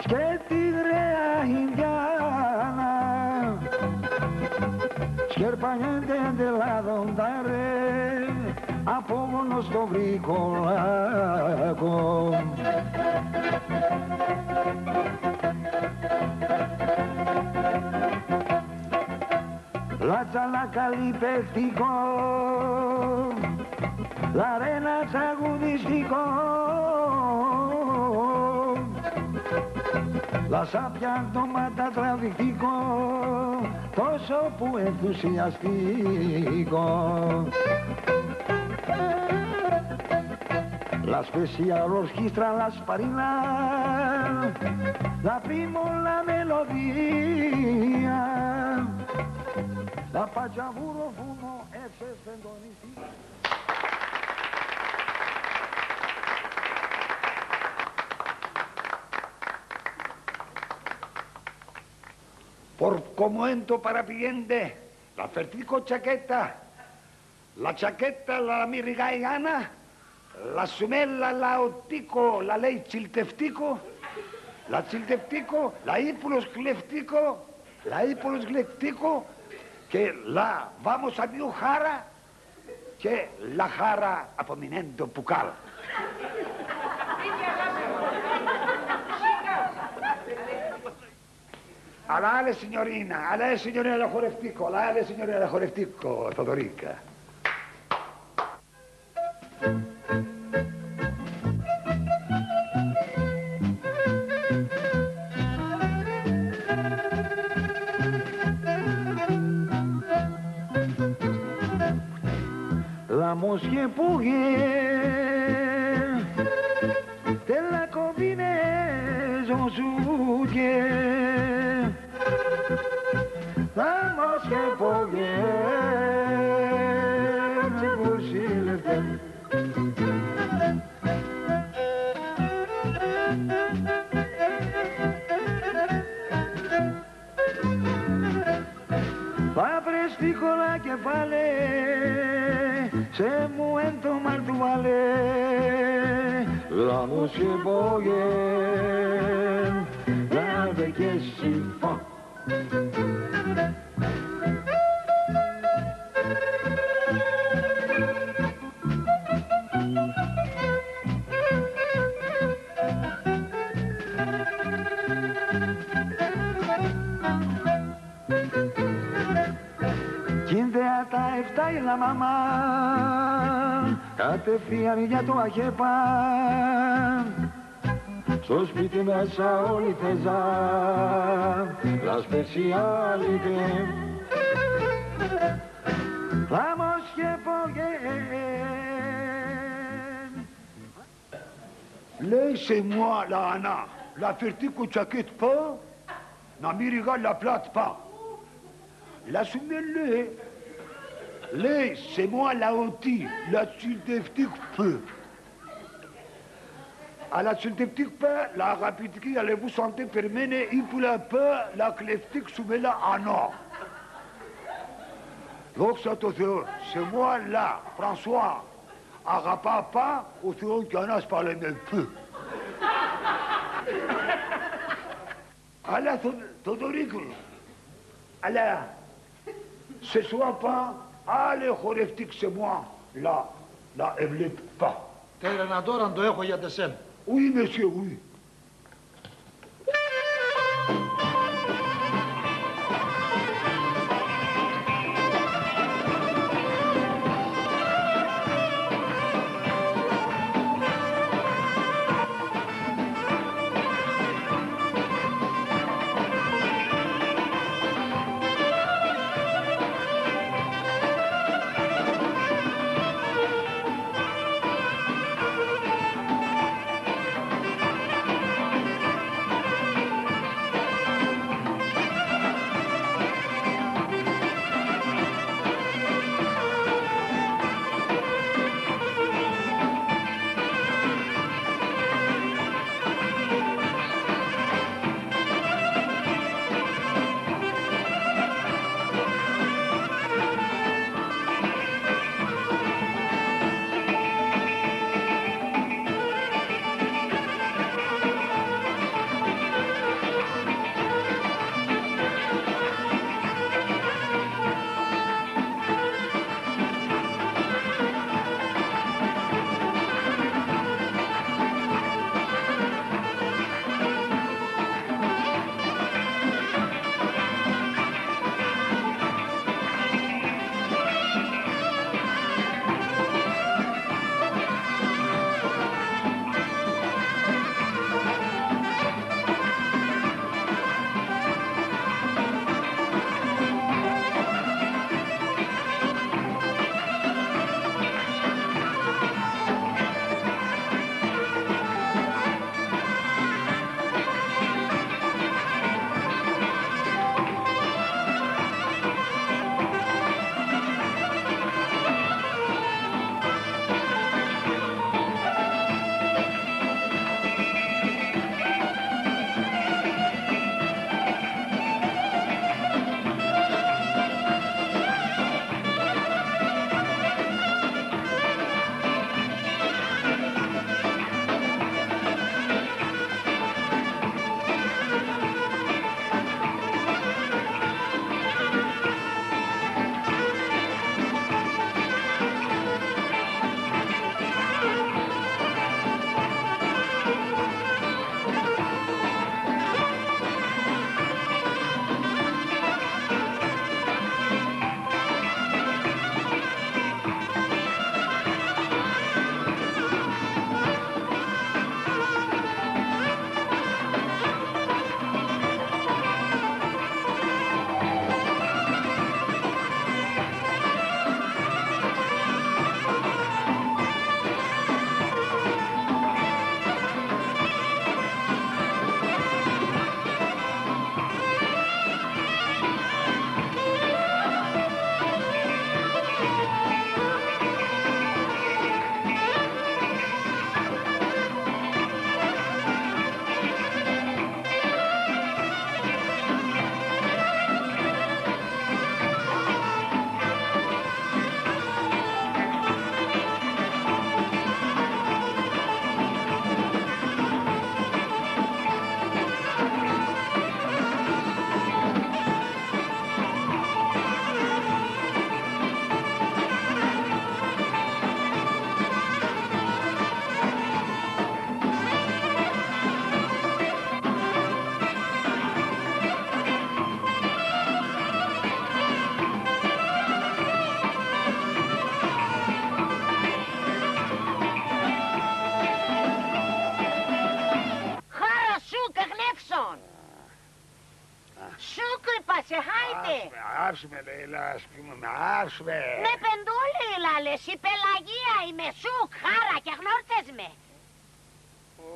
che ti grea indiana, scherpagente de la dondare, a poco no sto bricolaco. Latsa la calipestico, la rena sagudistiko, la sapia domata trafiktiko, toso pu entusiastiko. La Special orchestra La Sparina, la primo la melodia, la pagia vuro fumo e se sentonifica. Por komo ento para pigente, la fertiko chaqueta, la chaqueta la mi rigai ana, la sumela la otiko, la lei chilteftiko, la chilteftiko, la ipulos kleftiko, la ipulos kleftiko, ke la vamos a miu hara, ke la hara apominento pukal. Ala, ale, signorina, ala, ale, signorina, la horeftiko, ala, ale, signorina, la horeftiko, Todorica. La moske poge, te la kombinezon suke. La moske poge, te kursi lefte. Πα πρεστίκο λα κεφάλε, σε μου έν' το μαλτουβάλε, λάμος και πόγεν, λάβε και σιφά. Κίντε ατα εφτά η λαμαμά, κατευθείαν για το αχέπαν. Σο σπίτι μέσα όλη θεζά, λα σπεσιάλιτε. Λάμος και πόγεν. Λέει, c'est moi la Anna, la fertiko chaquet πα, να μη ριγά la plate πα. Λα σουμέλ, λέει, λέει, c'est moi la oti, la chilteftiko πα. Ala chilteftiko πα, la αγαπητική, allez-vous chanter per mene, ipula πα, la kleftiko σουμέλα Anna. Δόξα τω Θεώ, c'est moi la François, αγαπά πα, ο Θεόν και Αννάς πα, λέμε π. Ala Θο-, Θοδωρίκο, ala, ce soir πα, ale χορευτίκ, c'est moi la, la ευλέπ πα. Τέρεν ατώρα ντο έχω για τ' εσέν. Oui, monsieur, oui. Χάιτε. Άφ'ς με, άφ'ς με, Λεϊλά, ας κοιμούμαι, άφ'ς με. Ναι, πεν ντο, Λεϊλά, λες, η Πελαγία είμαι, σουκ, χάρα και εγνώριτσες με. Ω.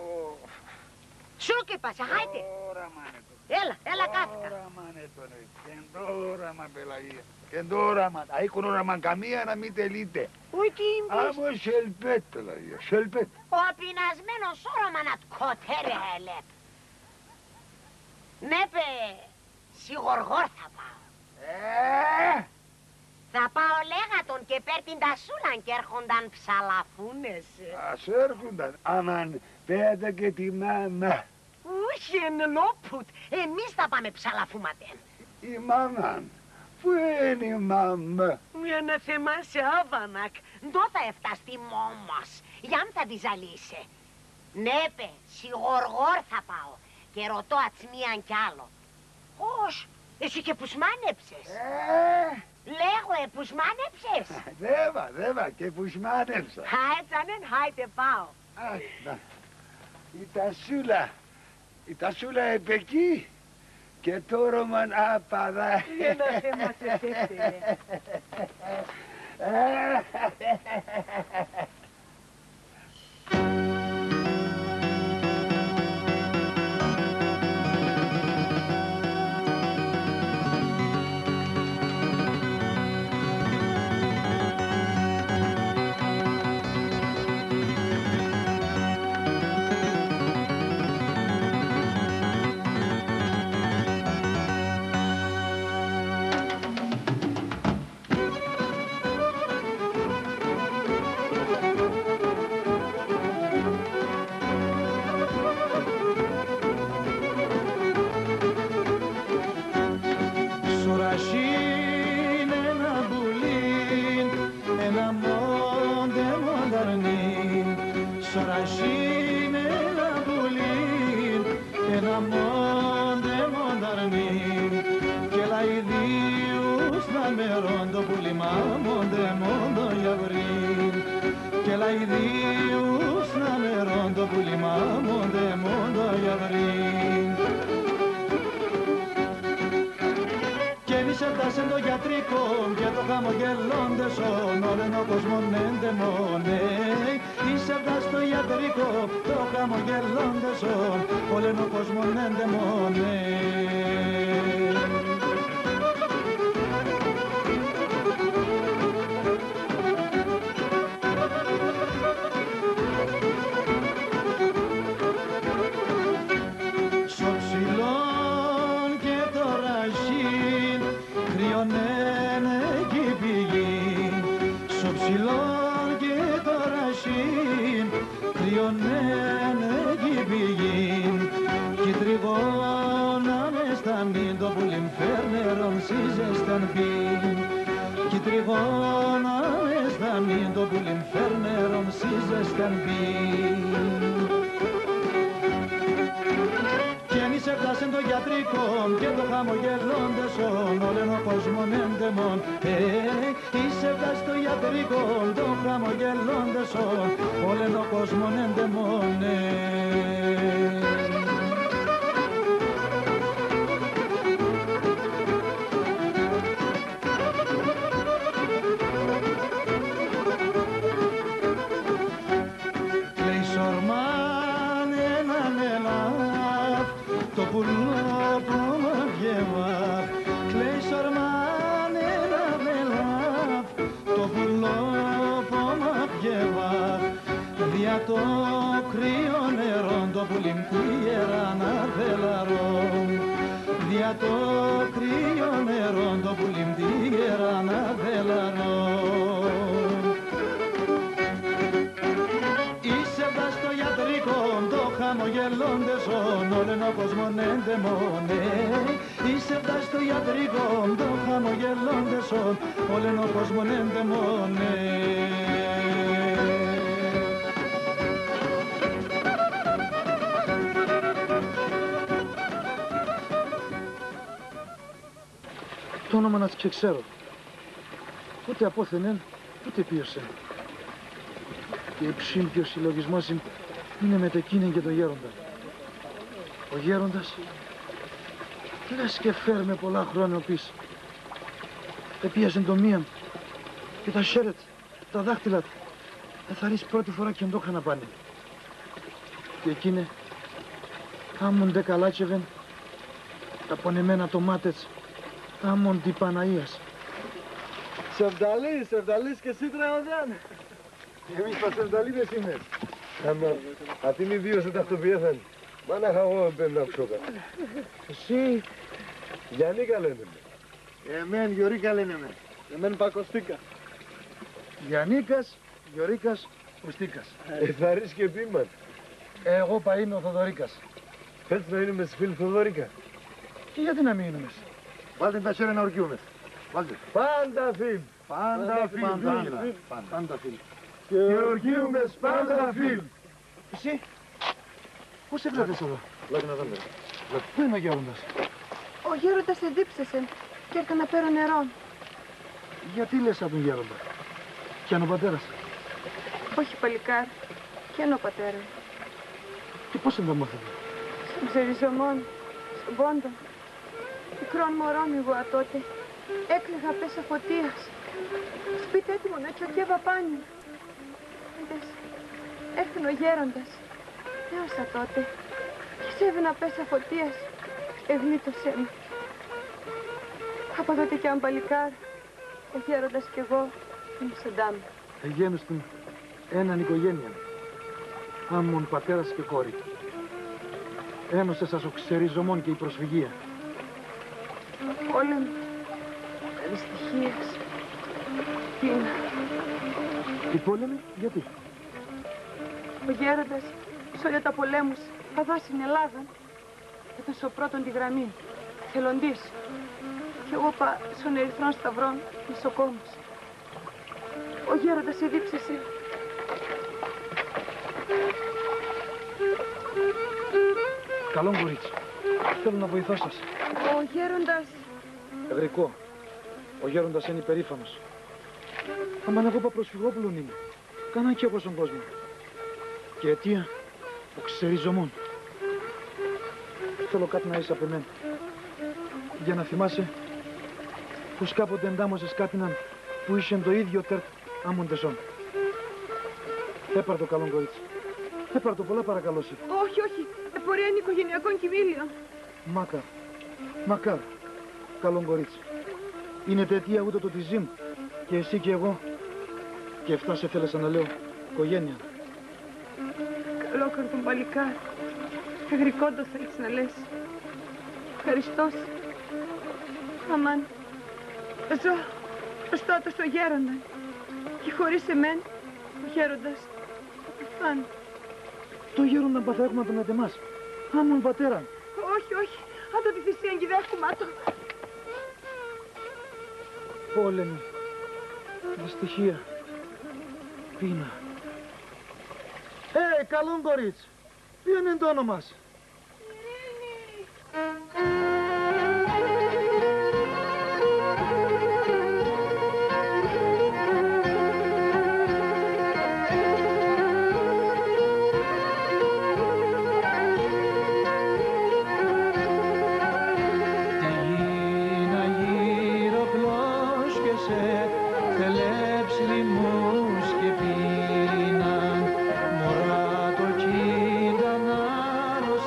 Σουκ είπα σε, χάιτε. Τώρα μ' έτον. Έλα, έλα, κάθηκα. Τώρα μ' έτον, ε. Και ντ' όραμα, Πελαγία. Και ντ' όραμα. Αΐκον όραμα καμία να μη τελείται. Ουκ, τι είπες; Άμον σελπέτ, Πελαγία, σελπέτ. Ο πεινασμένος όραμα ατ' κοτέρ ελέπ'. Ναι, παι, σ' γοργόρ θα πάω. Ε! Θα πάω, λέγ' ατον, και παίρ' την τασούλαν κι έρχουνταν ψαλαφούνες. Ας έρχουνταν, άμαν πέτα και τη μάμα. Ουχ, έν' ελόπ' ουτ', εμείς θα πάμε ψαλαφούμ' ατεν. Η μάμα, πού έν' η μάμα; Ουι, αναθεμά σε, άβανακ', ντο θα ευτάς τη μάμα σ', για μ' θα τη ζαλίσε. Ναι, παι, σ' γοργόρ θα πάω και ρωτώ ατ'ς μίαν κι άλλο. Πώς, εσύ και πουσμάνεψες; Ε; Λέγω, επουσμάνεψες; Δέβα, δέβα, και πουσμάνεψα. Χάιτσανεν, χάιτε, πάω. Αχ, να. Η τασούλα, η τασούλα επεκεί και τ' όρομαν απ' αδά. Έν' αναθεμά σε, τεύτε. Σ' ορασίν' έναν πουλίν, έναν μόντεμον τ' αρνίν. Σ' ορασίν' έναν πουλίν, έναν μόντεμον τ' αρνίν. Κι ελά ιδίους να μερών, το πουλί μ' άμον ντ' εμόν το γιαβρίν. Κι ελά ιδίους να μερών, το πουλί μ' άμον ντ' εμόν το γιαβρίν. Κι εμείς ευτάσεν το γιατρικόν και το χαμογελώντες όν, όλεν ο κόσμον έν' ντ' εμόν, ε. Εμείς ευτάσεν το γιατρικόν, το χαμογελώντες όν, όλεν ο κόσμον έν' ντ' εμόν, ε. Σο ψηλόν και το ραχίν, κρύον έν' εκεί πηγήν. Σο ψηλόν και το ραχίν, κρύον έν' εκεί πηγήν. Κι τριγώνα μες σ' ταμίν, το πουλί μ' φέρ' νερόν σ' ζεστάν πίν. Κι τριγώνα μες σ' ταμίν, το πουλί μ' φέρ' νερόν σ' ζεστάν πίν. Κι εμείς ευτάσεν το γιατρικόν και το χαμογελώντες όν, όλεν ο κόσμον έν' ντ' εμόν, ε. Εμείς ευτάσεν το γιατρικόν, το χαμογελώντες όν, όλεν ο κόσμον έν' ντ' εμόν, ε. Κλαίει σ' ορμάν έναν ελάφ', το πουλόπον άμον γεβάχ'. Κλαίει σ' ορμάν έναν ελάφ', το πουλόπον άμον γεβάχ'. Δια το κρύον νερόν, το πουλί μ' τη γεράν αδελαρών. Δια το κρύον νερόν, το πουλί μ' τη γεράν αδελαρών. Εμείς ευτάσεν το γιατρικόν, το χαμογελώντες όν, όλεν ο κόσμον έν' ντ' εμόν, ε. Εμείς ευτάσεν το γιατρικόν, το χαμογελώντες όν, όλεν ο κόσμον έν' ντ' εμόν, ε. Τ' όνομαν ατ'ς 'κ' εξέρω. Ούτε απόθεν έν', ούτε ποίος έν'. Και η ψήν και ο συλλογισμός σην είναι μετ' εκείνην και τον γέρονταν. Ο γέροντας Λες και φέρ' με πολλά χρόνια οπίσ'. Επίασεν το μίαν και τα χέρια τ', τα δάχτυλα τ', εθαρρείς πρώτη φορά κιντό χαν απάν' εμ'. Και εκείνε άμον ντ' εκαλάκευεν τα πονεμένα το μάτ' έτς, άμον τη Παναΐας. Σεβδαλής, Σεβδαλής και εσύ, Τρεωδάν. Εμείς πα Σεβδαλίδες είμες. Άμα ατείν' ιδίος εταχτοποιέθαν, μάναχα εγώ εμπαίν' να ξώκα. Εσύ Γιαννίκα λένε με. Εμέν Γιωρίκα λένε με. Εμέν πα Κωστίκα. Γιαννίκας, Γιωρίκας, Κωστίκας. Εθαρρείς και ποίημαν. Εγώ πα ίνω ο Θοδωρίκας. Θέλτς να ίνομες φίλ' Θοδωρίκα; Και γιατί να μη ίνομες; Βάλτεν τα χέρια να ορκίουμες. Βάλτεν. Πάντα φίλ'. Πάντα φίλ'. Πάντα. Πάντα. Πάντα φίλ'. Και ορκίουμες πάντα φίλ'. Εσύ, πώς ευρέθες αδά; Λάτε να δω, λάτε. Πού είναι ο γέροντας; Ο γέροντας εδίψεσεν κι έρθεν να παίρω νερόν. Γιατί λες ατον γέροντα; Κι αν ο πατέρας; Όχι, παλικάρ', κι έν' ο πατέραν. Και πώς έν' τ' αμόθεν; Σον ξεριζωμόν, σον πόντον. Μικρόν μωρόν εγώ ατότε, έκλαιγα απέσ' αφοτίας. Σπίτ' έτοιμον να κιοκέβ' απάν' εμ'. Ντες, έρθεν ο γέροντας, νέος ατότε, κι εσέβεν απέσ' αφοτίας, ευλήτωσεν με. Απ' ατότε κι αν, παλικάρ', ο γέροντας κι εγώ ήμασταν άμον. Εγένεστεν έναν οικογένειαν, άμον πατέρας και κόρη.Ένωσες ας ο ξεριζωμόν και η προσφυγία. Πόλεμοι, αδυστυχίες, πείνα. Οι πόλεμοι, γιατί; Ο γέροντας σ' όλια τα πολέμους αδά σην Ελλάδαν έδωσεν πρώτον τη γραμμήν, εθελοντής. Κι εγώ πα σον Ερυθρόν Σταυρόν νοσοκόμος. Ο γέροντας εδίψεσεν. Καλόν κορίτσι. Θέλω να βοηθώ σας. Ο γέροντας. Γρικώ. Ο γέροντας έν' υπερήφανος. Άμα εγώ πα προσφυγόπουλον είμαι. Κανάν κι εγώ σον κόσμον. Και αιτία ο ξεριζωμόν. Θέλω κάτ' να είσαι απ' εμέν. Για να θυμάσαι πως κάποτε εντάμωσες κάτ' έναν που είχεν το ίδιο τέρτ' άμον ντ' εσόν. Έπαρ' το, καλόν κορίτσι. Έπαρ' το, πολλά παρακαλώ σε. Όχι, όχι. Επορίαν οικογενειακόν κοιμήλιον. Μάκαρ, μάκαρ, καλόν κορίτσι. Ίνεται αιτία ατούτο τη ζήμ', και εσύ και εγώ, και ευτάς εθέλεσαν να λέω, οικογένεια. Καλόκαρδον παλικάρ', εγρικόν ντο θέλτς να λες. Ευχαριστώ σε. Αμάν, ζω, ζω ατός το γέρονταν. Και χωρίς εμέν, ο γέροντας θα πεθάν'. Το γέρονταν πα θα έχουμε ατον ατεμάς. Άμον πατέραν. Όχι, όχι. Ατό τη θυσίαν 'κ' ιδεύκουμ ατο. Πόλεμοι, δυστυχία, πείνα. Ε, καλόν κορίτσι. Ποίον έν' τ' όνομαν σ'; Κι εκείνα γύρω πλώσκεσεν θελέπ'ς λοιμούς και πείναν, μωρά το κίντ' ανάρρωσ'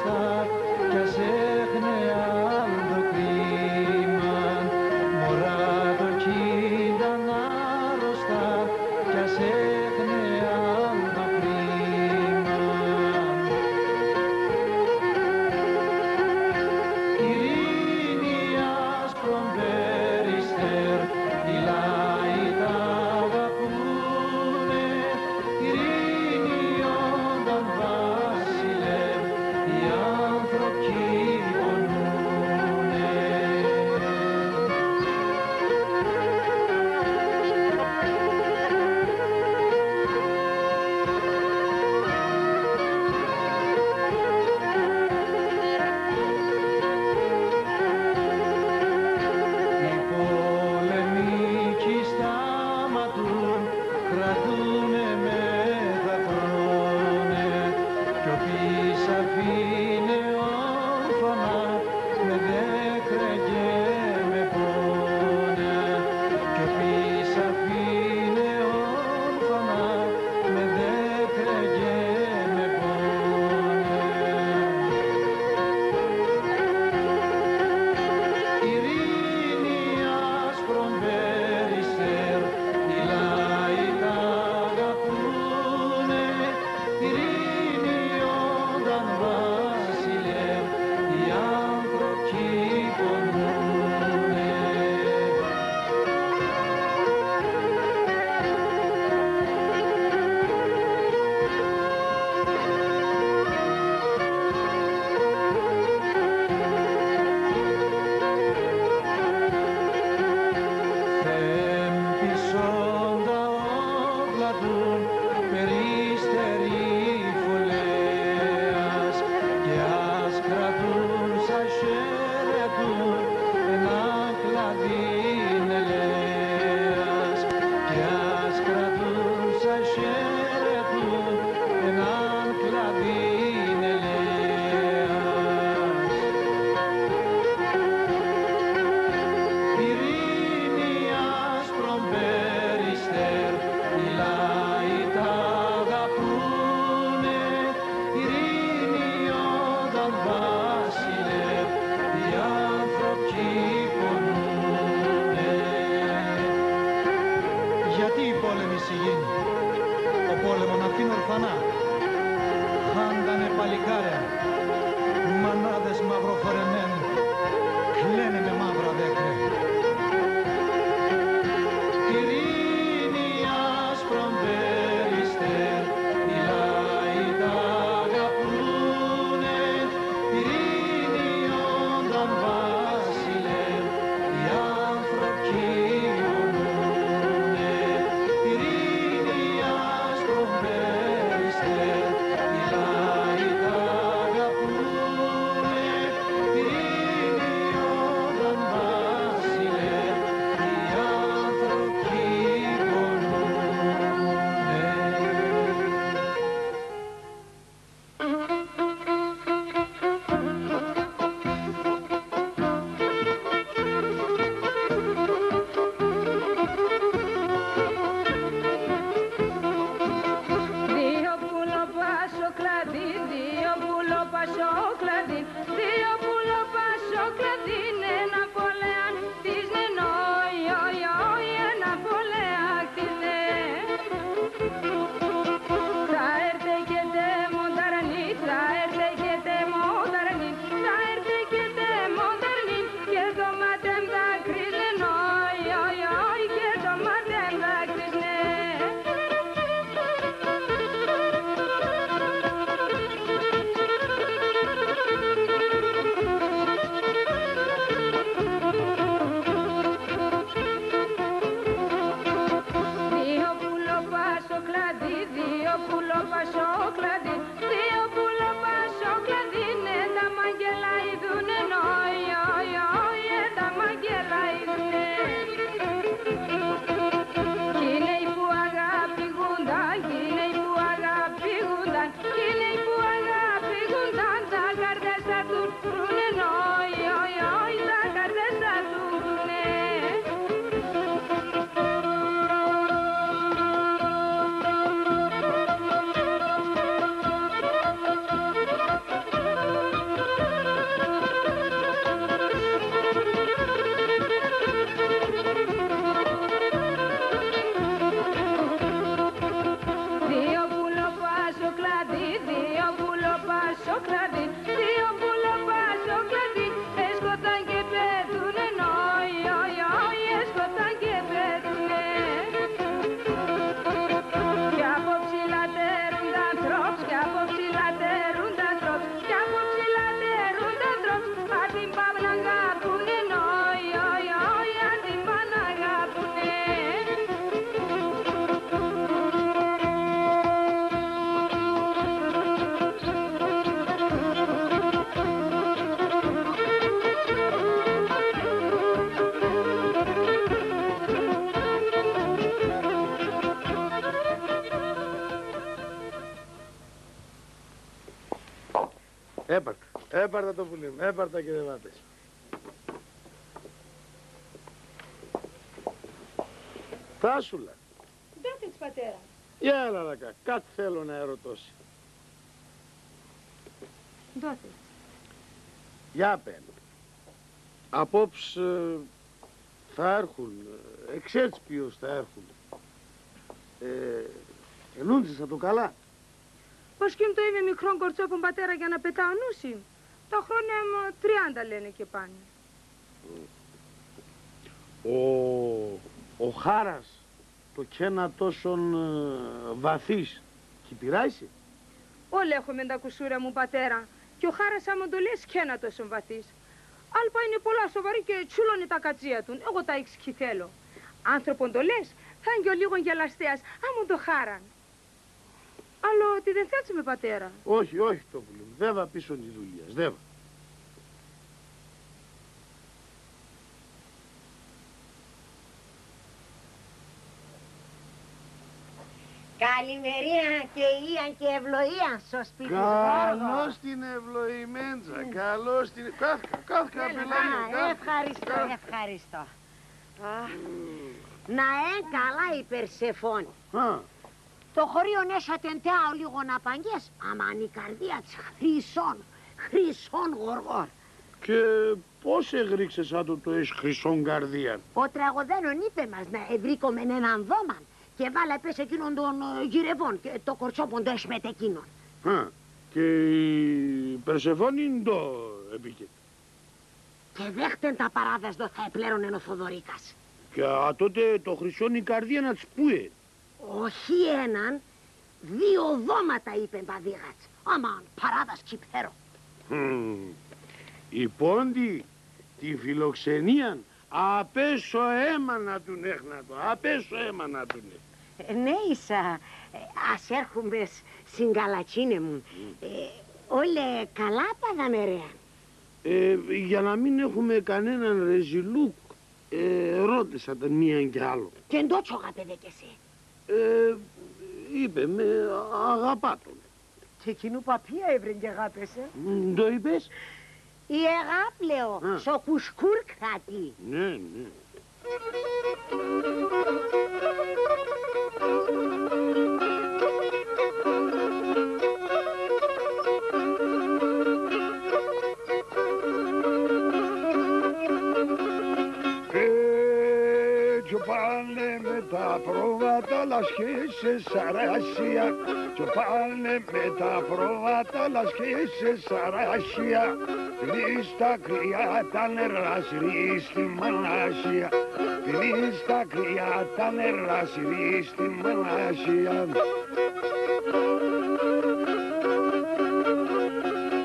Λαϊδούνε, νοι, οι, οι, οι, τα μάγκα λαϊδούνε. Κι οι νέοι που αγαπηγούνταν, κι οι νέοι που αγαπηγούνταν, κι οι νέοι που αγαπηγούνταν, τα κάρτες θα τουν βρούνε, νοι, οι, οι, οι, τα κάρτες θα τουν βρούνε. Δύο κουλόπα σο κλαδί, δύο κουλόπα σο κλαδί, δύο κουλόπα σο κλαδί, έσκοταν και πετούνε, νοι, οι, οι, οι, έσκοταν και πετούνε. Κι απόψ' λατέρουν τα ντρόπ', κι απόψ' λατέρουν τα ντρόπ', κι απόψ' λατέρουν τα ντρόπ', αν την παν ν' αγαπούνε, νοι, οι, οι, οι, αν την παν ν' αγαπούνε. Έπαρτα, έπαρτα το πουλί μ', έπαρτα και δεβάτες. Θάσουλα. Ντο θέτς, πατέρα; Για έλα, λακά, κάτ' θέλω να ερωτώ σε. Ντο θέτς; Για πέν'. Απόψ', ε, θα έρχουν, ε, εξέρτς ποίος θα έρχουν. Ε, ενούντες ατο καλά; Πώς κι ν' ντο είμαι μικρόν κορτσόπον, πατέρα, για να πετάω νουσίν; Τα χρόνια μ' τριάντα λένε και πάνε. Ο, ο χάρας, το 'κ' έν' ατόσον, ε, βαθύς, 'κι πειράει σε; Όλ' έχουμεν τα κουσούρια μουν, πατέρα, κι ο χάρας, άμον ντο λες, 'κ' έν' ατόσον βαθύς. Άλπα είναι πολλά σοβαρή και τσουλώνε τα κατσία τουν. Εγώ τα ίξ' 'κι θέλω. Άνθρωπον ντο λες, θα έν' κι ολίγον γελαστέας, άμον ντο χάραν. Άλλο τιδέν θέτς με, πατέρα; Όχι, όχι, το πουλί μ'. Δέβα πίσον τη δουλεία σ', δέβα. Καλημερία και υγεία και ευλογία σο σπίτι σ' Γόργο. Καλώς την ευλογημέντσα, καλώς την... Κάθ' κα, κάθ' κα, πελάγια, κάθ' κα. Ευχαριστώ, κάθ' κα. Ευχαριστώ. Αχ, να έν' καλά η Περσεφόνη. Α. Το χωρίον έσ' ατεν τεά ολίγον απαγκές, άμα η καρδία τ'ς χρυσόν, χρυσόν γοργόρ. Και πώς εγροίκ'σες ατο ντο έσ' χρυσόν καρδίαν; Ο Τραγωδένον είπε μας να ευρήκομεν έναν δόμαν και εβάλ' απέσ' εκείνον τον, ε, γυρευόν και το κορτσόπον ντο έσ' μετ' εκείνον. Α, και η Περσεφόνη ντο εποίκεν; Και δέχτεν τα παράδας ντο θα επλέρωνεν ο Θοδωρίκας. Και ατότε το χρυσόν η καρδίαν ατ'ς πού έν'; Οχι έναν, δύο δώματα είπεν πα δίγατς. Άμαν παράδας 'κι πτέρω. Μμμ. Οι Πόντιοι τη φιλοξενίαν απέσ' σο αίμαν ατουν έχ'ν' ατο, απέσ' σο αίμαν ατουν έχ'ν'. Ε, ναι, ίσα, ε, ας έρχουμες σην Καλατσίνε μουν. Μμμ. Ε, όλ' καλά πα δαμερέαν; Ε, για να μην έχουμε κανέναν ρεζιλούκ, ε, ρώτες ατεν μίαν κι άλλο. Και ντο τσ' огάπευε και σε; Ε, είπε με, αγαπά τον. Και εκείνο πα ποίαν εύρεν και εγάπεσε; Ντο είπες; Η εγάπ', λέω, α, σο κουσκούρ' κρατεί. Ναι, ναι. Ε, κι πάνε με τα πρόβατα λασχίσες σαράσια. Κι πάνε με τα πρόβατα λασχίσες σαράσια. Πίνεις τα κρύα τα νερά σ' ρί' σ' τη Μανάσια. Πίνεις τα κρύα τα νερά σ' ρί' σ' τη Μανάσια.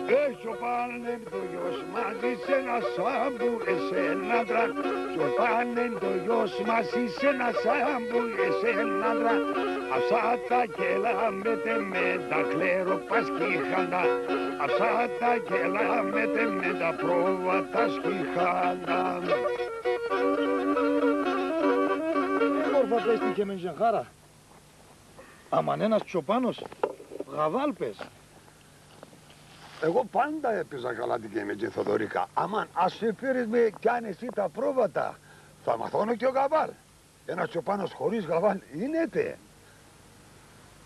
Ε, κι πάνε Το γιος μ' άντρας εσέν' ας σάμπου εσέν' άντραν. Σοπάν' έν' το γιος μ' άντρας εσέν' ας σάμπου εσέν' άντραν. Αψά' τα κελά' με τ' εμέν', τα κλέροπα σκύχαντα. Αψά' τα κελά' με τ' εμέν', τα πρόβατα σκύχαντα. Μόρφα παίζεις τη χεμέν, Χάρα. Άμαν ένας τσοπάνος γαβάλ' παίζ'. Εγώ πάντα έπαιζα καλά τη χεμέν, Θοδωρήκα. Άμαν ας εφέρεις με κι αν εσύ τα πρόβατα, θα μαθώνω κι ο γαβάλ'. Ένας τσοπάνος χωρίς γαβάλ' ίνεται;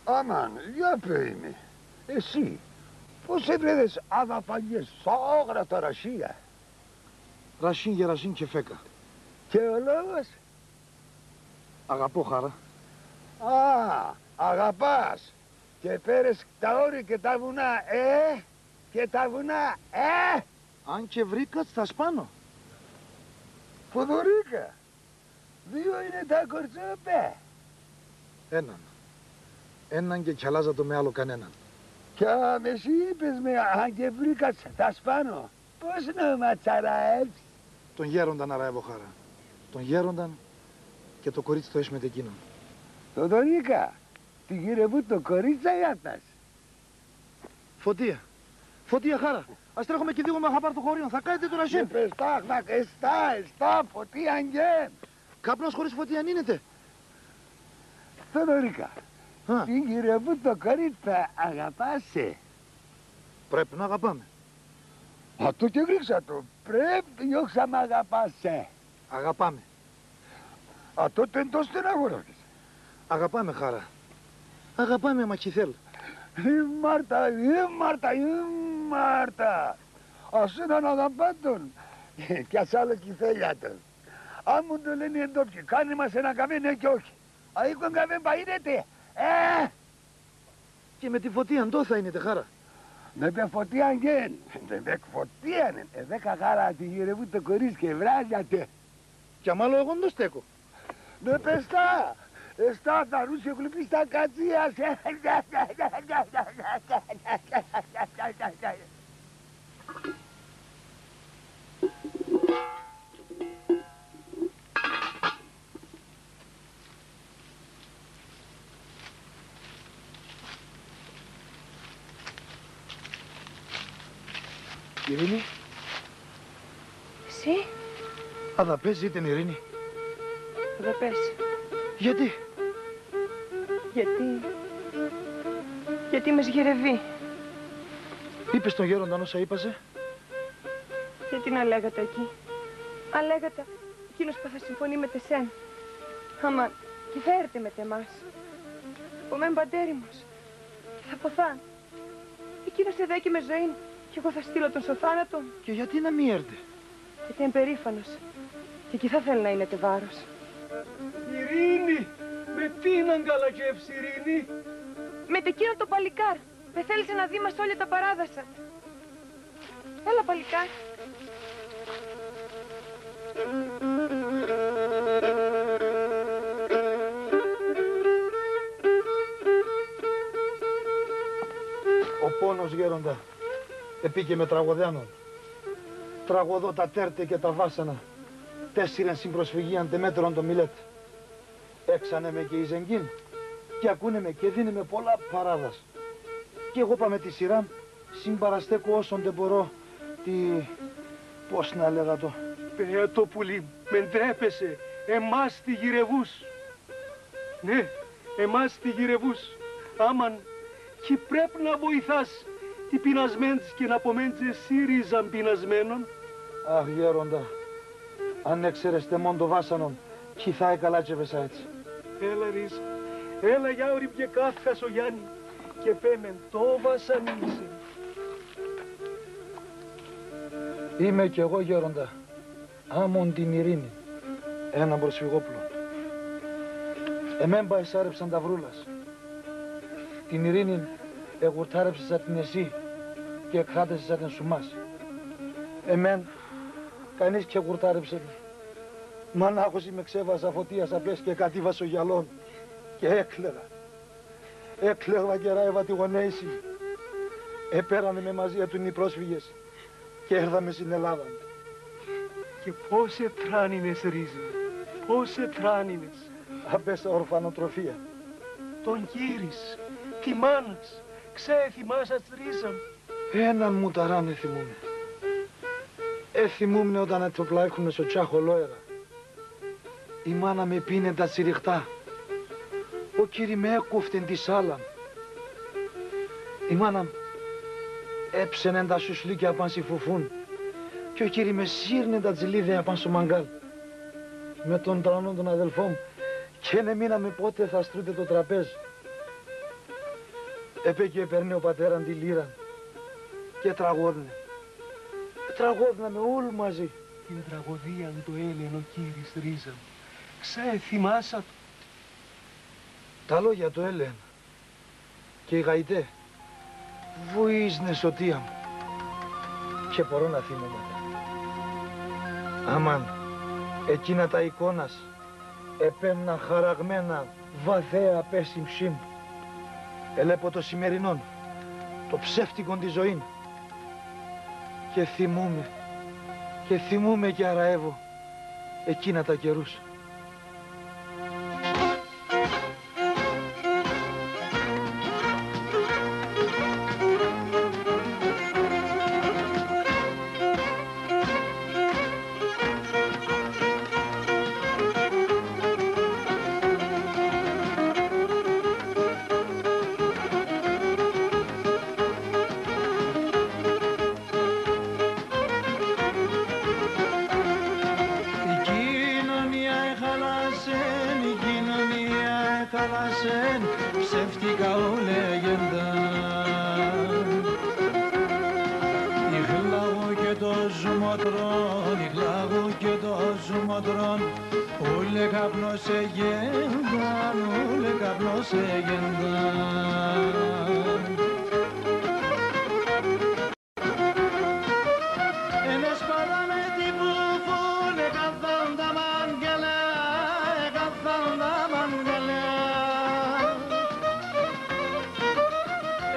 Άμαν, για πέει με, εσύ πώς ευρέθες ατά παλιές σ' αγρά τα ρασία; Ρασίν και ρασίν και φέκα. Και ο λόγος; Αγαπώ, Χάρα. Α, αγαπάς. Και πέρες τα όρια και τα βουνά, ε; Και τα βουνά, ε; Αν και βρήκα τ' θα σπάνω. Θοδωρήκα, δύο είναι τα κορτσόπια. Έναν. Έναν και κι αλλάζ' ατο με άλλο κανέναν. Κι άμ' εσύ είπες με, αν και βρήκα τ' θα σπάνω. Πώς να ματσαράευς; Τον γέρονταν αράευω, Χάρα. Τον γέρονταν και το κορίτσι το έσ' με τ' εκείνον. Θοδωρήκα, τη γυρευού το κορίτσι αγάπας; Φωτία. Φωτία, Χάρα. Ας τρέχομε και δίγομε αχαπάρ' το χωρίον. Θα καεί το ρασίν. Πες τα, αχ, εστα, εστα, φωτία εγκαίν'. Καπνός χωρίς φωτία ίνεται; Θοδωρήκα, α, τη γυρευού το κορίτσι θα αγαπάς σε; Πρέπ' να αγαπάμαι. Ατό και γρίξ' ατο. Πρέπ' να αγαπάς σε. Αγαπάμαι. Ατό τ' έν' ντο στεναχωρέθηκες; Αγαπάμαι, Χάρα. Αγαπάμαι, άμα 'κι θέλ'. Η Μάρτα, η Μάρτα, η Μάρτα. Ας έναν αγαπά' τον, κι ας άλλο 'κι θέλ' ατον. Άμον ντο λένε οι ντόπιοι, κάνε μας έναν καφέν, ναι και όχι. Αΐκον καφέν πα ίνεται, ε! Και με τη φωτίαν ντο θα ίνεται, Χάρα; Με τη φωτίαν εγκαίν'. Με τη φωτίαν, ε, δέκα, Χάρα, τη γυρευού το κορίτσι και ευράζ' ατο. Κι άμα άλλο εγώ ντο στέκω; Με πες τα, εστα θα ρούсь και γλουπίς' τα κατσία σε. Ειρήνη; Εσύ; Αδαπέζ' ήτεν, Ειρήνη; Αδαπέζ'. Γιατί; Γιατί; Γιατί με σγερευεί. Είπες τον γέρονταν όσα είπα σε; Γιατί να λέγα τα εκεί; Αν λέγα τα, εκείνος πα θα συμφωνεί μετ' εσέν. Άμαν, 'κι θα έρ'τε μετ' εμάς. Επομέν' πα έρημος. 'Κι θα ποθάν'. Εκείνος εδέκε με ζωήν, κι εγώ θα στείλω τον σο θάνατον. Και γιατί να μη έρ'τε; Γιατί έν' περήφανος. Και 'κι θα θέλ' να ίνεται βάρος. Ειρήνη, με τίναν καλατζεύ'ς, Ειρήνη; Μετ' εκείνον το παλικάρ', π' εθέλησε να δί' μας όλια τα παράδασαν. Έλα, παλικάρ'. Ο πόνος, γέροντα, εποίκεν με τραγωδένον. Τραγωδώ τα τέρτια και τα βάσανα τ' έσυρεν σην προσφυγίαν τ' εμέτερον το Μιλέτ'. Έξανε με και η ζεγκίν', και ακούνε με και δίν'νε με πολλά παράδας. Κι εγώ πα με τη σειρά μ' συμπαραστέκω όσον ντ' εμπορώ τη, πώς να λέγ' ατο. Πέει ατο, πουλί μ', με ντρέπεσαι, εμάς τη γυρευούς. Ναι, εμάς τη γυρευούς. Άμαν, 'κι πρέπ' να βοηθάς τη πεινασμέν' τ'ς και να πομέν' τ'ς εσύ, Ρίζαν, πεινασμένον. Αχ, γέροντα, αν έξερες τ' εμόν το βάσανον, 'κι θα εκαλάτσευες αέτσ'. Έλα, Ρίζα, έλα, γιαύρ' και κάθ' χασογιάννη, και πέει μεν, ντο βάσανον είσαι; Είμαι κι εγώ, γέροντα, άμον την Ειρήνην, έναν προσφυγόπλον. Εμέν πα εσάρεψαν τα βρούλας. Την Ειρήνην εγουρτάρεψες ατην εσύ και εκράτεσες ατην σουμάς. Εμέν, κανείς 'κι εγουρτάρεψεν με. Μανάχος είμαι, ξέβασα φωτίας απέσ' και εκατήβα σο γυαλόν και έκλαιγα. Έκλαιγα και εράευα τη γονέση μ'. Επέρανε με μαζί ατουν οι πρόσφυγες. Κι έρθαμε σην Ελλάδαν. Και πώς έτρανες, Ρίζα, πώς έτρανες; Απέσ' ορφανοτροφία. Τον κύρης, τη μάνα σ', ξέ εθυμάσαι, Ρίζα μ'; Έναν μουταράν εθυμούμαι. Εθυμούμαι όταν ατοπλά έχουνε σο τσάχ ολόερα. Η μάνα μ' επίν'νε τα τσιριχτά. Ο κύρη μ' έκουφτεν τη σάλαν. Η μάνα μ' έψ'ενεν τα σουσλίκια απάν' σην φουφούν, κι ο κύρη μ' εσύρ'νεν τα τσιλίδια απάν' σο μαγκάλ'. Με τον τρανόν τον αδελφόν μ' 'κ' ενεμείναμε πότε θα στρούται το τραπέζ'. Επέκει επέρ'νε ο πατέρα μ' τη λύραν κι ετραγώδ'νεν. Ετραγώδ'ναμε όλ' μαζί. Την τραγωδίαν το έλεεν ο κύρης, Ρίζα μ'. Ξέ εθυμάσαι ατο; Τα λόγια το έλεεν. Και οι γαϊτέ βουίζ'νε σ' οτία μ'. Κι επορώ να θυμούμαι τα. Άμαν, εκείνα τα εικόνας επέμ'ναν χαραγμένα βαθέα απέσ' σην ψ̌ην μ'. Ελέπω το σημερινόν, το ψεύτικον τη ζωήν. Και θυμούμαι, και θυμούμαι και αραεύω εκείνα τα καιρούς. Η κοινωνία εχαλάσεν, η κοινωνία εχαλάσεν, ψεύτικα ουλέγεντα. Ηχλάγω και το ζουμότρον, ηχλάγω και το ζουμότρον, ούλε καπνός εγένταν, ούλε καπνός εγένταν. Ενέσπαλα με τη φουφούν, εκάθαν τα μαγκαλά, εκάθαν τα μαγκαλά.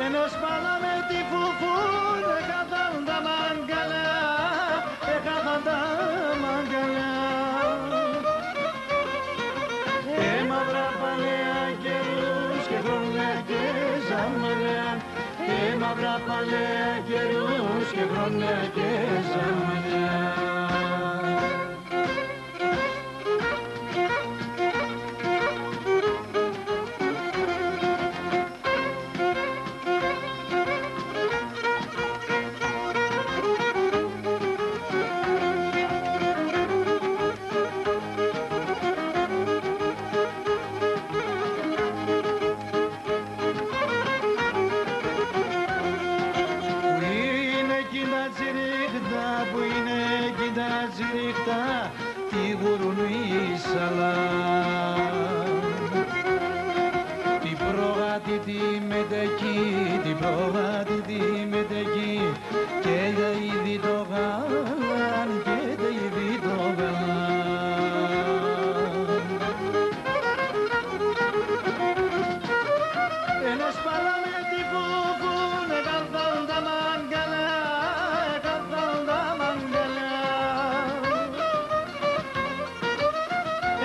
Ενέσπαλα με τη φουφούν, εκάθαν τα μαγκαλά, εκάθαν τα μαγκαλά. Ε, μαύρα παλαιά, καιρούς και χρόνια και ζαμανιά. Ε, μαύρα παλαιά, καιρούς και χρόνια και ζαμανιά. Πού είναι εκείνα τα τσιρίχτα, πού είναι εκείνα τα τσιρίχτα, τη γουρουνή σαλά. Την πρόγατη τη μετεκή, την πρόγατη τη μετεκή, και ταΐδι το γάλαν, και ταΐδι το γάλαν. Ενέσπαλα με τη φουφούν, εκάθαν τα μαγκαλά, εκάθαν τα μαγκαλά.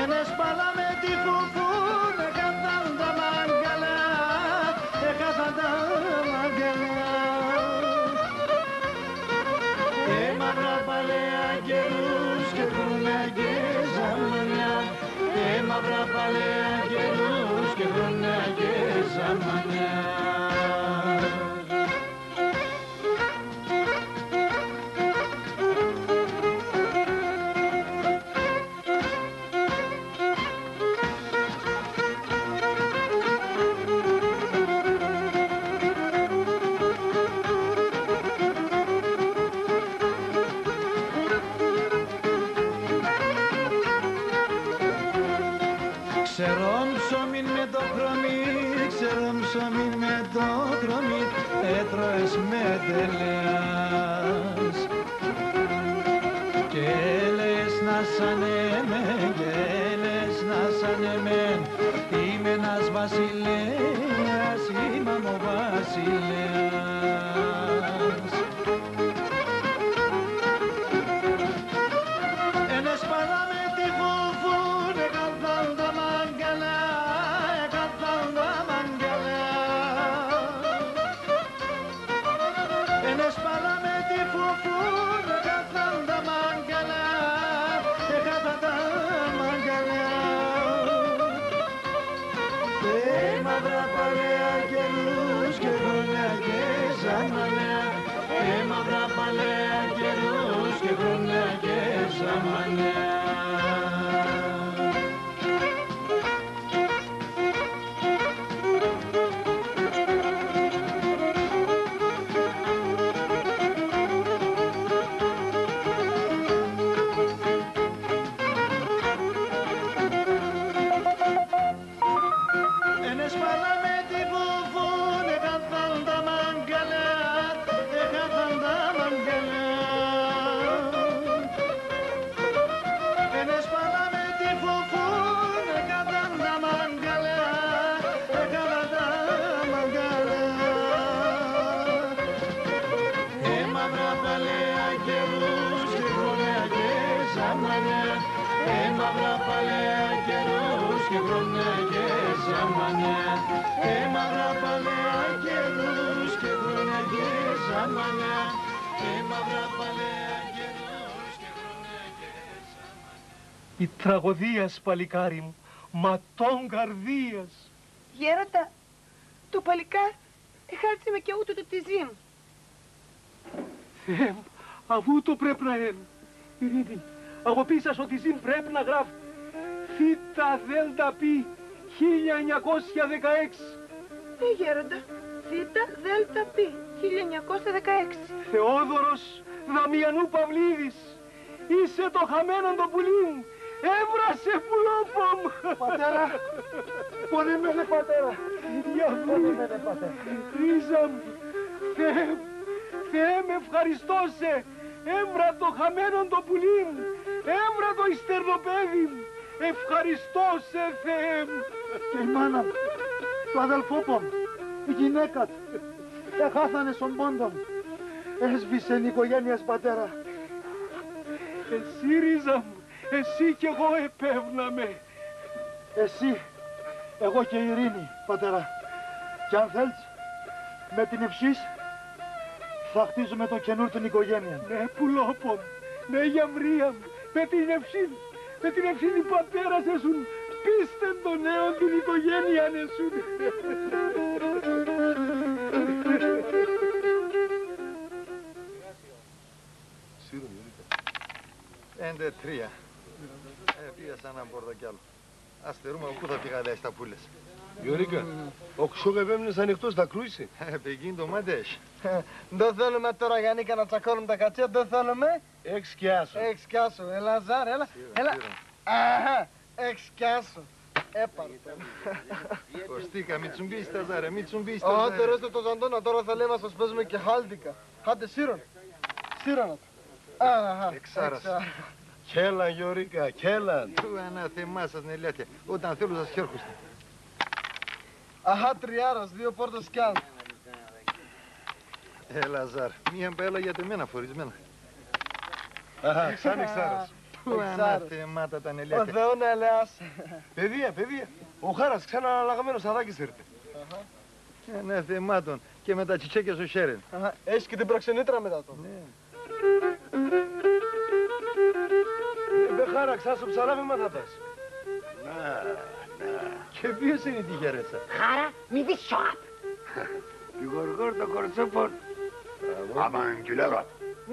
Ενέσπαλα με τη φουφούν, εκάθαν τα μαγκαλά, εκάθαν τα μαγκαλά. Ε, μαύρα παλαιά, καιρούς και χρόνια και ζαμανιά. Ε, μαύρα παλαιά, καιρούς και χρόνια και ζαμανιά. Ξερό ψωμίν με το χρώμι, ξερό ψωμίν με το χρώμι, έτρωες με τελεάς. Κι έλεες να σ' ανέμεν, κι έλεες να σ' ανέμεν, είμαι ένας βασιλέας, είμαι άμον βασιλέας. Ενέσπαλα με τη Φουφούν, εκάθαν τα μαγκαλά, εκάθαν τα μαγκαλά. Ενέσπαλα με τη Φουφούν, εκάθαν τα μαγκαλά, εκάθαν τα μαγκαλά. Ε, μαύρα παλαιά καιρούς και χρόνια και ζαμανιά. Ε, μαύρα παλαιά καιρούς και χρόνια και ζαμανιά. Ε, μαύρα παλαιά καιρούς και χρόνια και ζαμανιά. Ε, μαύρα παλαιά καιρούς και χρόνια και ζαμανιά. Η τραγωδία σ', παλικάρι μ', ματών καρδίας. Γέροντα, το παλικάρ' εχάρτισε με και αούτο το τυζίν. Θεέ μ', αούτο πρέπ' να έν'. Ειρήνη, αγοπίσας, ο τυζίν πρέπ' να γράφ' Θήτα Δέλτα Πι χίλια εννιακόσια δεκαέξι. Ναι, γέροντα. Θήτα Δέλτα Πι χίλια εννιακόσια δεκαέξι. Θεόδωρος Δαμιανού Παυλίδης. Είσαι το χαμένον το πουλί μ'. Εύρας σε, πουλόπο μ'. Πατέρα, πονεμένε, πατέρα. Πονεμένε, πατέρα. Ρίζα μ', Θεέ μ', Θεέ μ', ευχαριστώ σε. Εύρα το χαμένον το πουλί μ'. Εύρα το υστερνοπαίδι μ'. Ευχαριστώ σε, Θεέ μ'. Και η μάνα μ', το αδελφόπον μ', η γυναίκα τ', εχάθανε σον πόντον μ'. Έσβησεν η οικογένεια σ', πατέρα. Εσύ, Ρίζα μ', εσύ κι εγώ επέβ'ναμε. Εσύ, εγώ και η Ειρήνη, πατέρα. Κι αν θέλτς, με την ευσή σ', θα χτίζουμε το καινούρ' την οικογένεια. Ναι, πουλόπο μ', ναι, γιαμβρία μ', με την ευσή σ', με την ευσή σ' οι πατέρας εσουν πίστεν τον νέον την οικογένειαν εσουν. Σύρον, Γιώργο. Πέντε τρία. Ε, επίασα έναν πόρτον κι άλλο. Ας θερούμε πού θα φύγαν οι ταπούλες. Γιώργο, οξό καπ' έμεινες ανοιχτός, θα κρούεις σε. Ε, π' εκείν' το μάτι έχ'. Ντο θέλουμε ατώρα, Γιαννίκα, να τσακώνουμε τα κατσία, ντο θέλουμε; Έχ' σκιάσον. Έχ' σκιάσον. Ελά, Ζάρ', έλα. Σύρον, έλα. Σύρον. Αχά, έχ' σκιάσον. Έπαρ' τον. Κωστίκα, μη τσουμπείς τα, Ζάρ', μη τσουμπείς τα, Ζάρ'. Ατώρα έστω το ζαντόν, ατώρα θα λέει μας ας παίζουμε και χάλτικα. Χάτε, σύρον. Σύρον ατο. Αχά, εξάρας. Εξάρας. Κι έλαν, Γιώργο, κι έλαν. Του ανάθεμά σας, νελιάτια. Όταν θέλουν σας χέρχουνε. Αχά, τριάρας, δύο πόρτες κι άλλο. Έλα, Ζάρ', μίαν πα έλα, για τ' εμένα φορισμένα. Αχά, ξαν εξάρας. Του εξάρας. Ανάθεμα τα, τα νελιάτια. Ο Θεός να ελεάς. Παιδία, παιδία, ο Χάρας ξαν αναλλαγμένος αδάκης έρ'νε. Αχά. Ανάθεμα τον, και με τα τσιτσέκια σο χέρ' έν'. Αχά, έχ' και την προξενήτραν μετ' ατόν. Ναι. Εμπε, Χάρα, ξαν σο ψαράβεμα θα πας; Να, να. Και ποίος έν' η τυχερέσσα; Χάρα, μη δεις σο απ'. Τη Γοργόρ' το κορτσόπον. Άμα έν' κι λέω.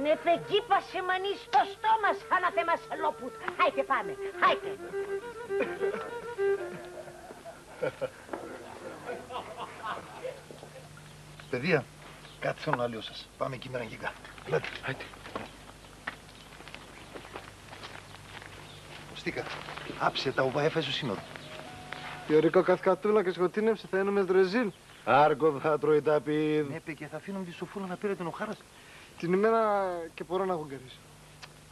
Ναι, πε, κήπα σε μανί σ', το στόμα σ', ανάθεμα σ', λοπούτ'. Χάιτε, πάμε, χάιτε. Παιδία, κάτ' σον να λέω σας. Πάμε κείμεναν κει κάτω. Ελάτε. Άιτε. Κωστίκα, άψε τα, ομπά έφαες σο σύνοδον. Γιωρικό, κάθ' κατούλα και σκοτίνεψε, θα ένουμες δρεζίν. Άρκον θα τρώει ταπίν. Ναι, παι, και θα αφήνουμε τη Σοφούλαν απέρ' ατεν ο Χάρας. Την ημέραν και πορώ να γουγκαρίζω.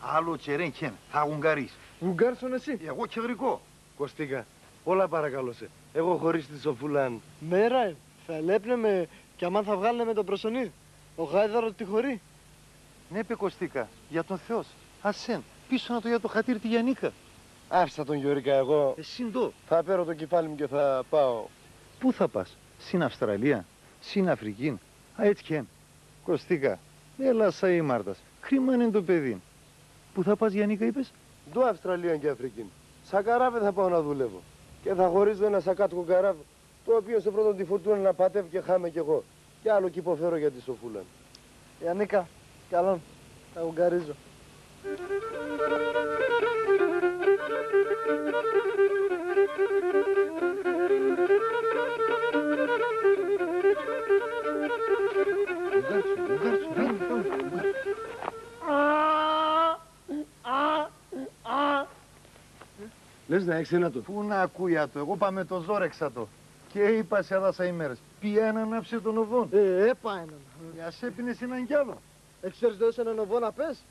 Άλλο τσερέν 'κ' έν', θα γουγκαρείς. Γουγκάρ' σον εσύ. Εγώ 'κ' εγρικώ. Κωστίκα, πολλά παρακαλώ σε. Εγώ χωρίς τη Σοφούλαν. Μέρα έν', θα ελέπ'νε με κι αμάν θα εβγάλ'νε με το προσωνίδ'. Ο γάιδαρος τη χωρεί. Ναι, παι, Κωστίκα, για τον Θεό σ'. Ας έν', πείσον ατο για το χατήρ' τη Γιαννίκα. Άφ'ς ατον, Γιωρικά, εγώ. Εσύ ντο; Θα παίρω το κεφάλι μου και θα πάω. Πού θα πας; Σην Αυστραλία, σην Αφρικήν; Α, έτσι κι έν'. Κωστίκα, έλα σα ήμαρτας. Κρίμαν έν' το παιδίν. Πού θα πας, Γιαννίκα, είπες; Ντο Αυστραλίαν και Αφρικήν; Σα καράβι θα πάω να δουλεύω. Και θα χωρίζω ένα σακάτικο καράβι, το οποίο σε πρώτον τη φουρτούναν να πατεύ' και χάμαι κι εγώ. Κι άλλο 'κ' υποφέρω για τη Σοφούλαν. Γιαννίκα, καλόν, θα γουγκαρίζω. Λες να έξ'νε ατο; Πού να ακούει ατο, εγώ πα με το ζόρ' έξ' ατο. Και είπα σε αδάσα ημέρες, πια έναν άψε τον οβόν. Ε, έπα έναν. Ε, ας έπινες έναν κι άλλο. Εξέρτς δω σε έναν οβόν απέσ';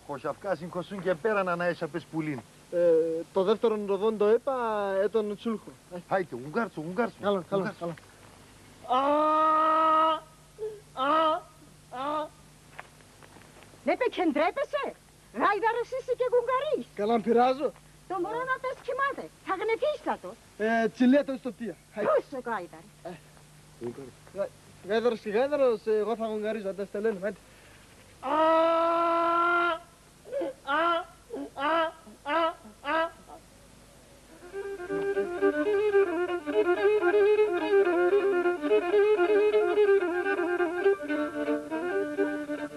Χωριαφκά σην Κωσσούν και πέραν ανά έσ' απέσ' πουλίν. Ε, το δεύτερον οβόν ντο έπα, έτον τσούλχο. Ε. Χάιτε, γουγκάρτσο, γουγκάρτσο. Καλά, καλά, καλά. Α, α, α. Ναι, παι, ντρέπεσαι; Γάιδαρος είσαι και γουγκαρείς. Καλά, μ' πειράζω; Το μωρόν ατός κοιμάται. Θα γνεθείς ατο. Ε, τσιλία το εις το πτία. Χάιτε. Πού σο γάιδαρε; Γα-, γάιδαρος και γάιδαρος, εγώ θα γουγκαρίζω, αν τ' αστελένω, άντε. Α, α, α, α, α.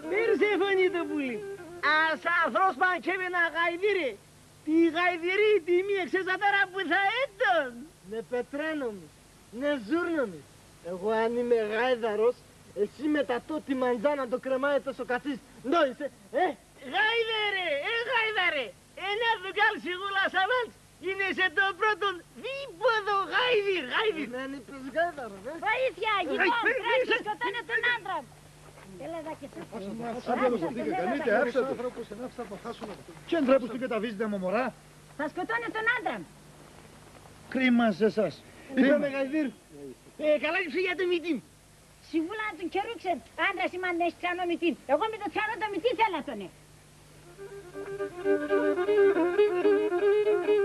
Πέρσε, φωνή το πουλί. Ας αφρός παν και με να γαϊδύρε. Τη γαϊδυρή τιμή εξέσ' ατώρα που θα έτον. Ναι, πετρένο μη. Ναι, ζούρνο μη. Εγώ αν είμαι γάιδαρος, εσύ με τ' ατό τη μαντζάνα ντο κρεμάει ατός ο Κασίς ντο είσαι, ε; Γάιδαρε, ε, γάιδαρε. Ενά δουκάλ' σιγούλας αβάλτς, είναι σε το πρώτον δίποδο γάιδαρ', γάιδαρ'. Εμέν είπες γάιδαρον, ε; Βοήθεια, γειτόν, τρέχ' και σκοτώνε τον άντρα μ'. Έλα δα και θα. Κι ντρέπουστουν και τα βίζετε, μωρά; Θα σκοτώνε τον άντρα μ'. Κρίμα σε εσάς. Είπαμε γαϊδύρ'. Ε, καλά και ψωγιά το μυτίν. Σιγούλα να τον κερούξεν, άντρας είμαι αν έσ' τσανό μυτίν. Εγώ με το τσανό το μυτίν θέλ' ατον, ε.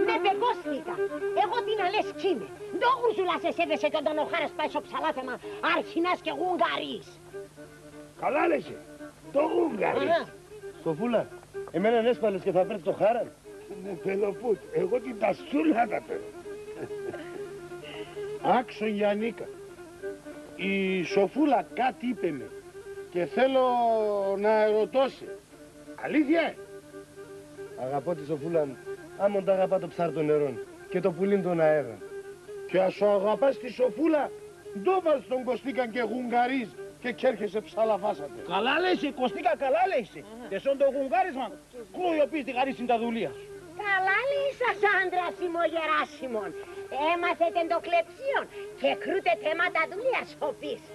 Ναι, παι, κώστηκα. Εγώ τι να λες 'κ' είμαι. Ντο γουρζουλάς εσέβεσαι κι όταν ο χάρας πάει σο ψαλάθεμα, αρχινάς και γουγκαρείς. Καλά λες, ε. Το γουγκαρείς. Σοφούλα, εμέναν έσπαλες και θα παίρτς το χάραν; Ναι, πελοπούτ', εγώ την τασούλα θα παίρω. Άκ'σον, Γιαννίκα. Η Σοφούλα κάτ' είπε με και θέλω να ερωτώ σε. Αλήθεια, ε; Αγαπώ τη Σοφούλαν, άμον τ' αγαπά το ψάρ' το νερόν και το πουλίν τον αέραν. Και ας σο αγαπάς τη Σοφούλα, ντο βάζ' τον Κωστίκαν και γουγκαρίζ' και 'κ' έρχεσαι ψαλαφάς ατο. Καλά λες, ε, Κωστίκα, καλά λες, ε. Εσόν το γουγκάρισμα κρούει οπίσ' τη γαρίσιν τα δουλείας. Καλά λες, ας άντρας είμαι ο Γεράσιμον. Έμαθετε ντο κλεψίον και κρούτε τέματα δουλείας οπίσ'.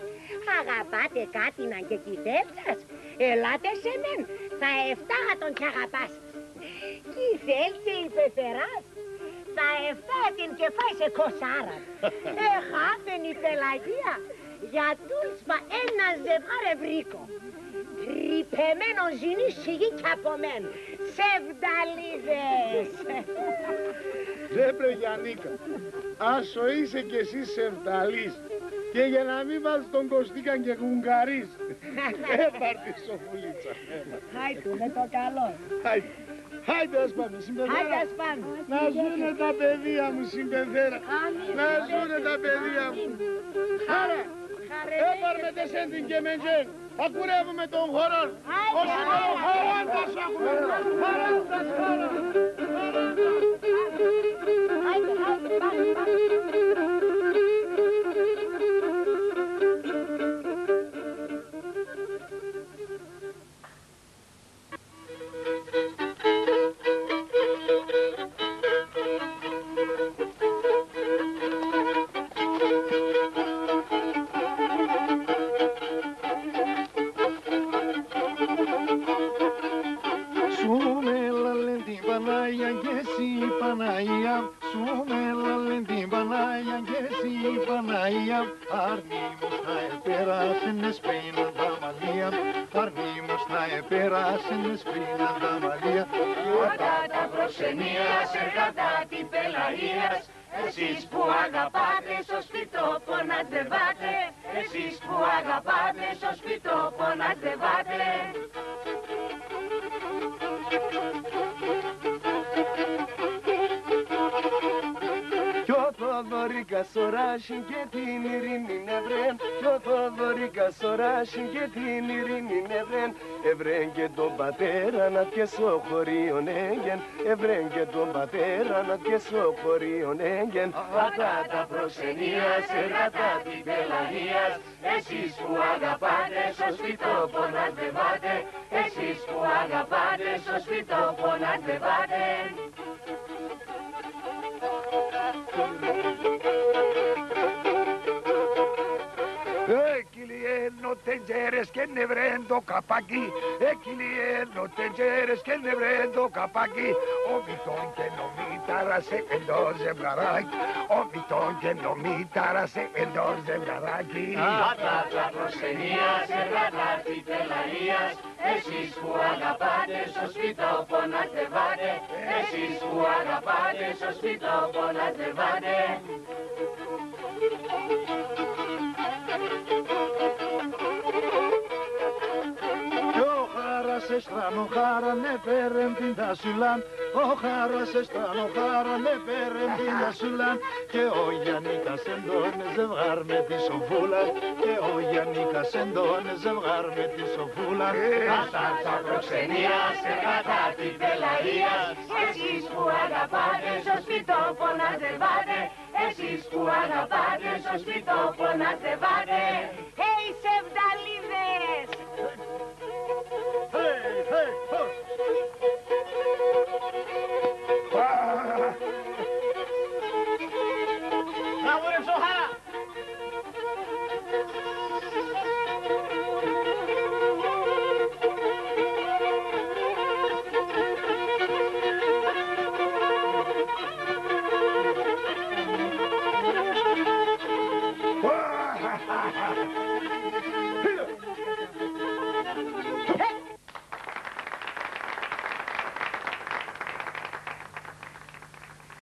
Αγαπάτε κάτ' ίναν και 'κι θέλτς ας; Ελάτε σε μέν', θα ευτάγ' ατον κι αγαπάς. 'Κι θέλτς και υπεφεράς, θα ευτάγ' ατεν και φάεις εκοσάραν. Εχάθεν η Πελαγία, για τούλσπα έναν ζευγάρ' ευρήκω. Τρυπεμένον ζηνίς σιγεί κι από μέν'. Σεβδαλίζες! Ντρέπ' ρε, Γιαννίκα. Άσο είσαι κι εσύ σεβδαλής. Και για να μη βάζ' τον Κωστίκαν και γουγκαρίζ'. Έπαρ' τη, Σοφουλίτσα. Χάιτε, με το καλό. Χάιτε. Χάιτε, ας πάμε, Σιμπεδέρα. Χάιτε, ας πάμε. Να ζούνε τα παιδία μου, Σιμπεδέρα. Αμήν. Να ζούνε τα παιδία μου. Χάρα. Χάρε. Έπαρ' με τ' εσέν την Κεμεντζέν. Θα κουρεύουμε τον χορόν. Χάιτε. Όσοι με το χορόν θα σ' έχουμε. Χάραν τας, χάραν. Χάραν τας. Χάιτε, χάιτε, πάμε, πάμε. Σου με λαλέν την Παναγία κι εσύ Παναγία. Σου με λαλέν την Παναγία κι εσύ Παναγία. Αρνήμος να επέρασεν εσπρίναν τα μαλλία, αρνήμος να επέρασεν εσπρίναν τα μαλλία. Κράτα τα προξενία σ', κράτα τη Πελαγία σ', εσείς που αγαπάτε σο σπιτό πονατρεβάτε, εσείς που αγαπάτε σο σπιτό πονατρεβάτε. Κι ο Θοδωρικάς οράσην και την ειρήνην ευρέν, κι ο Θοδωρικάς οράσην και την ειρήνην ευρέν. Ευρέν και τον πατέραν ατ' και σο χωρίον έγκεν, ευρέν και τον πατέραν ατ' και σο χωρίον έγκεν. Ατάτα προξενίας, εργάτα τη πελαγίας, εσείς που αγαπάτε, σο σπιτό πονατεβάτε, εσείς που αγαπάτε, σο σπιτό πονατεβάτε. Εκυλιέν ο Τεντζέρες και νευρέν το καπάκι. Εκυλιέν ο Τεντζέρες και νευρέν το καπάκι. Ο Βιτόν και ο Μήταρας σε εντό ζευγαράκι. Ο Βιτόν και ο Μήταρας σε εντό ζευγαράκι. Ατάτα προξενίας, εργάτα τη πελαγίας, εσείς που αγαπάτε, σο σπιτό πονατεβάτε, εσείς που αγαπάτε, σο σπιτό πονατεβάτε. Κι ο Χάρας εσράν, ο Χάραν επέρεν την τασουλάν, ο Χάρας εσράν, ο Χάραν επέρεν την τασουλάν. Και ο Γιαννίκας έντον ζευγάρ' με τη Σοφούλαν, και ο Γιαννίκας έντον ζευγάρ' με τη Σοφούλαν. Ατάτα προξενίας, εργάτα τη πελαγίας, εσείς που αγαπάτε, σο σπιτό πονατεβάτε, εσείς που αγαπάτε, σο σπιτό πονατεβάτε. Hey, σεβδαλίδες!